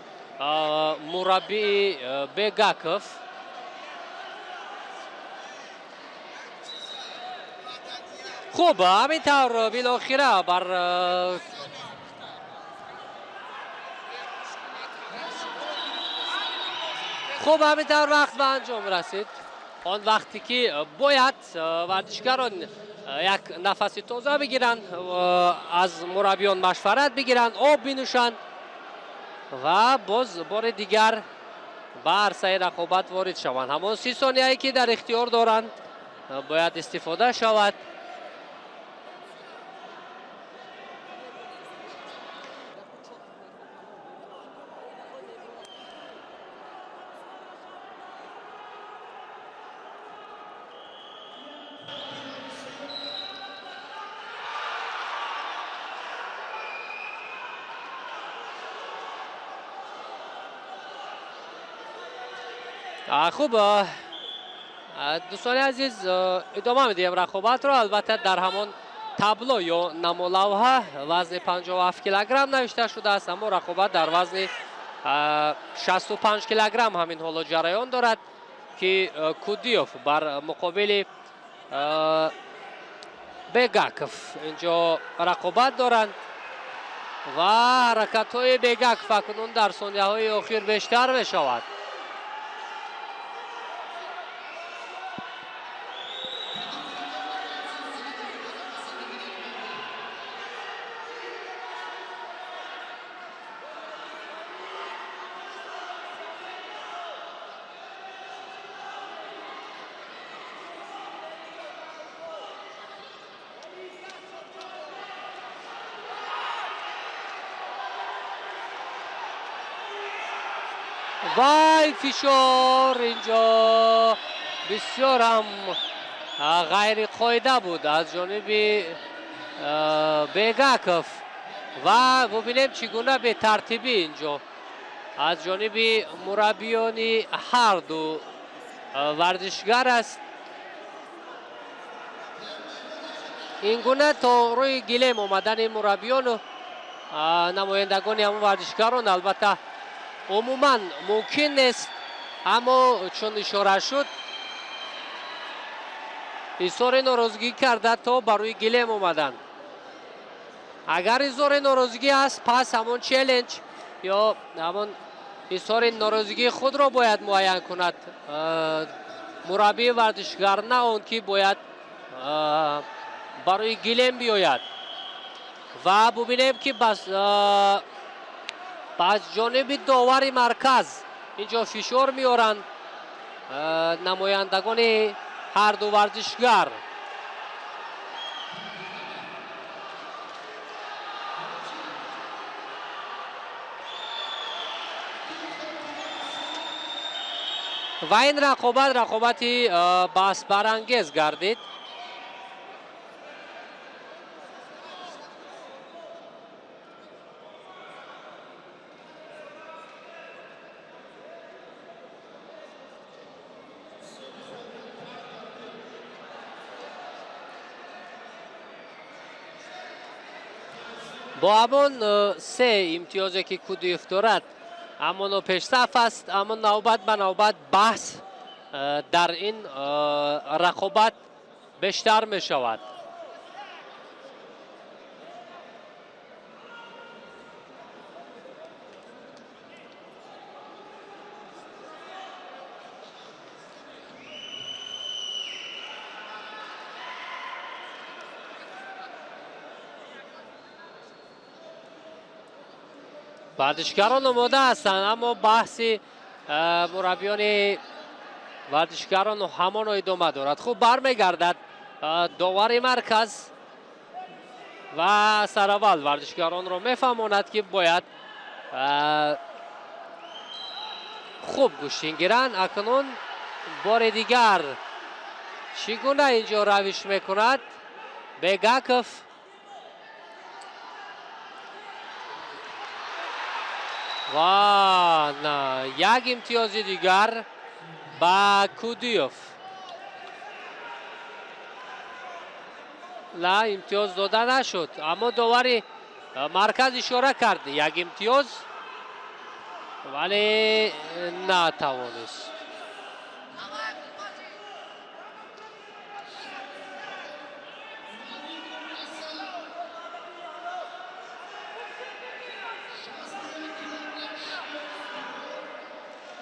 мураббии Бегаков. Хуб, ҳамин тавр билохира бар Хуб, ҳамин тавр вақт ба анҷом расид. Он вақте ки бояд варзишгарон як нафаси тоза бигиранд, аз мураббиён машварат бигиранд, об бинӯшанд ва боз бори дигар ба арсаи рақобат ворид шаванд. Ҳамон 30 сонияе ки дар ихтиёр доранд бояд истифода шавад. Хуб, дӯстони азиз, идома медиҳем рақобатро. Албатта дар ҳамон табло ё намолавҳа вазни 57 килограмм навишта шудааст, аммо рақобат дар вазни 65 килограмм ҳамин ҳоло ҷараён дорад, ки Кудиев бар муқобили Бегаков инҷо рақобат доранд ва ҳаракатҳои Бегаков акнун дар сонияҳои охир бештар мешавад. Вай, фишор инҷо бисёр ҳам ғайриқоида буд аз ҷониби Бегаков ва бубинем чӣ гуна бетартибӣ инҷо аз ҷониби мураббиёни ҳар ду варзишгар аст. Ин гуна то рӯи гилем омадани мураббиёну намояндагони ҳамон варзишгарон албатта умуман мумкин нест, аммо чун ишора шуд изҳори норозигӣ карда то ба рӯи гилем омаданд. Агар изҳори норозигӣ аст, пас ҳамон челлендж ё ҳамон изҳори норозигии худро бояд муайян кунад мураббии варзишгар, на он ки бояд ба рӯи гилем биёяд. Ва бубинем ки аз ҷониби довари марказ инҷо фишор меоранд намояндагони ҳар ду варзишгар. Ва ин рақобат рақобати баҳсбарангез гардид. Бо ҳамон се имтиёзе ки Кудиев дорад, ҳамоно пешсаф аст, аммо навбат ба навбат баҳс дар ин рақобат бештар мешавад. Варзишгарон омода ҳастанд, аммо баҳси мураббиёни варзишгарон ҳамоно идома дорад. Хуб, бармегардад довари марказ ва сараввал варзишгаронро мефаҳмонад, ки бояд хуб гӯштин гиранд. Акнун бори дигар чӣ гуна инҷо равиш мекунад Бегаков. Ва як имтиёзи дигар ба Кудиев. На, имтиёз дода нашуд, аммо довари марказ ишора кард як имтиёз, вале натавонист.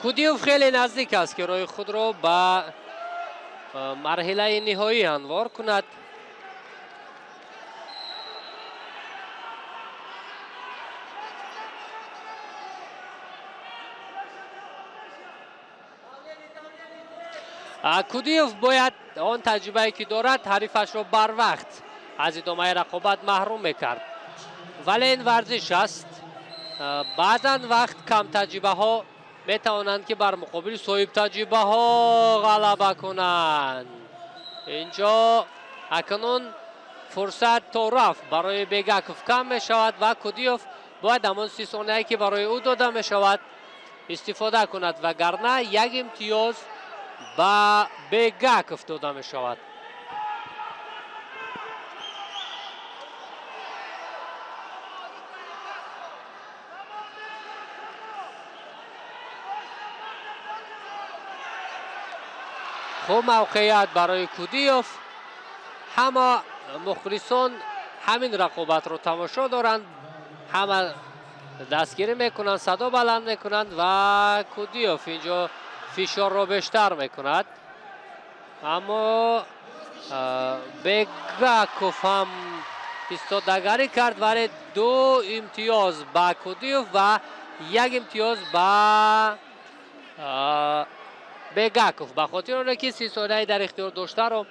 Кудиев хеле наздик аст, ки роҳи худро ба марҳилаи ниҳоӣ ҳамвор кунад. Кудиев бояд он таҷрибае, ки дорад, ҳарифашро барвақт аз идомаи рақобат маҳрум мекард. Вале ин варзиш аст. Баъзан вақт камтаҷрибаҳо метавонанд, ки бар муқобили соҳибтаҷрибаҳо ғалаба кунанд. Инҷо акнун фурсат то рафт барои Бегаков кам мешавад ва Кудиев бояд ҳамон 30 сонияе, ки барои ӯ дода мешавад, истифода кунад, вагарна як имтиёз ба Бегаков дода мешавад. Хуб мавқеият барои Кудиев. Ҳама мухлисон ҳамин рақобатро тамошо доранд, ҳама дастгирӣ мекунанд, садо баланд мекунанд ва Кудиев инҷо фишорро бештар мекунад. Аммо Бегаков ҳам истодагарӣ кард, вале 2 имтиёз ба Кудиев ва 1 имтиёз ба Бегаков, ба хотири оне ки 30 сонияи дар ихтиёр доштаро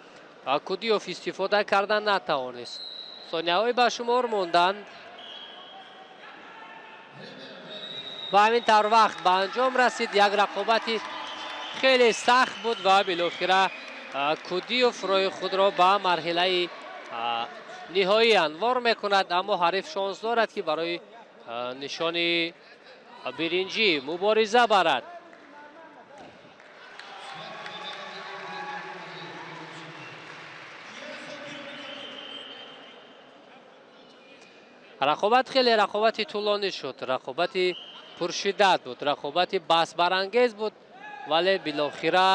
Кудиев истифода карда натавонист. Сонияҳои ба шумор монданд ва ҳамин тавр вақт ба анҷом расид. Як рақобати хеле сахт буд ва билохира Кудиев роҳи худро ба марҳилаи ниҳоӣ анвор мекунад, аммо ҳариф шонс дорад, ки барои нишони биринҷӣ мубориза барад. Рақобат хеле рақобати тӯлонӣ шуд, рақобати пуршиддат буд, рақобати баҳсбарангез буд, вале билохира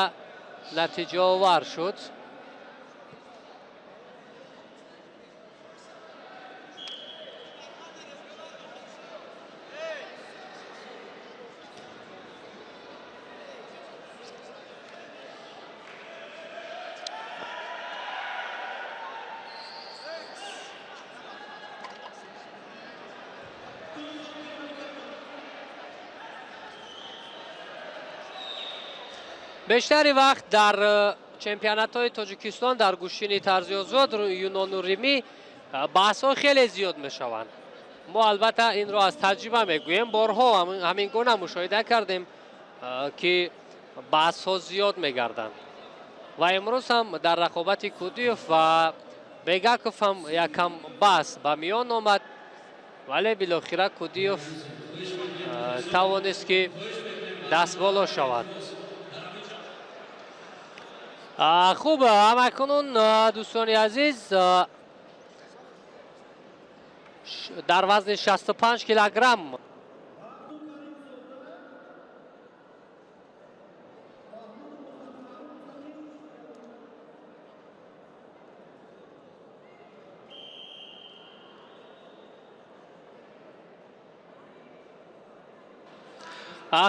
натиҷаовар шуд. Бештари вақт дар чемпионатҳои Тоҷикистон дар гӯштини тарзи озод юнону римӣ баҳсҳо хеле зиёд мешаванд. Мо албатта инро аз таҷриба мегӯем, борҳо ҳамин гуна мушоҳида кардем, ки баҳсҳо зиёд мегарданд ва имрӯз ҳам дар рақобати Кудиев ва Бегаков ҳам якам баҳс ба миён омад, вале билохира Кудиев тавонист, ки дастболо шавад. Хуб, ҳамакунун дӯстони азиз, дар вазни 65 килограмм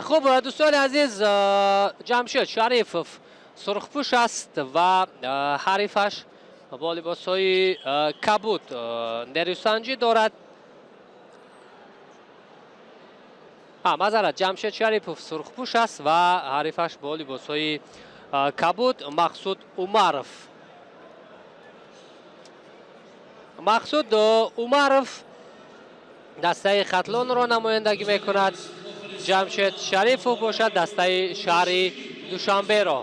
хуб, дӯстони азиз, Ҷамшед Шарифов сурхпӯш аст ва ҳарифаш бо либосҳои кабуд нерӯсанҷӣ дорад. Мазарат, Ҷамшед Шарипов сурхпӯш аст ва ҳарифаш бо либосҳои кабуд Мақсуд Умаров. Мақсуд Умаров дастаи Хатлонро намояндагӣ мекунад, Ҷамшед Шарифов бошад дастаи шаҳри Душанберо.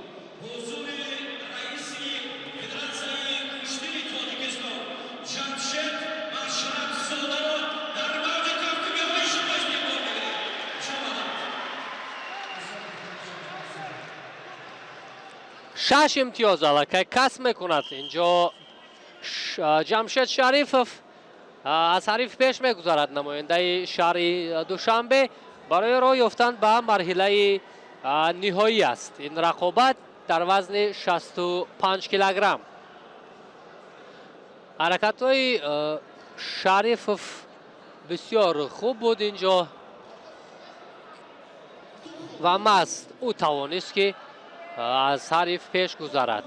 6 имтиёз аллакай касб мекунад инҷо Ҷамшед Шарифов аз ҳариф пеш мегузарад, намояндаи шаҳри Душанбе барои роҳ ёфтан ба марҳилаи ниҳоӣ аст. Ин рақобат дар вазни 65 килограмм. Ҳаракатҳои Шарифов бисёр хуб буд инҷо. Ва маҳз ӯ тавонист, ки аз ҳариф пеш гузарад.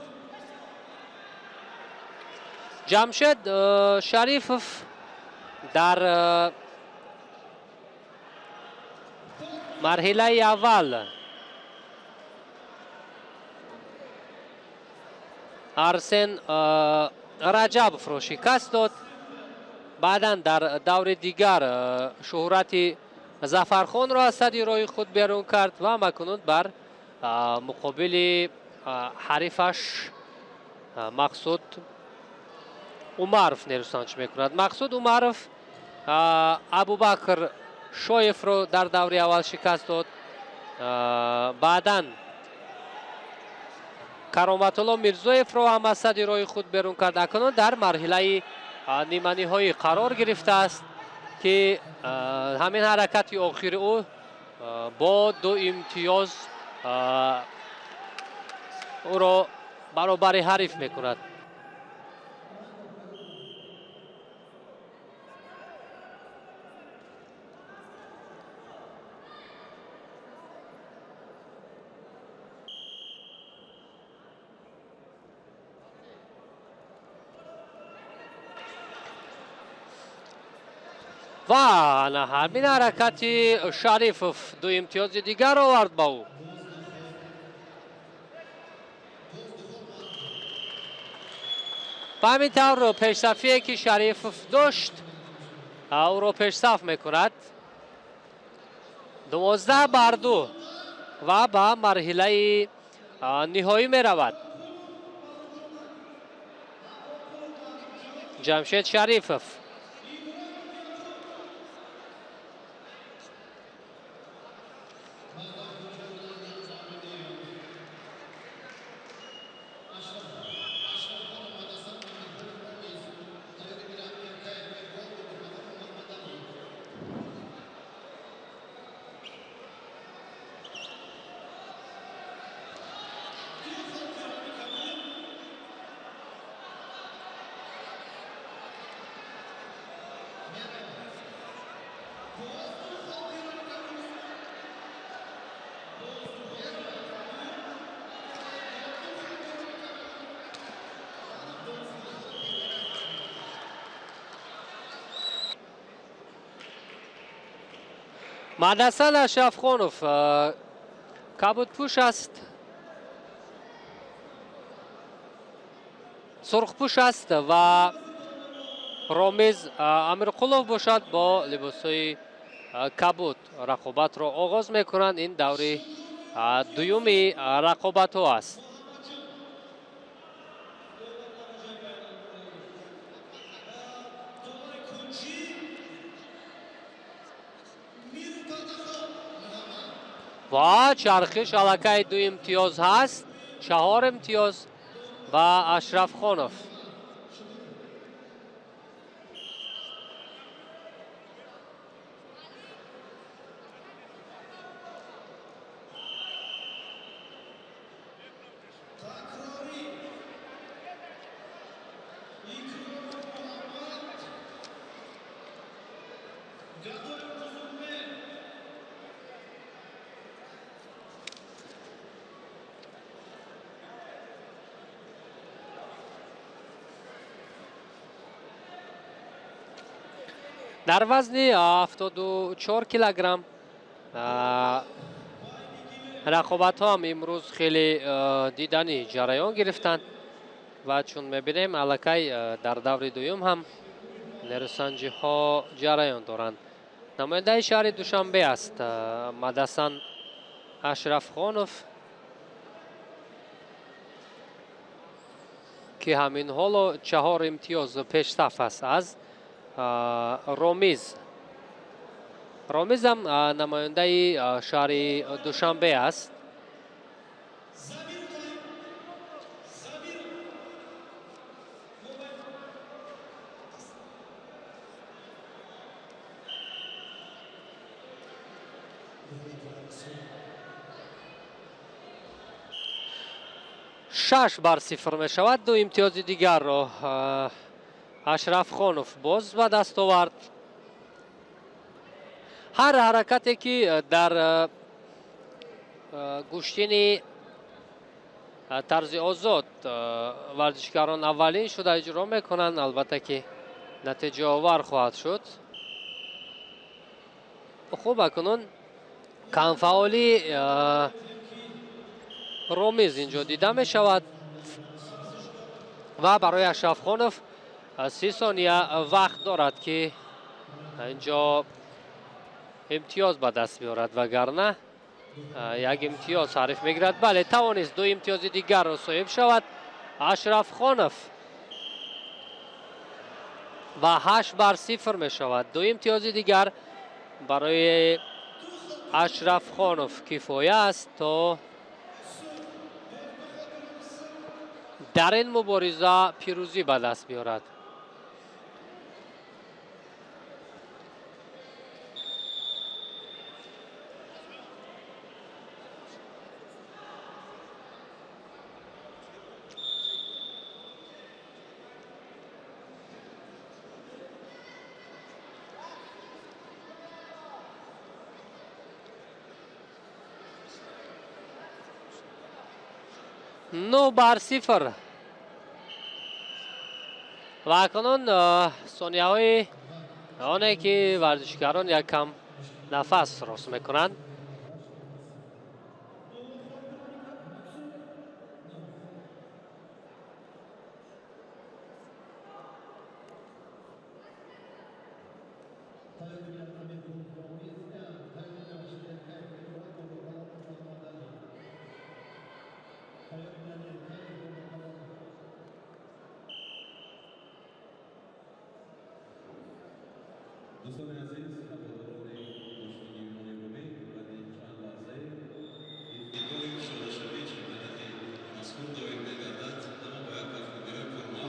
Ҷамшед Шарифов дар марҳилаи аввал Арсен Раҷабовро шикаст дод. Баъдан дар даври дигар Шӯҳрати Зафархонро аз сади роҳи худ берун кард ва макунун бар муқобили ҳарифаш Мақсуд Умаров нерӯсанҷ мекунад. Мақсуд Умаров Абубакр Шоевро дар даври аввал шикаст дод. Баъдан Кароматулло Мирзоевро ҳам аз сади роҳи худ берун кард. Акнун дар марҳилаи ниманиҳоӣ қарор гирифтааст, ки ҳамин ҳаракати охири ӯ бо 2 имтиёз ӯро баробари ҳариф мекунад. Ва ана ҳамин ҳаракати Шарифов 2 имтиёзи дигар овард ба ӯ. Ба ҳамин тавр пешсафие, ки Шарифов дошт, ӯро пешсаф мекунад. 12-2 ва ба марҳилаи ниҳоӣ меравад. Ҷамшед Шарифов. Мадасан Ашрафхонов кабудпӯш аст, сурхпӯш аст ва Ромиз Амирқулов бошад бо либосҳои кабуд рақобатро оғоз мекунанд. Ин даври дуюми рақобатҳо аст. Ва чархиш аллакай 2 имтиёз ҳаст, 4 имтиёз ба Ашрафхонов. Дар вазни 74 килограмм рақобатҳо ҳам имрӯз хеле диданӣ ҷараён гирифтанд ва чун мебинем, аллакай дар даври дуюм ҳам нерӯсанҷиҳо ҷараён доранд. Намояндаи шаҳри Душанбе аст Мадасан Ашрафхонов, ки ҳамин ҳоло 4 имтиёз пешсаф аст аз Ромиз. Ромизам намояндаи шаҳри Душанбе аст. 6-0 мешавад. 2 имтиёзи дигарро Ашрафхонов боз ба даст овард. Ҳар ҳаракате, ки дар гӯштини тарзи озод варзишгарон аввалин шуда иҷро мекунанд, албатта ки натиҷаовар хоҳад шуд. Хуб, акнун камфаъолӣ Ромиз инҷо дида мешавад ва барои Ашрафхонов 30 сония вақт дорад, ки инҷо имтиёз ба даст биёрад, вагарна як имтиёз ҳариф мегирад. Бале, тавонист ду имтиёзи дигарро соҳиб шавад Ашрафхонов ва 8-0 мешавад. Ду имтиёзи дигар барои Ашрафхонов кифоя аст то дар ин мубориза пирӯзӣ ба даст биёрад. 9-0 ва акнун сонияҳои оне ки варзишгарон яккам нафас рост мекунанд.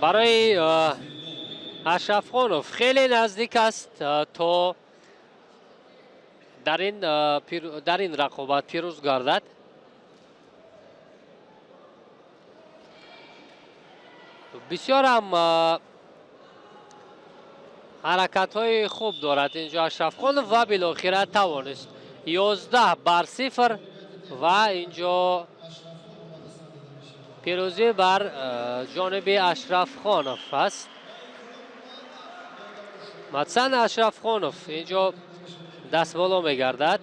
Барои Ашрафхонов хеле наздик аст то дар ин рақобат пирӯз гардад. Бисёр ҳам ҳаракатҳои хуб дорад инҷо Ашрафхонов ва билохира тавонист 11-0 ва инҷо пирӯзӣ бар ҷониби Ашрафхонов аст. Матсан Ашрафхонов инҷо дастболо мегардад.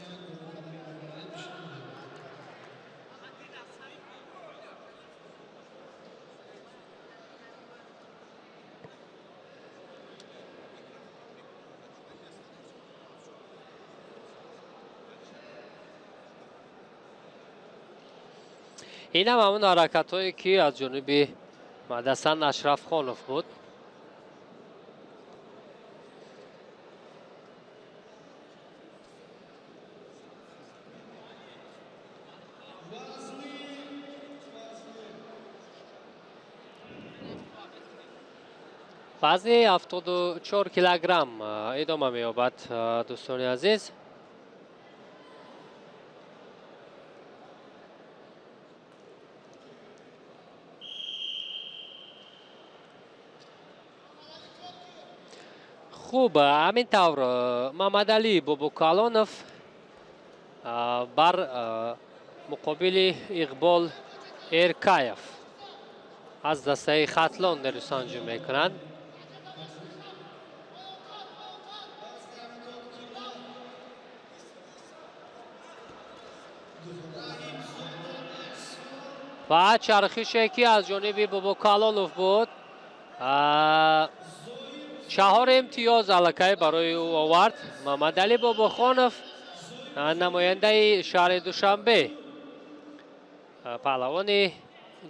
Инам ҳамон ҳаракатҳое ки аз ҷониби Мадасан Ашрафхонов буд. Вазни 74 килограмм идома меёбад, дӯстони азиз. Хуб, ҳамин тавр Мамадалӣ Бобокалонов бар муқобили Иқбол Эркаев аз дастаи Хатлон нерӯсанҷӣ мекунанд. Ва чархише ки аз ҷониби Бобокалонов буд, 4 имтиёз аллакай барои ӯ овард. Мамадалӣ Бобохонов, намояндаи шаҳри Душанбе, паҳлавони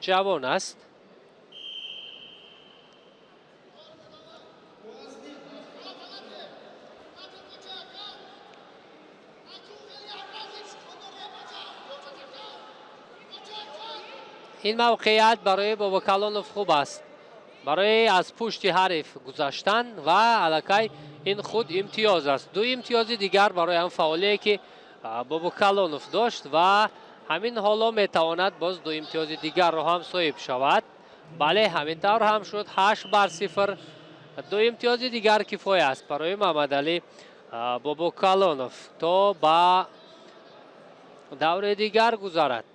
ҷавон аст. Ин мавқеият барои Бобокалонов хуб аст барои аз пушти ҳариф гузаштан ва аллакай ин худ имтиёз аст. Ду имтиёзи дигар барои ҳам фаъолие ки Бобокалонов дошт ва ҳамин ҳоло метавонад боз ду имтиёзи дигарро ҳам соҳиб шавад. Бале, ҳамин тавр ҳам шуд. 8-0. Ду имтиёзи дигар кифоя аст барои Мамадалӣ Бобокалонов то ба Даври дигар гузарад.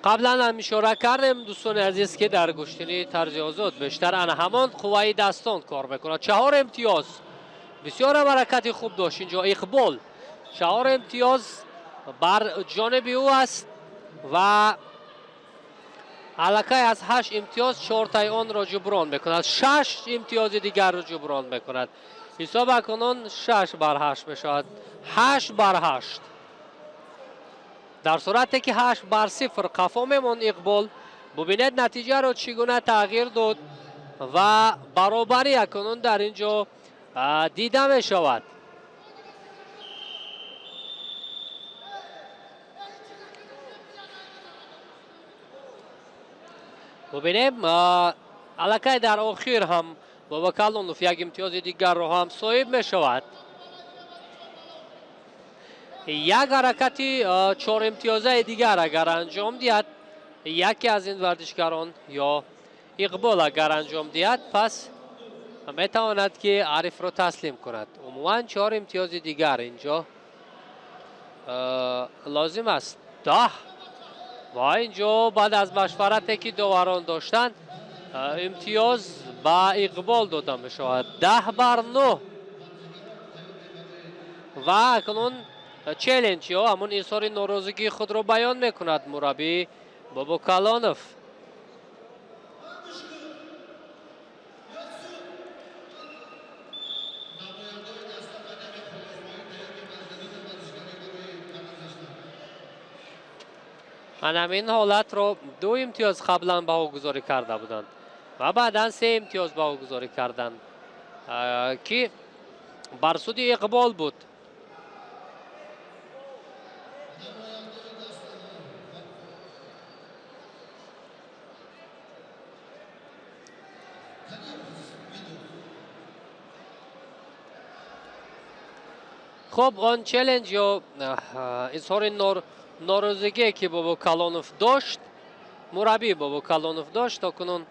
Қаблан ҳам ишора кардем, дӯстони азиз, ки дар гӯштини тарзи озод бештар ана ҳамон қувваи дастон кор мекунад. 4 имтиёз. Бисёр ҳам ҳаракати хуб дошт инҷо Иқбол. 4 имтиёз бар ҷониби ӯ аст ва аллакай аз 8 имтиёз 4таи онро ҷуброн мекунад. 6 имтиёзи дигарро ҷуброн мекунад. Ҳисоб акнун 6-8 мешавад. 8-8. Дар сурате ки 8-0 қафо мемонд Иқбол, бубинед натиҷаро чӣ гуна тағйир дод ва баробарӣ акнун дар ин ҷо дида мешавад. Бубинем, аллакай дар охир ҳам Бобокалонов як имтиёзи дигарро ҳам соҳиб мешавад. Як ҳаракати 4 имтиёзаи дигар агар анҷом диҳад, яке аз ин варзишгарон ё Иқбол агар анҷом диҳад, пас метавонад ки ҳарифро таслим кунад. Умуман 4 имтиёзи дигар инҷо лозим аст. 10. Ва инҷо баъд аз машварате ки доварон доштанд, имтиёз ба Иқбол дода мешавад. 10-9. Ва акнун челлендж ё ҳамон изҳори норозигии худро баён мекунад мураббӣ Бобокалонов. Ҳамин ҳолатро 2 имтиёз қаблан баҳогузорӣ карда буданд ва баъдан 3 имтиёз баҳогузорӣ карданд, ки бар суди Иқбол буд. Хуб, он челлендж ё изҳори норозигие ки Бобокалонов дошт, мураббӣ Бобокалонов дошт, то кунун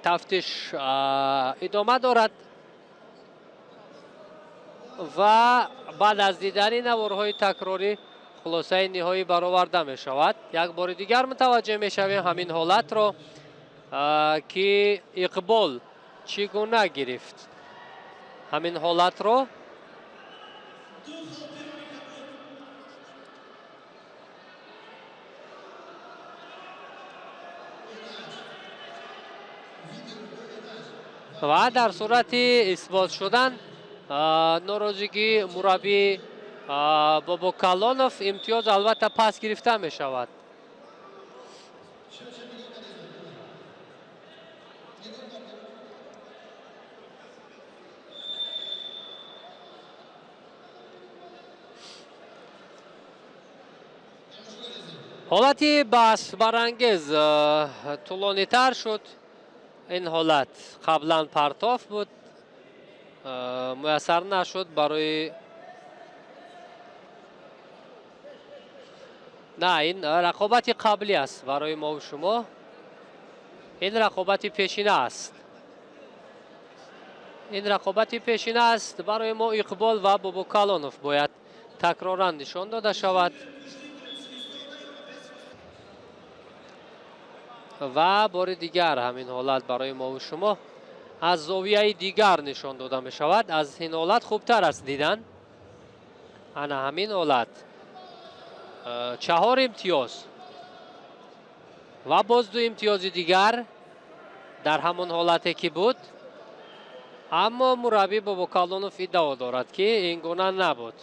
тафтиш идома дорад ва баъд аз дидани наворҳои такрорӣ хулосаи ниҳоӣ бароварда мешавад. Як бори дигар мутаваҷҷеҳ мешавем ҳамин ҳолатро, ки Иқбол чӣ гуна гирифт ҳамин ҳолатро. Ва дар сурати исбот шудан норозигии мураббӣ Бобокалонов имтиёз албатта пас гирифта мешавад. Ҳолати баҳсбарангез тӯлонитар шуд. Ин ҳолат қаблан партоф буд, муяссар нашуд барои на ин рақобати қаблӣ аст барои мову шумо. Ин рақобати пешина аст. Ин рақобати пешина аст барои мо. Иқбол ва Бобокалонов бояд такроран нишон дода шавад. Ва бори дигар ҳамин ҳолат барои мову шумо аз зовияи дигар нишон дода мешавад. Аз ин ҳолат хубтар аст дидан. Ана ҳамин ҳолат. 4 имтиёз ва боз 2 имтиёзи дигар дар ҳамон ҳолате ки буд. Аммо мураббӣ Бобокалонов иддао дорад, ки ин гуна набуд.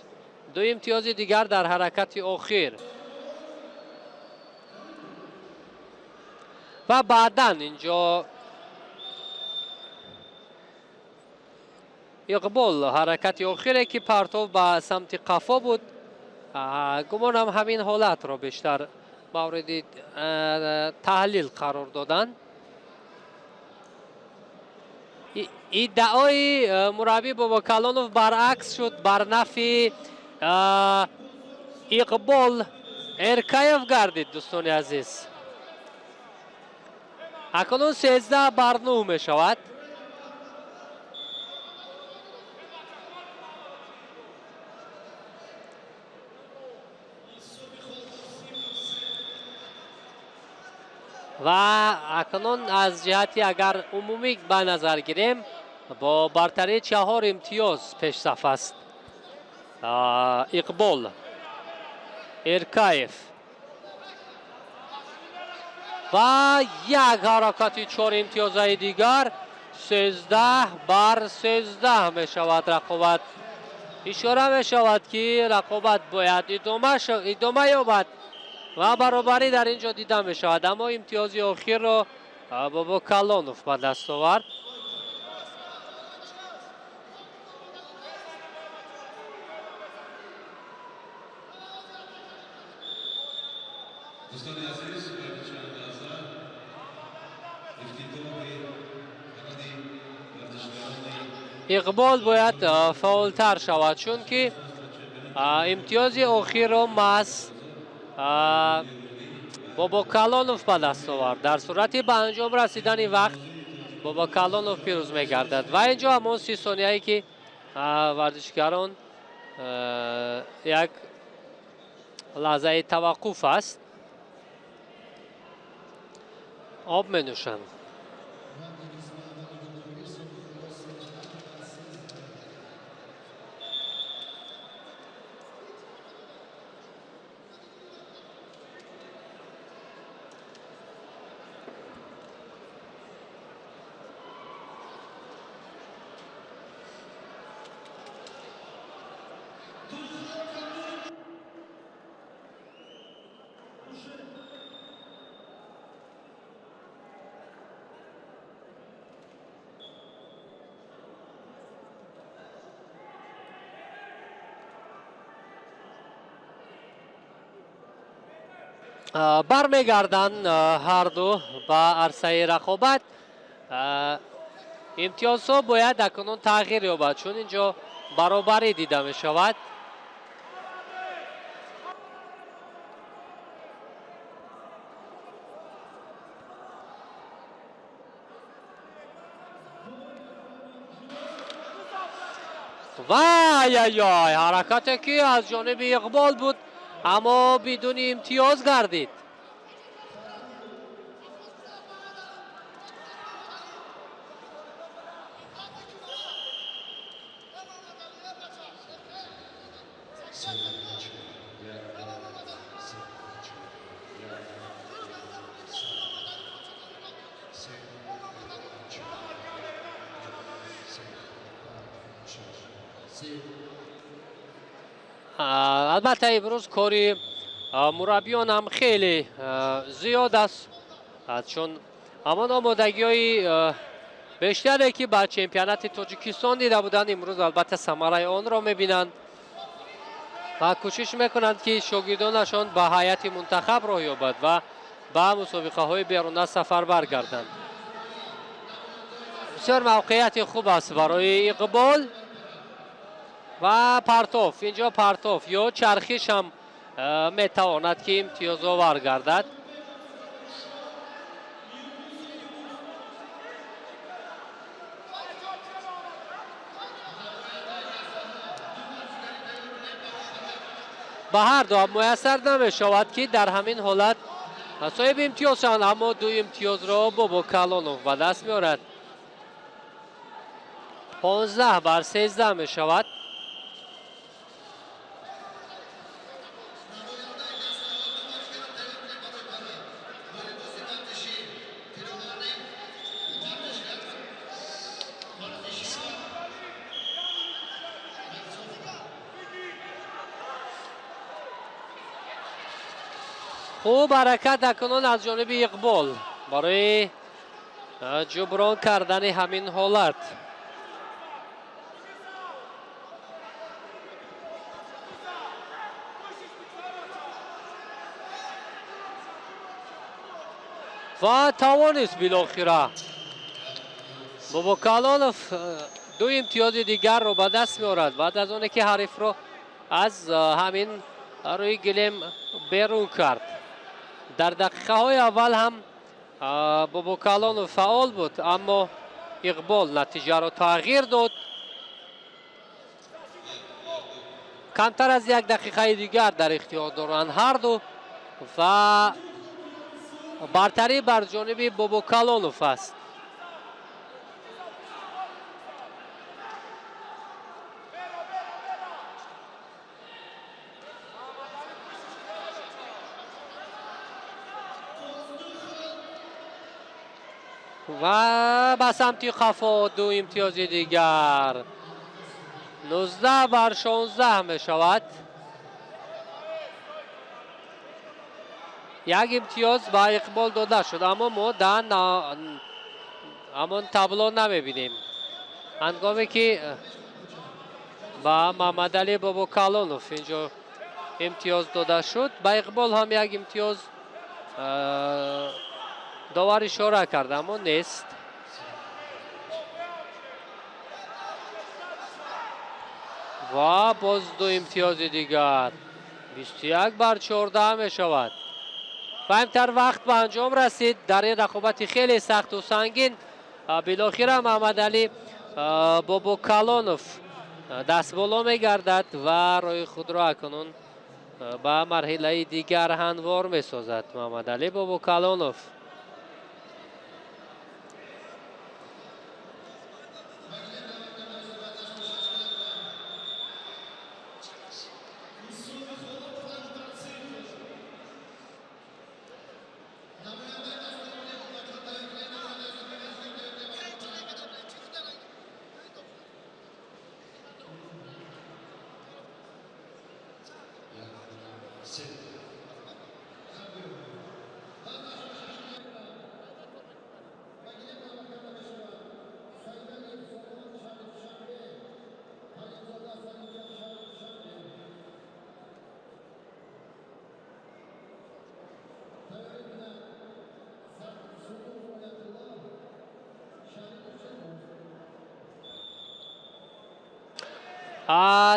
2 имтиёзи дигар дар ҳаракати охир. Ва баъдан инҷо Иқбол ҳаракати охире ки партов ба самти қафо буд, гумонам ҳамин ҳолатро бештар мавриди таҳлил қарор доданд. Иддаои мураббӣ Бобокалонов баръакс шуд, бар нафи Иқбол. Эркаев гардид, дӯстони азиз. Акнун 13-9 мешавад. Ва акнун аз ҷиҳати агар умумӣ ба назар гирем, бо бартарии 4 имтиёз пешсаф аст Иқбол Эркаев. Ва як ҳаракати 4 имтиёзаи дигар, 13-13 мешавад рақобат. Ишора мешавад, ки рақобат бояд идома ёбад ва баробарӣ дар ин ҷо дида мешавад, аммо имтиёзи охирро Бобо Калонов ба даст овард. Иқбол бояд фаъолтар шавад, чунки имтиёзи охирро маҳз Бобо Калонов ба даст овард. Дар сурати ба анҷом расидани вақт Бобо Калонов пирӯз мегардад. Ва ин ҷо ҳамон 30 сонияе, ки варзишгарон як лаҳзаи таваққуф аст, об менӯшанд. Бармегарданд ҳарду ба арсаи рақобат. Имтиёзҳо бояд акнун тағйир ёбад, чун ин ҷо баробарӣ дида мешавад. Вай-яй-яй, ҳаракате, ки аз ҷониби Иқбол буд, аммо бидуни имтиёз гардид. Албатта, имрӯз кори мураббиён ҳам хеле зиёд аст, чун ҳамон омодагиҳои бештаре, ки ба чемпионати Тоҷикистон дида буданд, имрӯз албатта самараи онро мебинанд ва кӯшиш мекунанд, ки шогирдонашон ба ҳайати мунтахаб роҳ ёбад ва ба мусобиқаҳои беруна сафарбар гарданд. Бисёр мавқеияти хуб аст барои Иқбол ва партоф. Инҷо партоф ё чархиш ҳам метавонад, ки имтиёзовар гардад. Ба ҳар ду муяссар намешавад, ки дар ҳамин ҳолат соҳиби имтиёз шаванд, аммо ду имтиёзро Бобо Калонов ба даст меорад. 15-13 мешавад. Хуб ҳаракат акнун аз ҷониби Иқбол барои ҷуброн кардани ҳамин ҳолат. Ва тавонист билохира Бобокалонов ду имтиёзи дигарро ба даст меорад, баъд аз оне ки ҳарифро аз ҳамин рӯи гилем берун кард. Дар дақиқаҳои аввал ҳам Бобокалонов фаъол буд, аммо Иқбол натиҷаро тағйир дод. Камтар аз як дақиқаи дигар дар ихтиёр доранд ҳарду ва бартарӣ бар ҷониби Бобокалонов аст. Ва ба самти қафо ду имтиёзи дигар. 19-16 мешавад. Як имтиёз ба Иқбол дода шуд, аммо мо дар ҳамон табло намебинем. Ҳангоме ки ба Мамадалӣ Бобокалонов инҷо имтиёз дода шуд, ба Иқбол ҳам як имтиёз довар ишора кард, аммо нест. Ва боз ду имтиёзи дигар. 21-14 мешавад. Ва имтар вақт ба анҷом расид. Дар ин рақобати хеле сахту сангин билохира Маҳмадалӣ Бобокалонов дастболо мегардад ва роҳи худро акнун ба марҳилаи дигар ҳамвор месозад. Маҳмадалӣ Бобокалонов.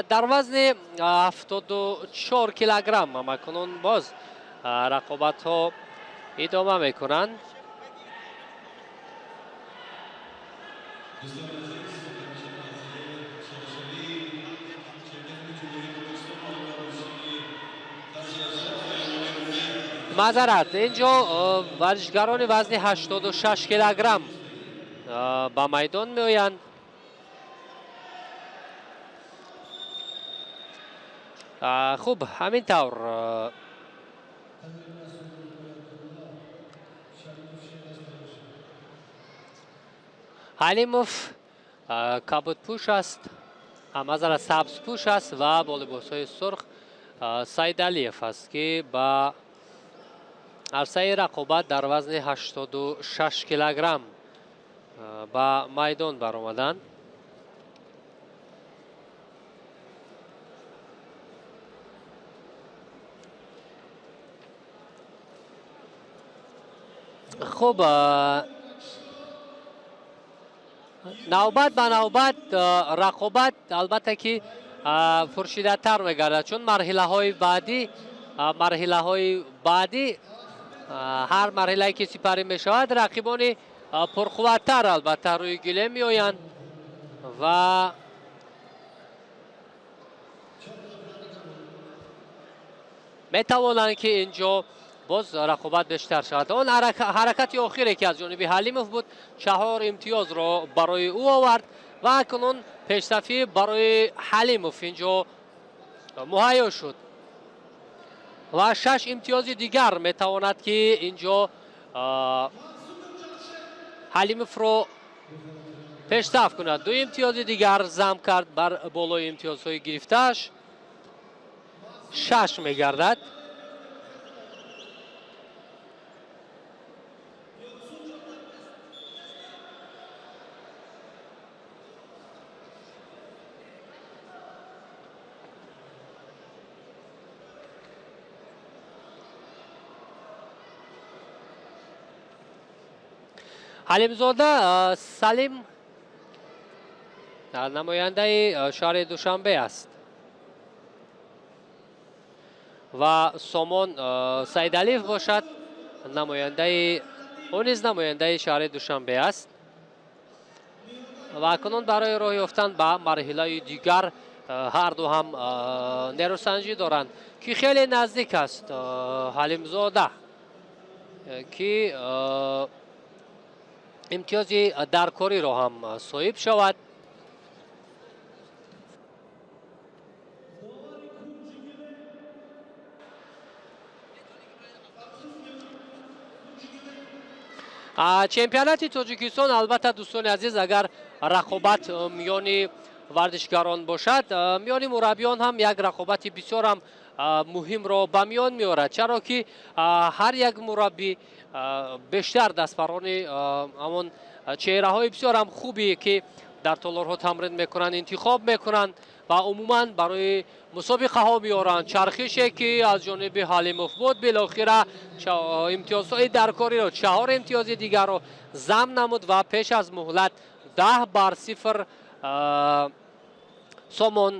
Дар вазни 74 килограмм ҳамакунун боз рақобатҳо идома мекунанд. Маъзарат, инҷо варзишгарони вазни 86 килограмм ба майдон меоянд. Хуб, ҳамин тавр Ҳалимов кабудпӯш аст, мазара сабзпӯш аст ва бо либосҳои сурх Сайдалиев аст, ки ба арсаи рақобат дар вазни 86 килограмм ба майдон баромаданд. Хуб, навбат ба навбат рақобат албатта ки пуршиддаттар мегардад, чун марҳилаҳои баъдӣ ҳар марҳилае ки сипарӣ мешавад, рақибони пурқувваттар албатта рӯи гилем меоянд ва метавонанд ки инҷо боз рақобат бештар шавад. Он ҳаракати охире ки аз ҷониби Ҳалимов буд, 4 имтиёзро барои ӯ овард ва акнун пешсафӣ барои Ҳалимов инҷо муҳайё шуд ва 6 имтиёзи дигар метавонад ки инҷо Ҳалимовро пешсаф кунад. 2 имтиёзи дигар зам кард бар болои имтиёзҳои гирифтааш, 6 мегардад. Ҳалимзода Салим намояндаи шаҳри Душанбе аст. Ва Сомон Саидалиев бошад, намояндаи ӯ низ намояндаи шаҳри Душанбе аст. Ва акнун барои роҳ ёфтан ба марҳилаи дигар ҳар ду ҳам нерӯсанҷӣ доранд, ки хеле наздик аст. Ҳалимзода, ки имтиёзи даркориро ҳам соҳиб шавад. Чемпионати Тоҷикистон, албатта, дӯстони азиз, агар рақобат миёни варзишгарон бошад, миёни мураббиён ҳам як рақобати бисёр ҳам муҳимро ба миён меорад, чаро ки ҳар як мураббӣ бештар дастпарони ҳамон чеҳраҳои бисёр ҳам хубе, ки дар толорҳо тамрин мекунанд, интихоб мекунанд ва умуман барои мусобиқаҳо меоранд. Чархише, ки аз ҷониби Ҳалимов буд, билохира имтиёзҳои даркориро, 4 имтиёзи дигарро зам намуд ва пеш аз муҳлат 10-0 Сомон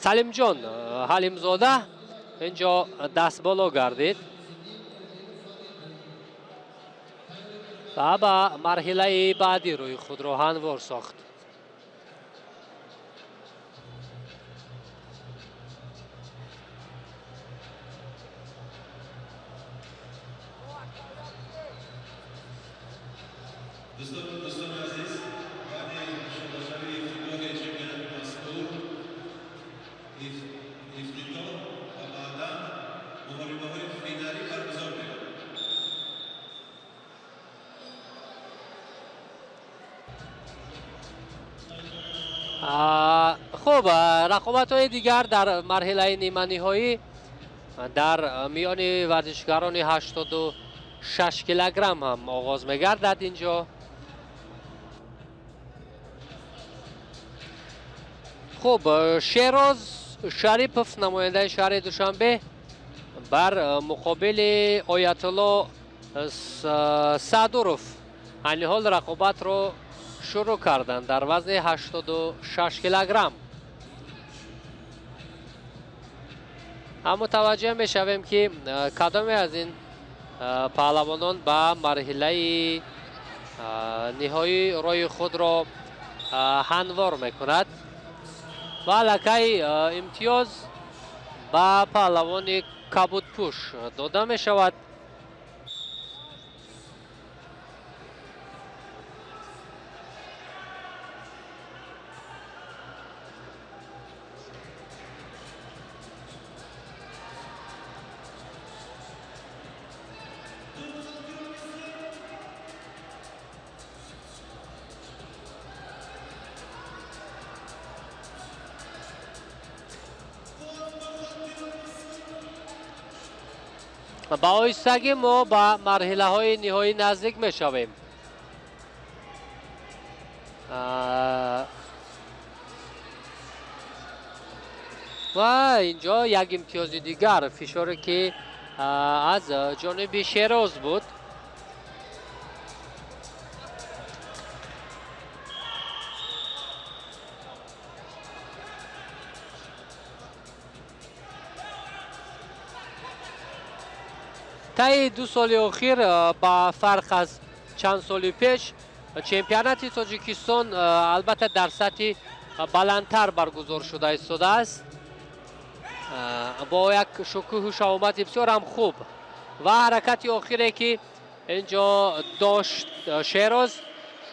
Салимҷон Ҳалимзода инҷо дастболо гардид ва ба марҳилаи баъдӣ рӯи худро ҳамвор сохт. Хуб, рақобатҳои дигар дар марҳилаи ниманиҳоӣ дар миёни варзишгарони 86 килограмм ҳам оғоз мегардад инҷо. Хуб, Шероз Шарипов, намояндаи шаҳри Душанбе, бар муқобили Оятулло Садуров айни ҳол рақобатро шурӯъ карданд дар вазни 86 килограмм. Аммо таваҷҷӯҳ мешавем, ки кадоме аз ин паҳлавонон ба марҳилаи ниҳоӣ роҳи худро ҳамвор мекунад ва аллакай имтиёз ба паҳлавони кабудпӯш дода мешавад. Ба оҳистагӣ мо ба марҳилаҳои ниҳоӣ наздик мешавем. Ва инҷо як имтиёзи дигар, фишоре, ки аз ҷониби Шероз буд. Таи 2 соли охир, ба фарқ аз чанд соли пеш, чемпионати Тоҷикистон албатта дар сатҳи баландтар баргузор шуда истодааст бо як шукӯҳу шаҳомати бисёр ҳам хуб. Ва ҳаракати охире, ки инҷо дошт Шероз,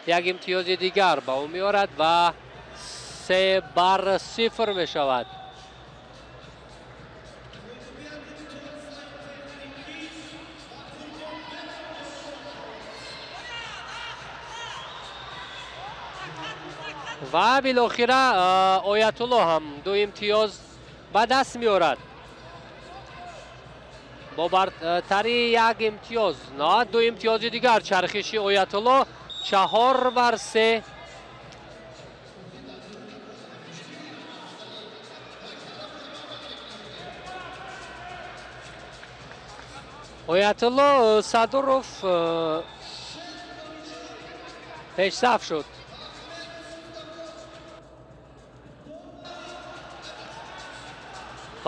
як имтиёзи дигар ба ӯ меорад ва 3-0 мешавад. Ва билохира Оятулло ҳам 2 имтиёз ба даст меорад бо бартарии 1 имтиёз, на 2 имтиёзи дигар. Чархиши Оятулло 4-3. Оятулло Садуров пешсаф шуд.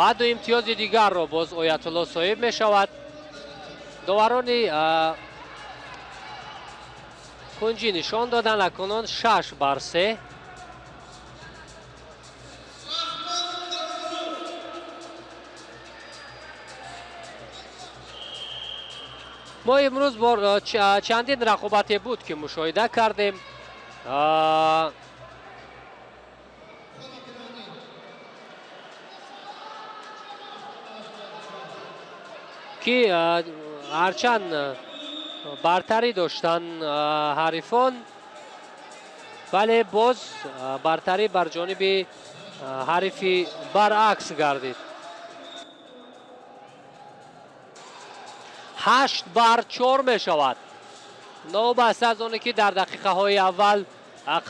Ва ду имтиёзи дигарро боз Оятулло соҳиб мешавад. Доварони кунҷӣ нишон доданд, акнун 6-3. Мо имрӯз чандин рақобате буд, ки мушоҳида кардем. Ки ҳарчанд бартарӣ доштанд ҳарифон, вале боз бартарӣ бар ҷониби ҳарифи баръакс гардид. 8-4 мешавад. Новобаста аз оне ки дар дақиқаҳои аввал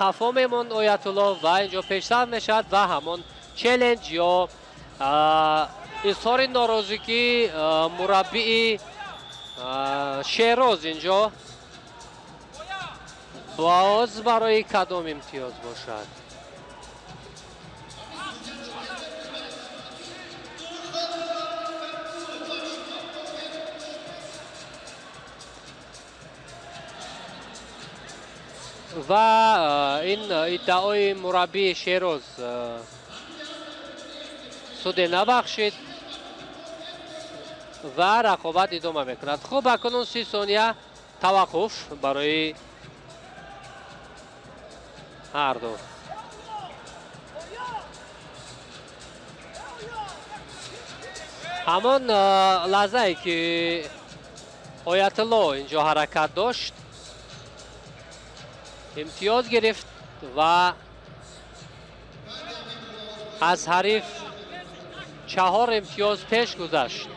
қафо мемонд Оятулло ва инҷо пешсаф мешавад ва ҳамон челлендж ё изҳори норозигӣ мураббии Шероз инҷо боз барои кадом имтиёз бошад? Ва ин иддаои мураббии Шероз суде набахшид ва рақобат идома мекунад. Хуб, акнун 30 сония таваққуф барои ҳар ду. Ҳамон лаҳзае ки Оятулло инҷо ҳаракат дошт, имтиёз гирифт ва аз ҳариф 4 имтиёз пеш гузашт.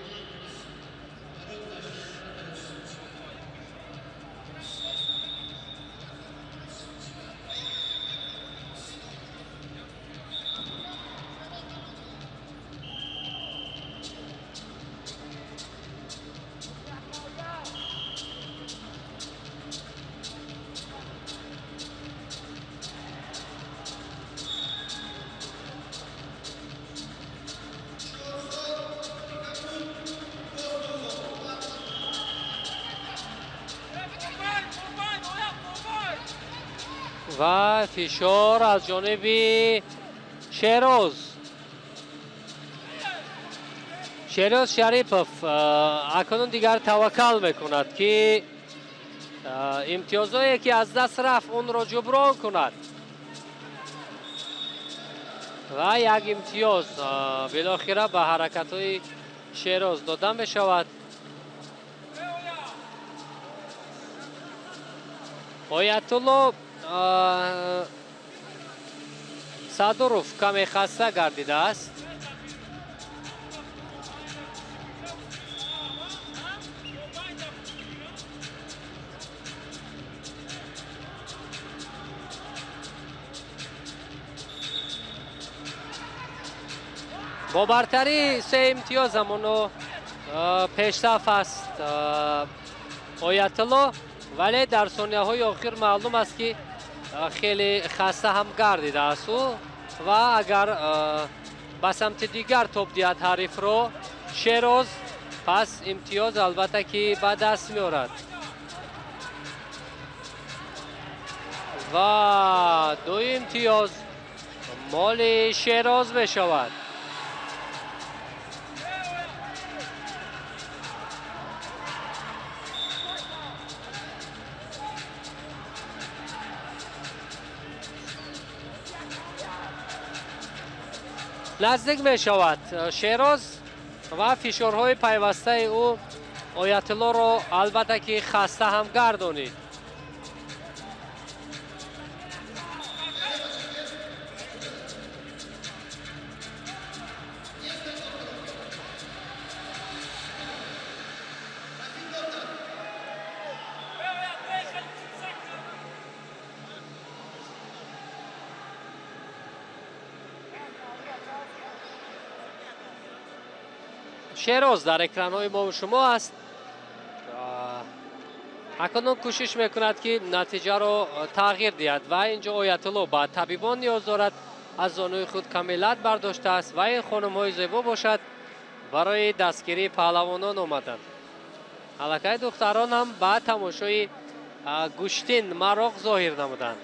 Ва фишор аз ҷониби Шероз. Шероз Шарипов акнун дигар таваккал мекунад, ки имтиёзҳое ки аз даст рафт, онро ҷуброн кунад. Ва як имтиёз билохира ба ҳаракатҳои Шероз дода мешавад. Оятулло Садуров каме хаста гардидааст. Бо бартарии 3 имтиёз ҳамоно пешсаф аст Оятулло, вале дар сонияҳои охир маълум аст, ки хеле хаста ҳам гардидааст ӯ ва агар ба самти дигар тоб диҳад ҳарифро Шероз, пас имтиёз албатта ки ба даст меорад. Ва 2 имтиёз моли Шероз мешавад. Наздик мешавад Шероз ва фишорҳои пайвастаи ӯ Оятуллоро албатта ки хаста ҳам гардонид. Шероз дар экранҳои мо шумо аст. Акнун кӯшиш мекунад, ки натиҷаро тағйир диҳад ва инҷо Оятулло ба табибон ниёз дорад. Аз зонуи худ каме лат бардоштааст ва ин хонумҳои зебо бошад барои дастгирии паҳлавонон омаданд. Аллакай духтарон ҳам ба тамошои гӯштин мароқ зоҳир намуданд.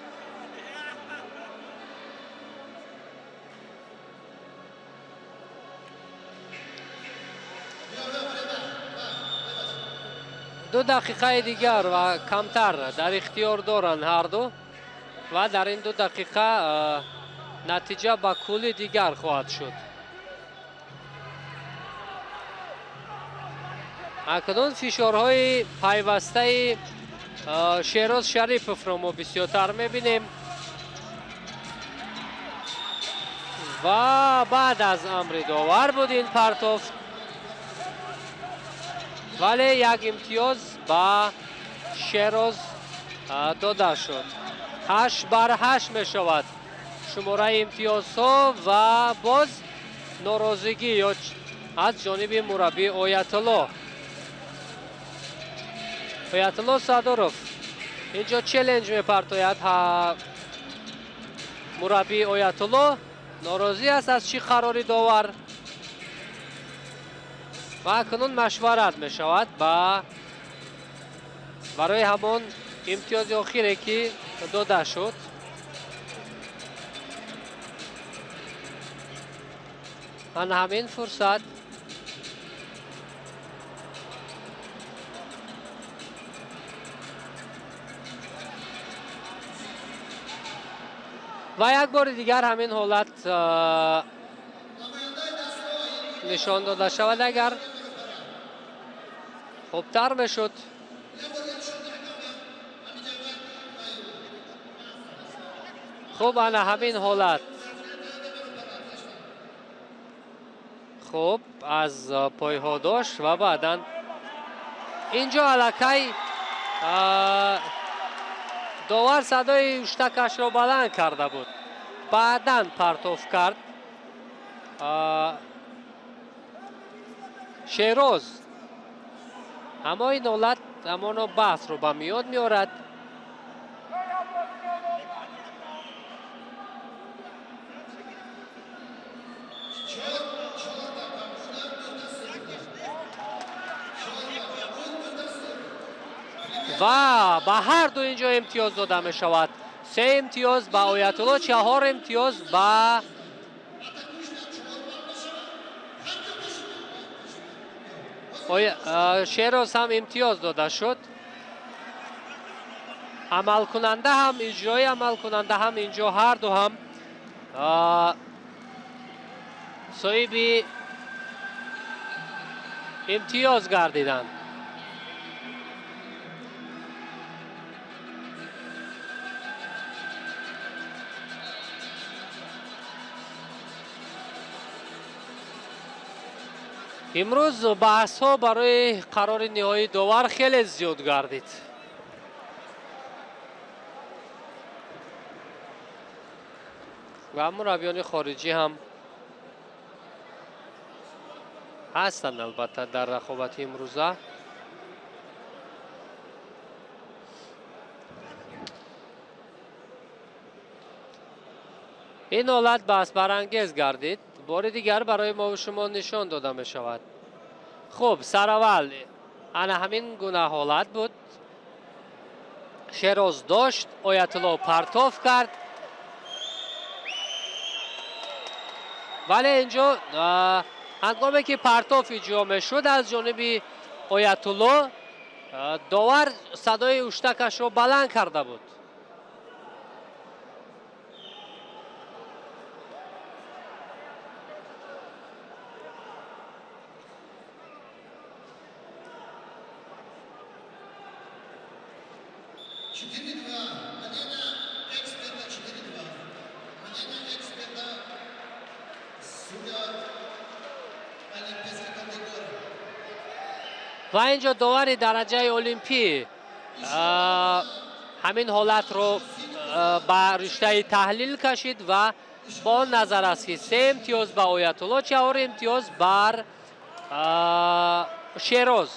Ду дақиқаи дигар ва камтар дар ихтиёр доранд ҳарду ва дар ин 2 дақиқа натиҷа ба кулли дигар хоҳад шуд. Акнун фишорҳои пайвастаи Шероз Шариповро мо бисёртар мебинем ва баъд аз амри довар буд ин партофт, вале як имтиёз ба Шероз дода шуд. 8-8 мешавад шумораи имтиёзҳо ва боз норозигӣ ё аз ҷониби мураббӣ Оятулло. Оятулло Садоров инҷо челлендж мепартояд. Мураббии Оятулло норозӣ аст аз чӣ қарори довар ва акнун машварат мешавад барои ҳамон имтиёзи охире ки дода шуд. Ана ҳамин фурсат ва як бори дигар ҳамин ҳолат нишон дода шавад, агар хубтар мешуд. Хуб, ана ҳамин ҳолат хуб аз пойҳо дошт ва баъдан инҷо аллакай довар садои уштакашро баланд карда буд, баъдан партоф кард. Шероз, аммо ин ҳолат ҳамоно баҳсро ба миён меорад. Ва ба ҳар ду инҷо имтиёз дода мешавад. 3 имтиёз ба Оятулло, 4 имтиёз ба Шероз ҳам имтиёз дода шуд. Амалкунанда ҳам, иҷрои амалкунанда ҳам инҷо ҳар ду ҳам соҳиби имтиёз гардиданд. Имрӯз баҳсҳо барои қарори ниҳоии довар хеле зиёд гардид. Ва мураббиёни хориҷӣ ҳам ҳастанд албатта дар рақобати имрӯза. Ин ҳолат баҳсбарангез гардид. Бори дигар барои мо шумо нишон дода мешавад. Хуб, сараввал ана ҳамин гуна ҳолат буд. Шероз дошт, Оятулло партоф кард. Вале инҷо ҳангоме ки партоф иҷро мешуд аз ҷониби Оятулло, довар садои уштакашро баланд карда буд. Ва инҷо довари дараҷаи олимпӣ ҳамин ҳолатро ба риштаи таҳлил кашид ва бо он назар аст ки 3 имтиёз ба Оятулло, 4 имтиёз бар Шероз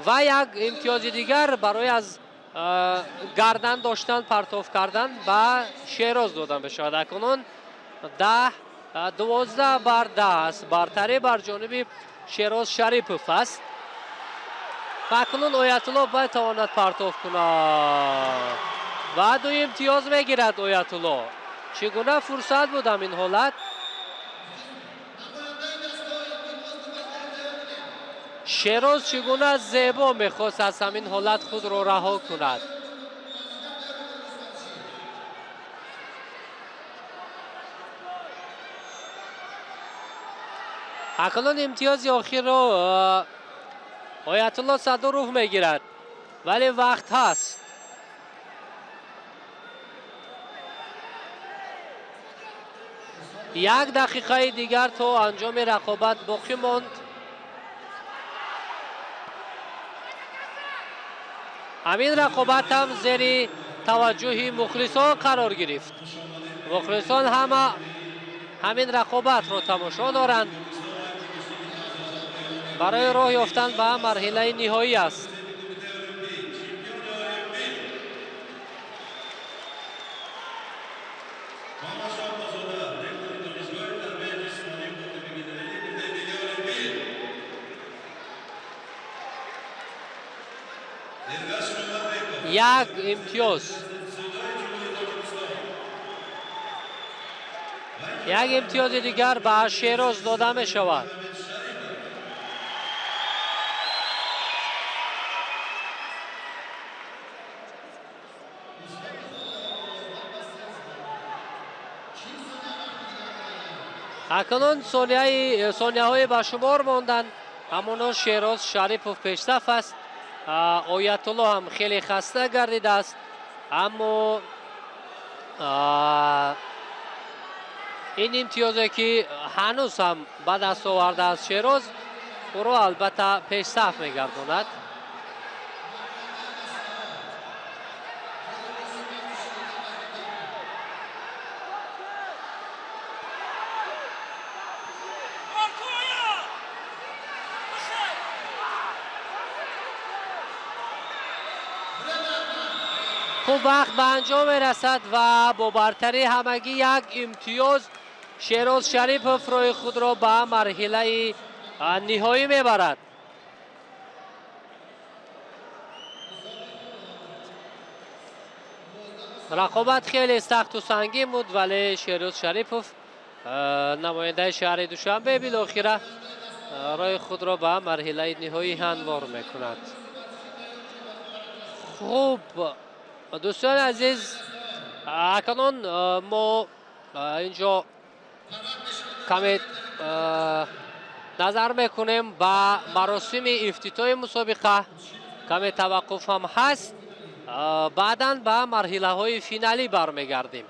ва як имтиёзи дигар барои аз Гардан доштан, партов кардан ба Шероз дода мешавад. Акнун 10-12 аст. Бартарӣ бар ҷониби Шероз Шарипов аст. Ва акнун Оятулло метавонад партов кунад ва 2 имтиёз мегирад Оятулло. Чӣ гуна фурсат буд ҳамин ҳолат? Шероз чӣ гуна зебо мехост аз ҳамин ҳолат худро раҳо кунад. Акнун имтиёзи охирро Оятулло Садуров мегирад, вале вақт ҳаст. Як дақиқаи дигар то анҷоми рақобат боқӣ монд. Ҳамин рақобат ҳам зери таваҷҷӯҳи мухлисон қарор гирифт. Мухлисон ҳама ҳамин рақобатро тамошо доранд. Барои роҳ ёфтан ба марҳилаи ниҳоӣ аст. Як имтиёз. Як имтиёзи дигар ба Шероз дода мешавад. Акнун сонияҳои ба шумор монданд. Ҳамоно Шероз Шарипов пешсаф аст. Оятулло ҳам хеле хаста гардидааст, аммо ин имтиёзе ки ҳанӯз ҳам ба даст овардааст Шероз, ӯро албатта пешсаф мегардонад. Хуб, вақт ба анҷом мерасад ва бо бартарии ҳамагӣ як имтиёз Шероз Шарипов роҳи худро ба марҳилаи ниҳоӣ мебарад. Рақобат хеле сахту сангин буд, вале Шероз Шарипов намояндаи шаҳри Душанбе билохира роҳи худро ба марҳилаи ниҳоӣ ҳамвор мекунад. Хуб, дӯстони азиз, акнун мо инҷо каме назар мекунем ба маросими ифтитоҳи мусобиқа. Каме таваққуф ҳам ҳаст. Баъдан ба марҳилаҳои финалӣ бармегардем.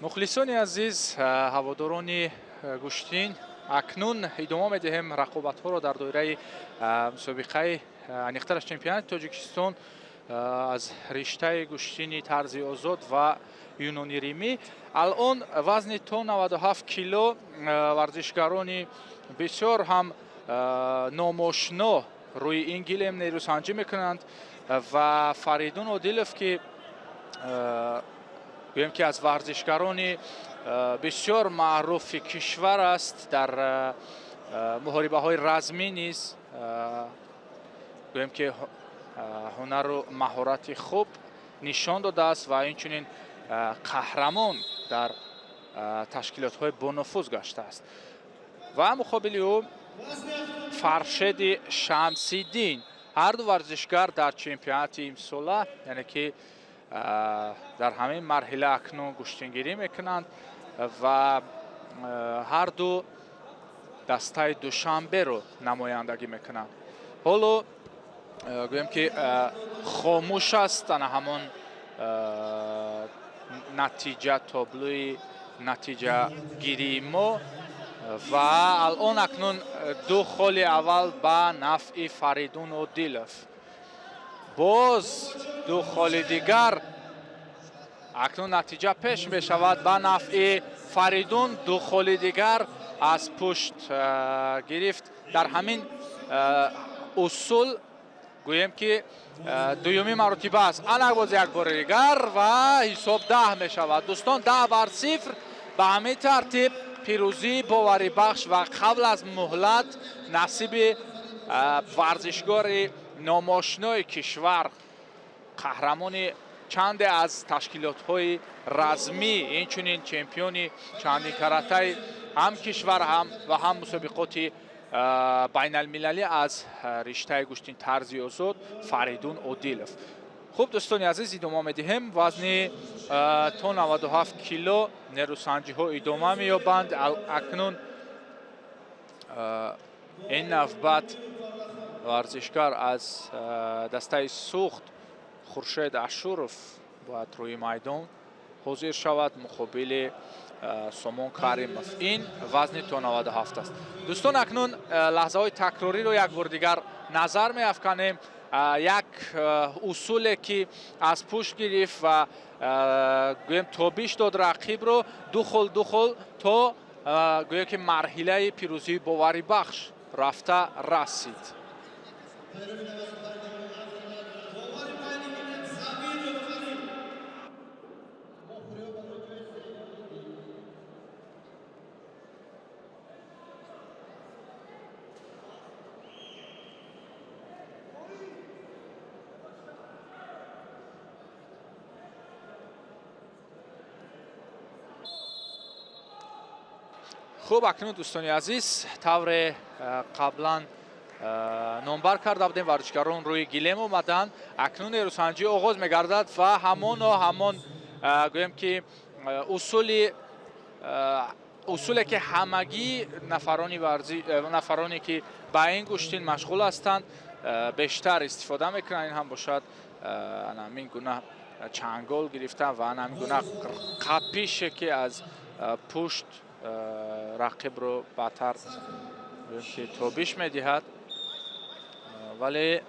Мухлисони азиз, ҳаводорони гӯштин, Акнун идома медиҳем рақобатҳоро дар доираи мусобиқаи, аниқтараш чемпионати Тоҷикистон аз риштаи гӯштини тарзи озод ва юнони римӣ. Алон вазни то 97 кило варзишгарони бисёр ҳам номошно рӯи ин гилем нерӯсанҷӣ мекунанд ва Фаридун Одилов, ки гӯем ки аз варзишгарони бисёр маъруфи кишвар аст, дар муҳорибаҳои размӣ низ гӯем ки ҳунару маҳорати хуб нишон додааст ва инчунин қаҳрамон дар ташкилотҳои бонуфуз гаштааст. Ва муқобили ӯ Фаршеди Шамсиддин. Ҳарду варзишгар дар чемпионати имсола, яъне ки дар ҳамин марҳила акнун гӯштингирӣ мекунанд ва ҳарду дастаи Душанберо намояндагӣ мекунанд. Ҳоло гӯем ки хомӯш аст ана ҳамон натиҷа, таблои натиҷагирии мо ва алон акнун ду холи аввал ба нафъи Фаридун Одилов. Боз ду холи дигар, акнун натиҷа пеш мешавад ба нафъи Фаридун. Ду холи дигар аз пушт гирифт. Дар ҳамин усул гӯем ки дуюми маротиба аст. Ана боз як бори дигар ва ҳисоб 10 мешавад. Дӯстон, 10-0. Ба ҳамин тартиб пирӯзии боварибахш ва қабл аз муҳлат насиби варзишгори номошинои кишвар, қаҳрамони чанде аз ташкилотҳои размӣ, инчунин чемпиони чандин каратаи ҳам кишвар ҳам ва ҳам мусобиқоти байналмилалӣ аз риштаи гӯштин тарзи озод Фаридун Одилов. Хуб, дӯстони азиз, идома медиҳем. Вазни то 97 кило нерӯсанҷиҳо идома меёбанд. Акнун ин навбат варзишгар аз дастаи Сухт Хуршед Ашуров бояд рӯи майдон ҳозир шавад муқобили Сомон Каримов. Ин вазни то 97 аст. Дӯстон, акнун лаҳзаҳои такрориро як бор дигар назар меафканем. Як усуле ки аз пушт гирифт ва гӯем тобиш дод рақибро, ду хол, ду хол то гӯем ки марҳилаи пирӯзии боварибахш рафта расид. Хуб, акнун дӯстони азиз, тавре қаблан номбар карда будем, варзишгарон рӯи гилем омаданд. Акнун нерӯсанҷӣ оғоз мегардад ва ҳамоно ҳамон гӯем ки усуле ки ҳамагӣ нафароне ки ба ин гӯштин машғул ҳастанд бештар истифода мекунанд. Ин ҳам бошад ҳамин гуна чангол гирифтан ва ҳамин гуна қапише ки аз пушт рақибро баъдтар ки тобиш медиҳад, вале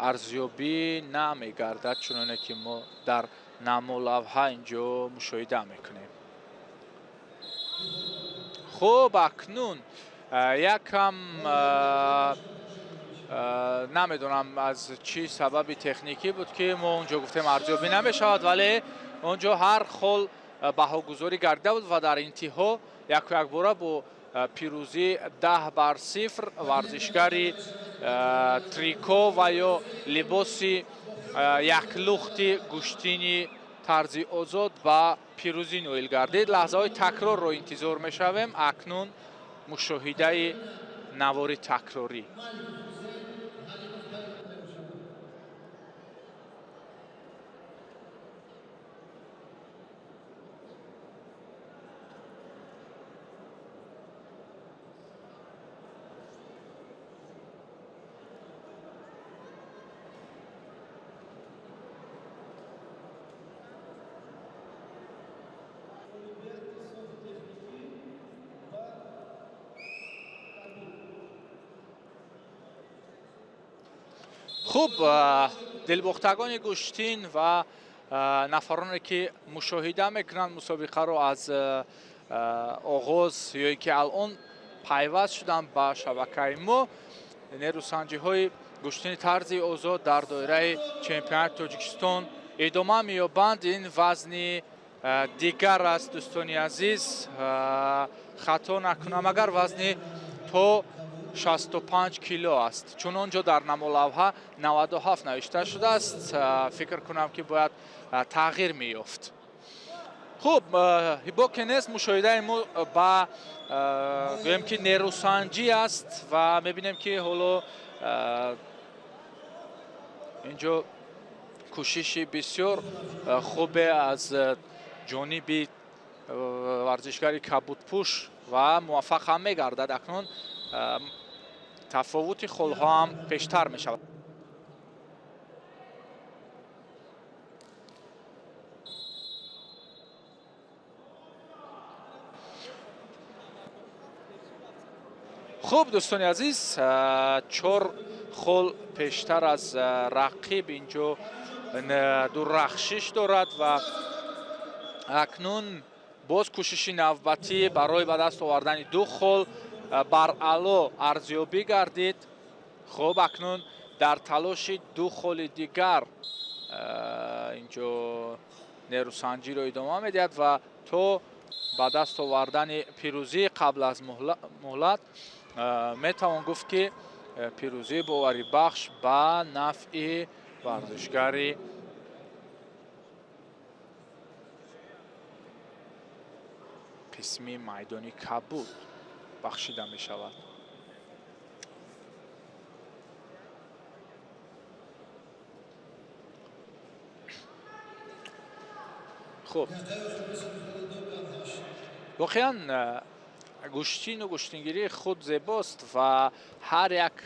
арзёбӣ намегардад, чуноне ки мо дар намолавҳа инҷо мушоҳида мекунем. Хуб, акнун якам намедонам аз чӣ сабаби техникӣ буд ки мо онҷо гуфтем арзёбӣ намешавад, вале онҷо ҳар хол баҳогузорӣ гардида буд ва дар интиҳо яку якбора бо пирӯзӣ 10-0 варзишгари трико ва ё либоси яклухти гӯштини тарзи озод ба пирӯзӣ ноил гардид. Лаҳзаҳои такрорро интизор мешавем. Акнун мушоҳидаи навори такрорӣ. Хуб, дилбохтагони гӯштин ва нафароне ки мушоҳида мекунанд мусобиқаро аз оғоз ё ки алон пайваст шуданд ба шабакаи мо, нерӯсанҷиҳои гӯштини тарзи озод дар доираи чемпионати Тоҷикистон идома меёбанд. Ин вазни дигар аст, дӯстони азиз, хато накунам агар вазни то 65 кило аст, чун он ҷо дар намолавҳа 97 навишта шудааст. Фикр кунам ки бояд тағйир меёфт. Хуб, боке нест, мушоҳидаи мо ба гӯем ки нерӯсанҷӣ аст ва мебинем ки ҳоло инҷо кӯшиши бисёр хубе аз ҷониби варзишгари кабудпӯш ва муваффақ ҳам мегардад. Акнун тафовути холҳо ҳам пештар мешавад. Хуб, дӯстони азиз, 4 хол пештар аз рақиб инҷо дурахшиш дорад ва акнун боз кӯшиши навбатӣ барои ба даст овардани 2 хол баръало арзёбӣ гардид. Хуб, акнун дар талоши 2 холи дигар инҷо нерӯсанҷиро идома медиҳад ва то ба даст овардани пирӯзӣ қабл аз муҳлат метавон гуфт ки пирӯзии боварибахш ба нафъи варзишгари қисми майдони кабуд бахшида мешавад. Хуб, воқеан гӯштину гӯштингирии худ зебост ва ҳар як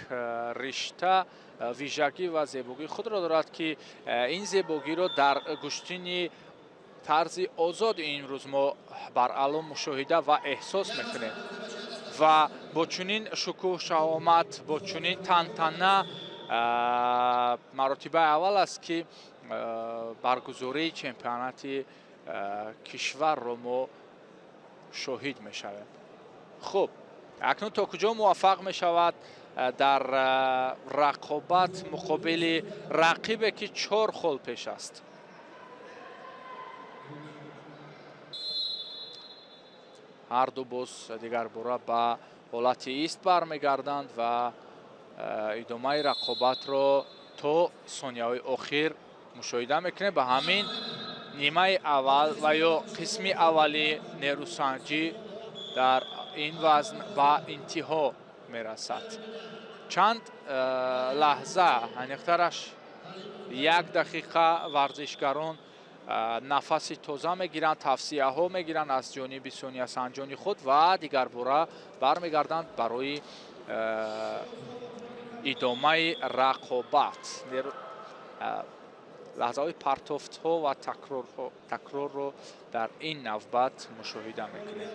ришта вижагӣ ва зебогии худро дорад ки ин зебогиро дар гӯштини тарзи озод имрӯз мо баръало мушоҳида ва эҳсос мекунем ва бо чунин шукӯҳ шаҳомат, бо чунин тантана маротибаи аввал аст ки баргузории чемпионати кишварро мо шоҳид мешавем. Хуб, акнун то куҷо муваффақ мешавад дар рақобат муқобили рақибе ки 4 хол пеш аст. Ҳар ду боз дигарбора ба ҳолати ист бармегарданд ва идомаи рақобатро то сонияҳои охир мушоҳида мекунем. Ба ҳамин нимаи аввал ва ё қисми аввали нерӯсанҷӣ дар ин вазн ба интиҳо мерасад. Чанд лаҳза, аниқтараш 1 дақиқа варзишгарон нафаси тоза мегиранд, тавсияҳо мегиранд аз ҷониби сониясанҷони худ ва дигарбора бармегарданд барои идомаи рақобат. Лаҳзаҳои партофтҳо ва такрорро дар ин навбат мушоҳида мекунем.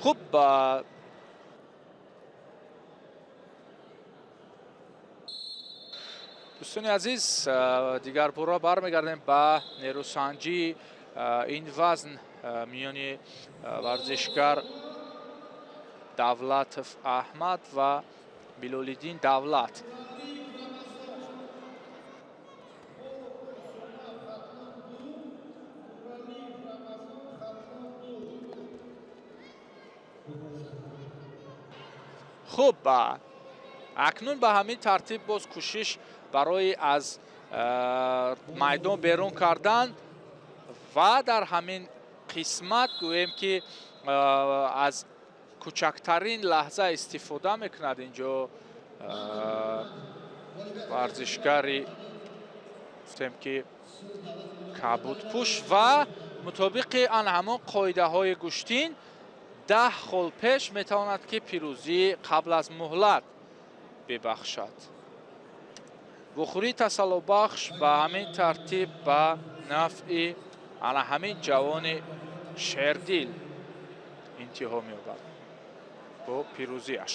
Хуб, дӯстони азиз, дигарбора бармегардем ба нерӯсанҷии ин вазн миёни варзишгар Давлатов Аҳмад ва Билолиддин Давлат. Хуб, акнун ба ҳамин тартиб боз кӯшиш барои аз майдон берун кардан ва дар ҳамин қисмат гӯем ки аз кӯчактарин лаҳза истифода мекунад инҷо варзишгари гуфтем ки кабудпӯш ва мутобиқи ан ҳамон қоидаҳои гӯштин 10 хол пеш метавонад ки пирӯзии қабл аз муҳлат бибахшад. Вухӯрии тасаллобахш ба ҳамин тартиб ба нафъи ана ҳамин ҷавони шердил интиҳо меёбад бо пирӯзиаш.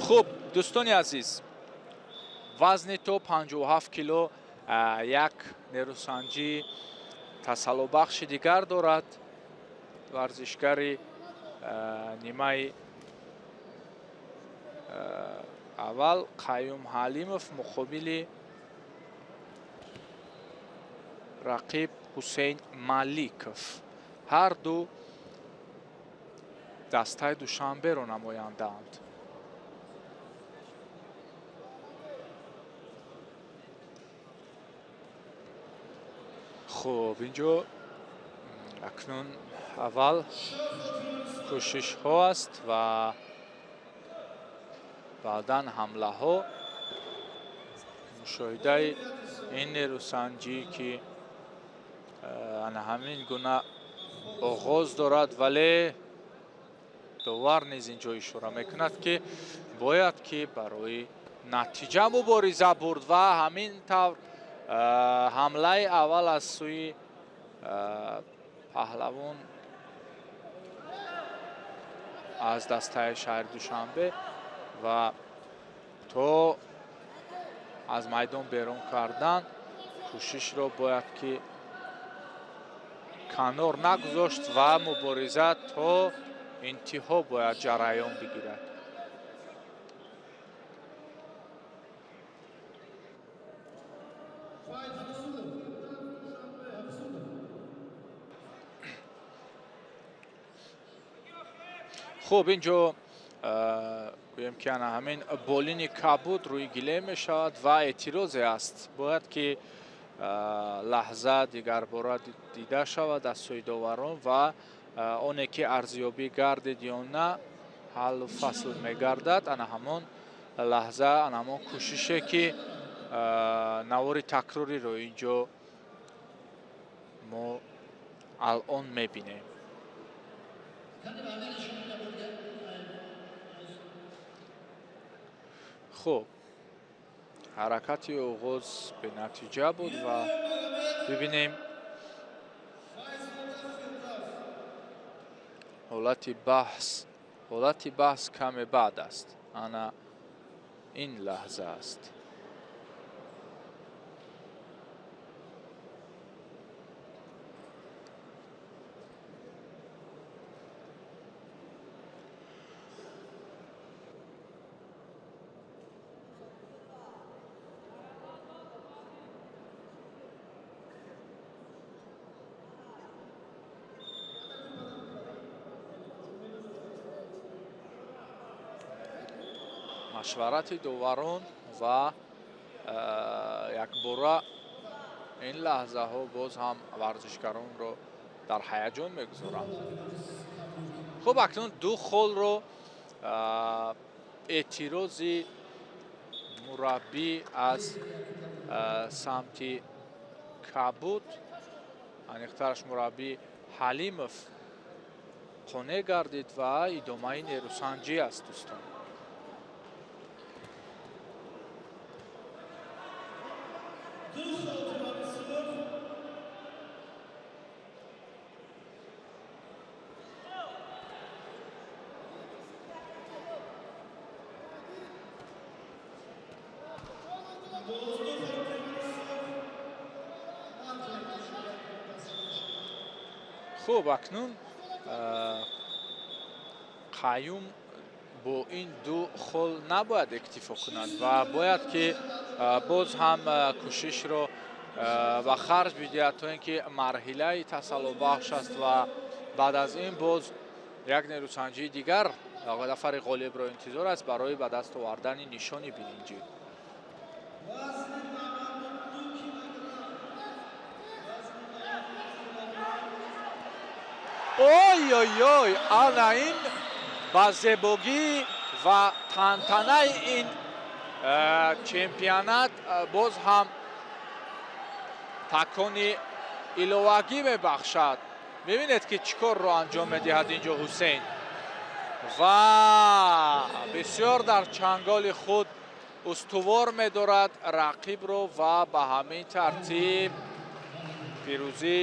Хуб, дӯстони азиз, вазни то 57 кило як нерӯсанҷии тасаллобахши дигар дорад. Варзишгари нимаи аввал Қаюм Ҳалимов муқобили рақиб Ҳусейн Маликов. Ҳар ду дастаи Душанберо намояндаанд. Хуб, инҷо акнун аввал кӯшишҳо аст ва баъдан ҳамлаҳо. Мушоҳидаи ин нерӯсанҷӣ ки ана ҳамин гуна оғоз дорад, вале довар низ инҷо ишора мекунад ки бояд ки барои натиҷа мубориза бурд ва ҳамин тавр ҳамлаи аввал аз сӯи паҳлавон аз дастаи шаҳри Душанбе ва то аз майдон берун кардан кӯшишро бояд ки канор нагузошт ва мубориза то интиҳо бояд ҷараён бигирад. Хуб, инҷо гӯем ки ана ҳамин болини кабуд рӯи гиле мешавад ва эътирозе аст. Бояд ки лаҳза дигарбора дида шавад аз сӯи доварон ва оне ки арзёбӣ гардид ё на ҳаллу фасл мегардад. Ана ҳамон лаҳза, ана ҳамон кӯшише ки навори такрориро инҷо мо алон мебинем. Хуб, ҳаракати оғоз бенатиҷа буд ва бибинем ҳолати баҳс каме баъд аст. Ана ин лаҳза аст. Машварати доварон ва якбора ин лаҳзаҳо боз ҳам варзишгаронро дар ҳаяҷон мегузоранд. Хуб, акнун ду холро эътирози мураббӣ аз самти кабуд, аниқтараш мураббӣ Ҳалимов қонеъ гардид ва идомаи нерӯсанҷӣ аст, дӯстон. Хуб, акнун Қаюм бо ин ду хол набояд иктифо кунад ва бояд ки боз ҳам кӯшишро ба харҷ бидиҳад то ин ки марҳилаи тасаллобахш аст ва баъд аз ин боз як нерӯсанҷии дигар Нафари ғолибро интизор аст барои ба даст овардани нишони биринҷӣ. Ой ой ой, ана ин ба зебогӣ ва тантанаи ин чемпионат боз ҳам такони иловагӣ мебахшад. Мебинед ки чӣ корро анҷом медиҳад инҷо Ҳусейн ва бисёр дар чанголи худ устувор медорад рақибро ва ба ҳамин тартиб пирӯзӣ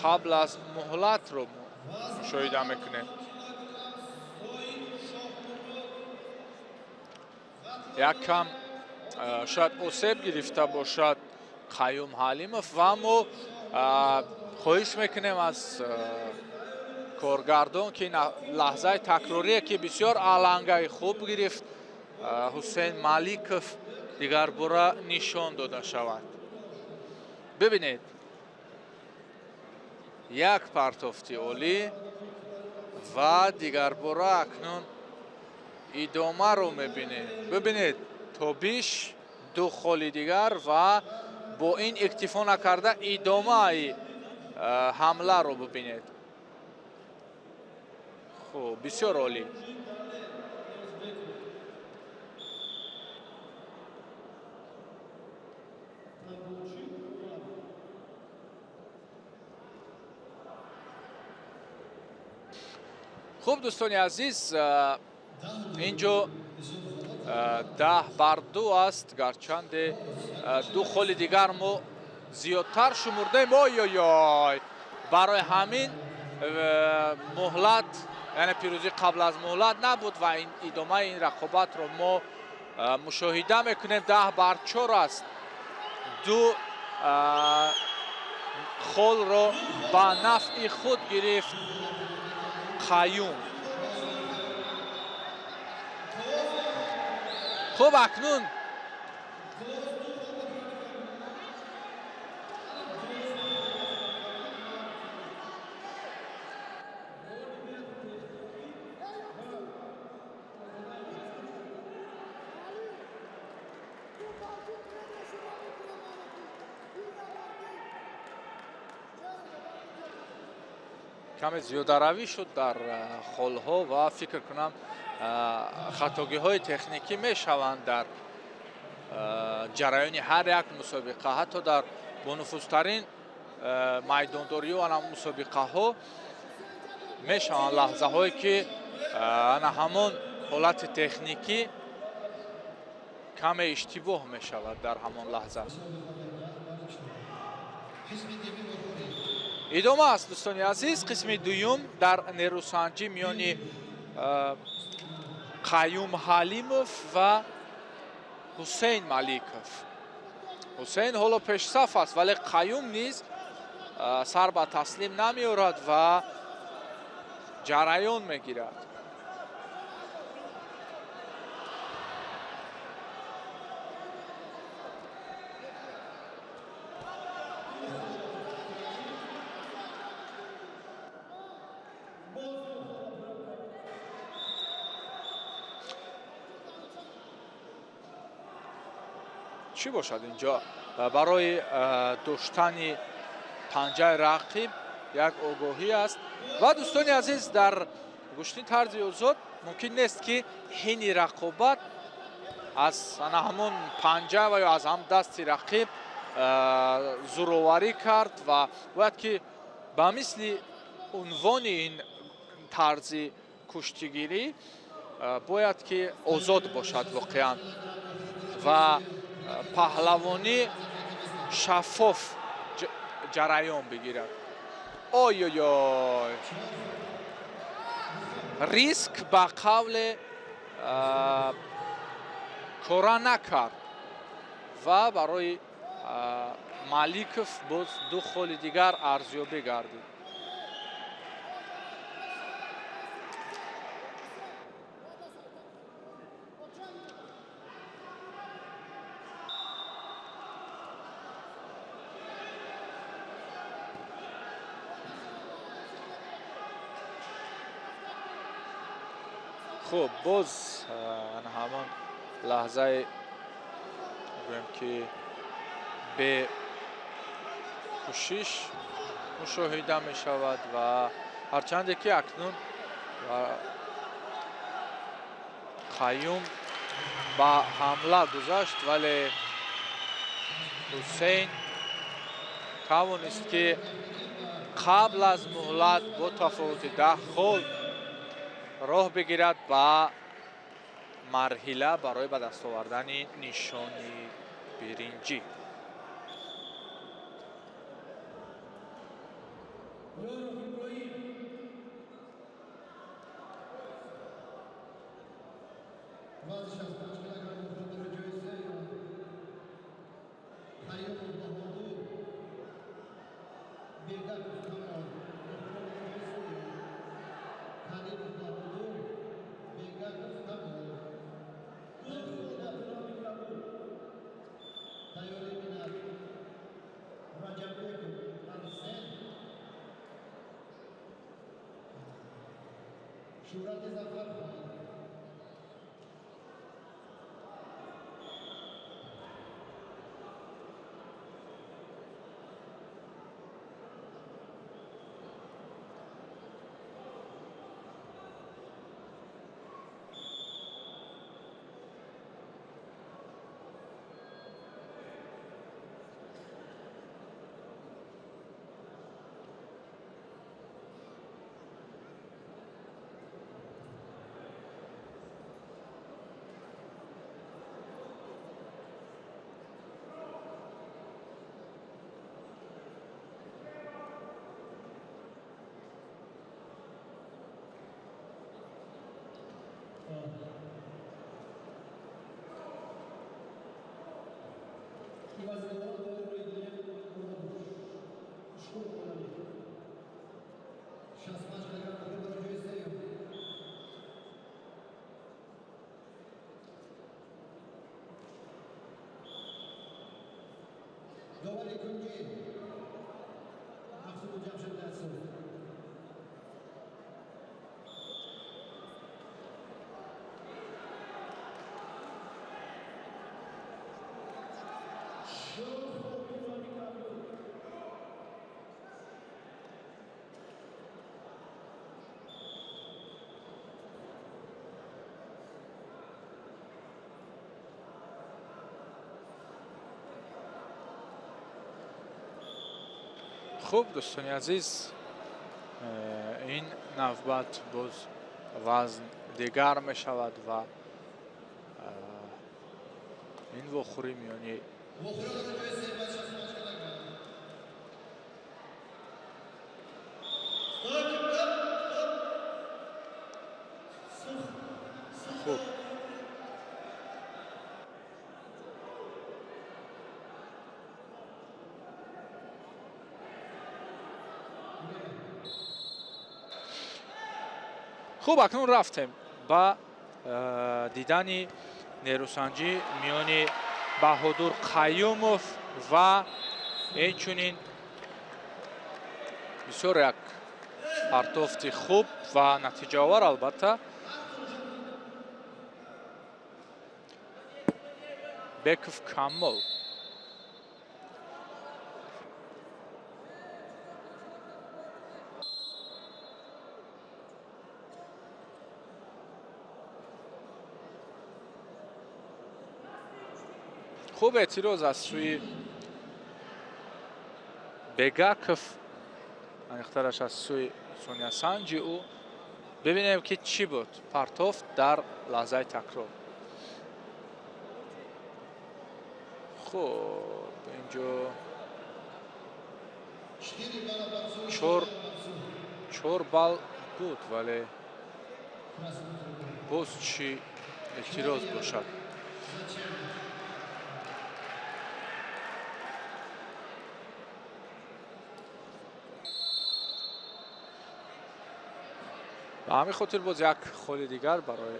қабл аз муҳлатро мушоҳида мекунем. Як кам шояд осеб гирифта бошад Қаюм Ҳалимов ва мо хоҳиш мекунем аз коргардон ки лаҳзаи такрорие ки бисёр алангаи хуб гирифт Ҳусейн Маликов дигарбора нишон дода шавад. Бибинед, як партофти олӣ ва дигарбора акнун идомаро мебинем. Бибинед, тобиш ду холи дигар ва бо ин иктифо накарда идомаи ҳамларо бибинед. Хуб, бисёр олӣ. Хуб, дӯстони азиз, инҷо 10-2 аст, гарчанде ду холи дигар мо зиёдтар шумурдаем. Ой ой ой, барои ҳамин муҳлат, яъне пирӯзӣ қабл аз муҳлат набуд ва идомаи ин рақобатро мо мушоҳида мекунем. 10-4 аст. Ду холро ба нафъи худ гирифт Қаюм. Хуб, акнун каме зиёдаравӣ шуд дар холҳо ва фикр кунам хатогиҳои техникӣ мешаванд дар ҷараёни ҳар як мусобиқа, ҳатто дар бонуфузтарин майдондориҳо ана мусобиқаҳо мешаванд лаҳзаҳое ки ана ҳамон ҳолати техникӣ каме иштибоҳ мешавад дар ҳамон лаҳза. Идома аст, дӯстони азиз, қисми дуюм дар нерӯсанҷӣ миёни Қаюм Ҳалимов ва Ҳусейн Маликов. Ҳусейн ҳоло пешсаф аст, вале Қаюм низ сар ба таслим намеорад ва ҷараён мегирад. Чӣ бошад инҷо? Барои доштани панҷаи рақиб як огоҳӣ аст. Ва дӯстони азиз, дар гӯштини тарзи озод мумкин нест ки ҳини рақобат аз ана ҳамон панҷа ва ё аз ҳам дасти рақиб зӯроварӣ кард ва бояд ки ба мисли унвони ин тарзи куштигирӣ бояд ки озод бошад воқеан ва паҳлавонӣ шаффоф ҷараён бигирад. Ой ой ой, риск ба қавле кора накард ва барои Маликов боз ду холи дигар арзёбӣ гардид. Хуб, боз ҳамон лаҳзаи гӯем ки бекӯшиш мушоҳида мешавад ва ҳарчанде ки акнун Қаюм ба ҳамла гузашт, вале Ҳусейн тавонист ки қабл аз муҳлат бо тафовути 10 хол роҳ бигирад ба марҳила барои ба даст овардани нишони биринҷӣ. Хуб, дӯстони азиз, ин навбат боз вазн дигар мешавад ва ин вохӯрӣ миёни хуб хуб, акнун рафтем ба дидани нерӯсанҷӣ миёни Баҳодур Қаюмов ва инчунин бисёр як партофти хуб ва натиҷаовар албатта Беков Камол. Хуб, эътироз аз сӯи Бегаков, аниқтараш аз сӯи Сонясанҷи ӯ. Бибинем ки чӣ буд партофт дар лаҳзаи такрор. Хуб, инҷо 4 балл буд, вале боз чӣ эътироз бошад. Ба ҳамин хотир боз як холи дигар барои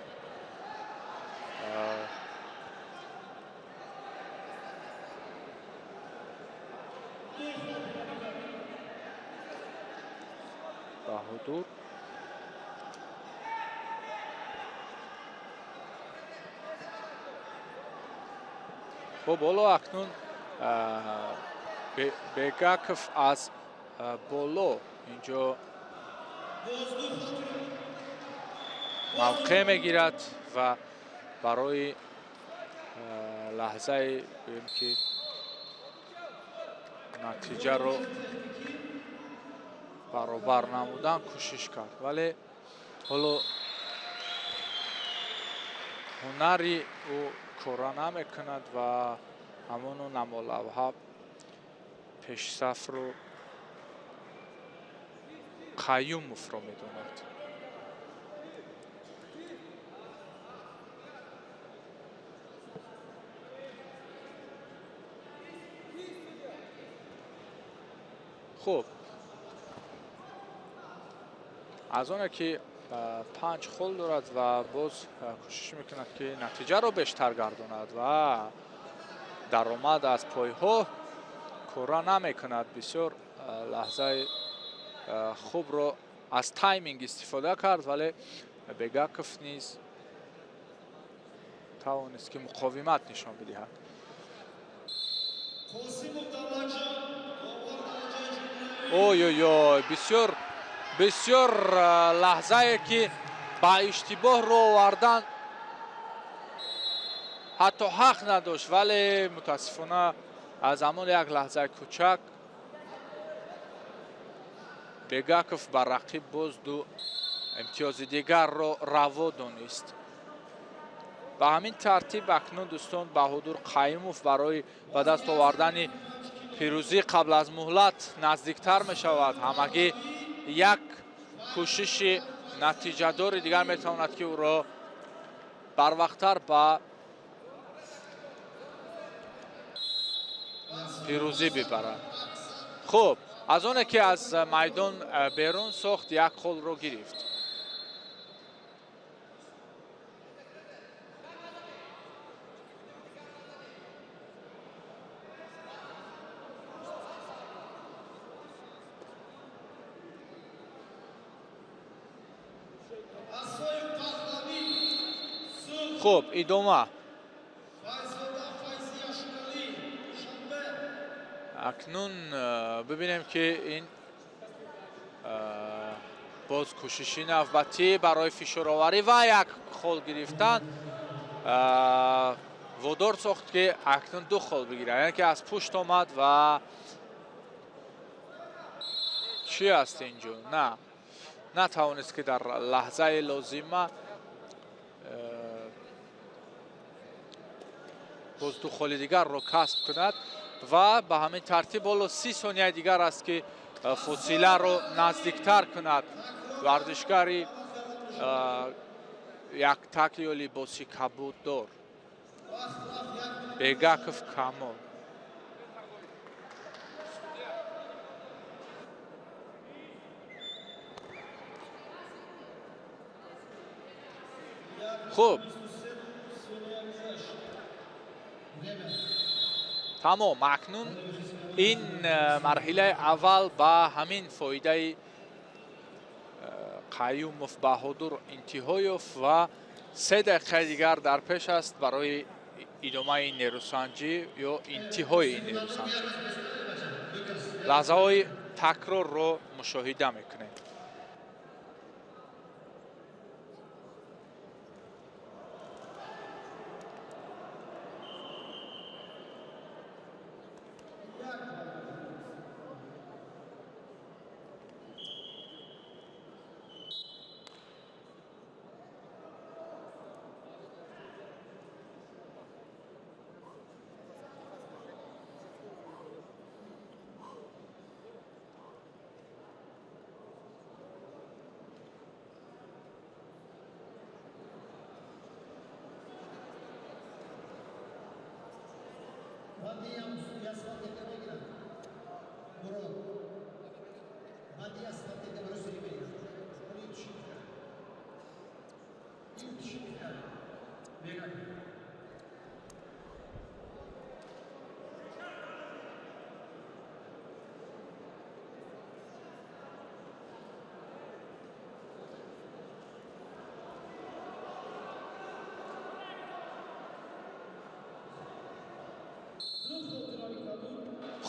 Баҳодур. Хуб, ҳоло акнун Бегаков аз боло инҷо мавқеъ мегирад ва барои лаҳзаи гӯем ки натиҷаро баробар намудан кӯшиш кард, вале ҳоло ҳунари ӯ кора намекунад ва ҳамону намолавҳа пешсафро Қаюмовро медонад. Хуб, аз оне ки 5 хол дорад ва боз кӯшиш мекунад ки натиҷаро бештар гардонад ва даромад аз пойҳо кора намекунад. Бисёр лаҳзаи хубро аз тайминг истифода кард, вале Бегаков низ тавонист ки муқовимат нишон бидиҳад. Ой-ой-ой, бисёр бисёр лаҳзае ки ба иштибоҳ ро овардан ҳатто ҳақ надошт, вале мутаассифона аз ҳамон як лаҳзаи кӯчак Бегаков ба рақиб боз 2 имтиёзи дигарро раво донист. Ба ҳамин тартиб акнун дӯстон Баҳодур Қаюмов барои ба даст овардани пирӯзӣ қабл аз муҳлат наздиктар мешавад. Ҳамагӣ як кӯшиши натиҷадори дигар метавонад ки ӯро барвақттар ба пирӯзӣ бибарад. Хуб, аз оне ки аз майдон берун сохт, як холро гирифт. Хуб, идома. Акнун бибинем ки ин боз кӯшиши навбатӣ барои фишороварӣ ва як хол гирифтан водор сохт ки акнун 2 хол бигирад, яъне ки аз пушт омад ва чӣ аст инҷо? На, натавонист ки дар лаҳзаи лозима боз 2 холи дигарро касб кунад ва ба ҳамин тартиб ҳоло 30 сонияи дигар аст ки фосиларо наздиктар кунад. Варзишгари яктак ё либоси кабуддор Бегаков Камол. Хуб, тамом. Акнун ин марҳилаи аввал ба ҳамин фоидаи Қаюмов Баҳодур интиҳо ёфт ва 3 дақиқаи дигар дар пеш аст барои идомаи нерӯсанҷӣ ё интиҳои ин нерӯсанҷӣ. Лаҳзаҳои такрорро мушоҳида мекунем.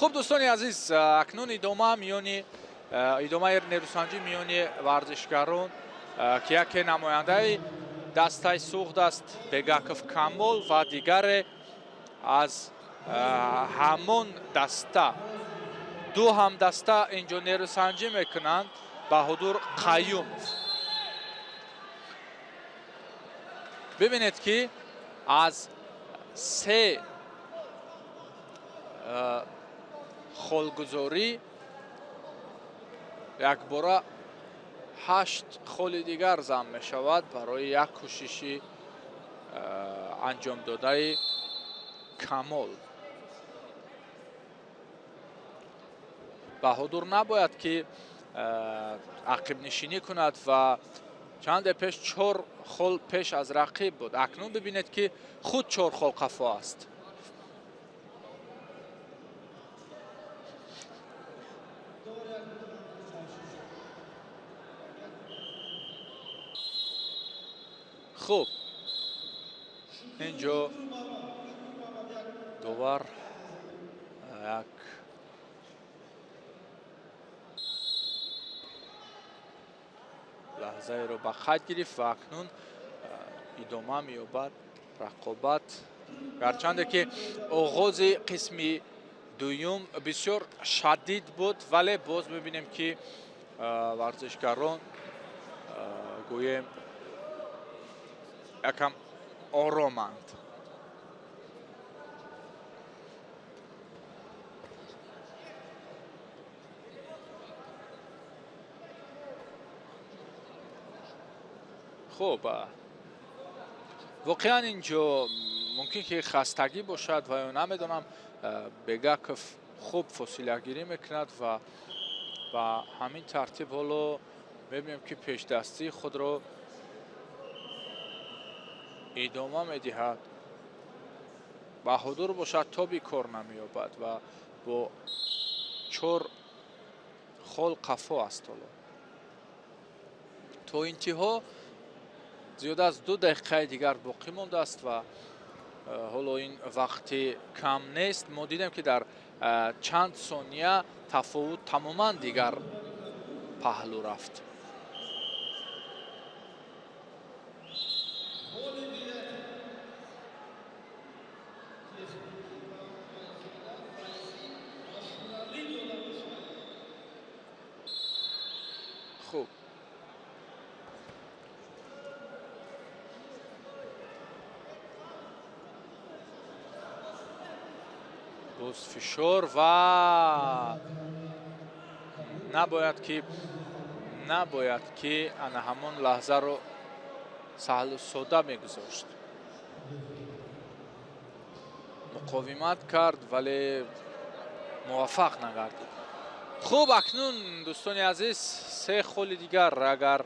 Хуб, дӯстони азиз, акнун идома миёни идомаи нерӯсанҷӣ миёни варзишгарон, ки яке намояндаи дастаи Суғд аст, Бегаков Камол, ва дигаре аз ҳамон даста, ду ҳамдаста инҷо нерӯсанҷӣ мекунанд, Баҳодур Қаюмов. Бибинед, ки аз се холгузорӣ якбора 8 холи дигар зам мешавад барои як кӯшиши анҷомдодаи Камол. Баҳодур набояд ки ақибнишинӣ кунад ва чанде пеш 4 хол пеш аз рақиб буд. Акнун бибинед, ки худ 4 хол қафо аст. Хуб, инҷо довар як лаҳзаеро ба қайд гирифт ва акнун идома меёбад рақобат. Гарчанде ки оғози қисми дуюм бисёр шадид буд, вале боз мебинем, ки варзишгарон гӯем якам ороманд. Хуб, воқеан инҷо мумкин ки хастагӣ бошад ва ё намедонам, Бегаков хуб фосилагирӣ мекунад ва ба ҳамин тартиб ҳоло мебинем, ки пешдастии худро идома медиҳад. Баҳодур бошад, тоби кор намеёбад ва бо 4 хол қафо аст. Ҳоло то интиҳо зиёда аз 2 дақиқаи дигар боқӣ мондааст ва ҳоло ин вақти кам нест. Мо дидем, ки дар чанд сония тафовут тамоман дигар паҳлӯ рафт. Хуб, боз фишор ва набояд ки ана ҳамон лаҳзаро саҳлу сода мегузошт. Муқовимат кард, вале муваффақ нагардид. Хуб, акнун, дӯстони азиз, 3 холи дигар агар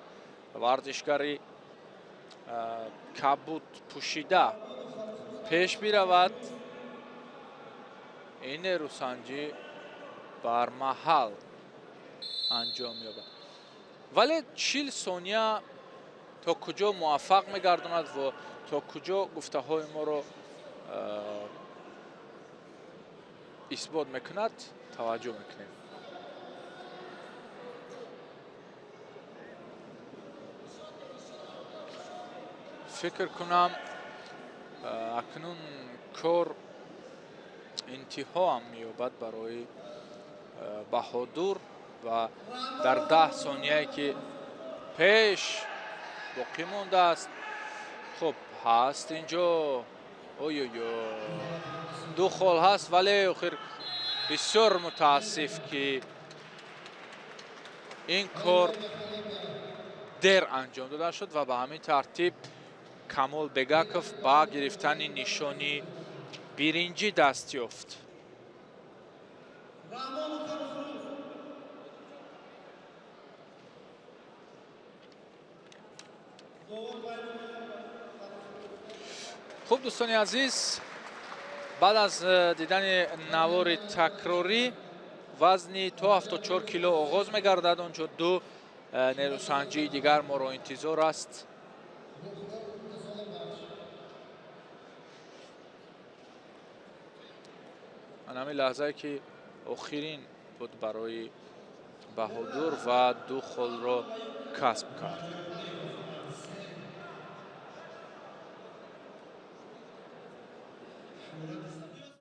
варзишгари кабуд пӯшида пеш биравад, ин нерӯсанҷӣ бар маҳал анҷом меёбад. Вале 40 сония то куҷо муваффақ мегардонад ва то куҷо гуфтаҳои моро исбот мекунад, таваҷҷӯҳ мекунем. Фикр кунам, акнун кор интиҳоам меёбад барои Баҳодур ва дар 10 сонияе ки пеш боқӣ мондааст. Хуб, ҳаст инҷо, ойойо, 2 хол ҳаст, вале охир бисёр мутаассиф, ки ин кор дер анҷом дода шуд ва ба ҳамин тартиб Камол Бегаков ба гирифтани нишони биринҷӣ даст ёфт. Хуб, дӯстони азиз, баъд аз дидани навори такрорӣ вазни то 74 кило оғоз мегардад. Онҷо ду нерӯсанҷии дигар моро интизор аст. Ҳамин лаҳзае ки Охирин буд барои Баҳодур ва ду холро касб кард.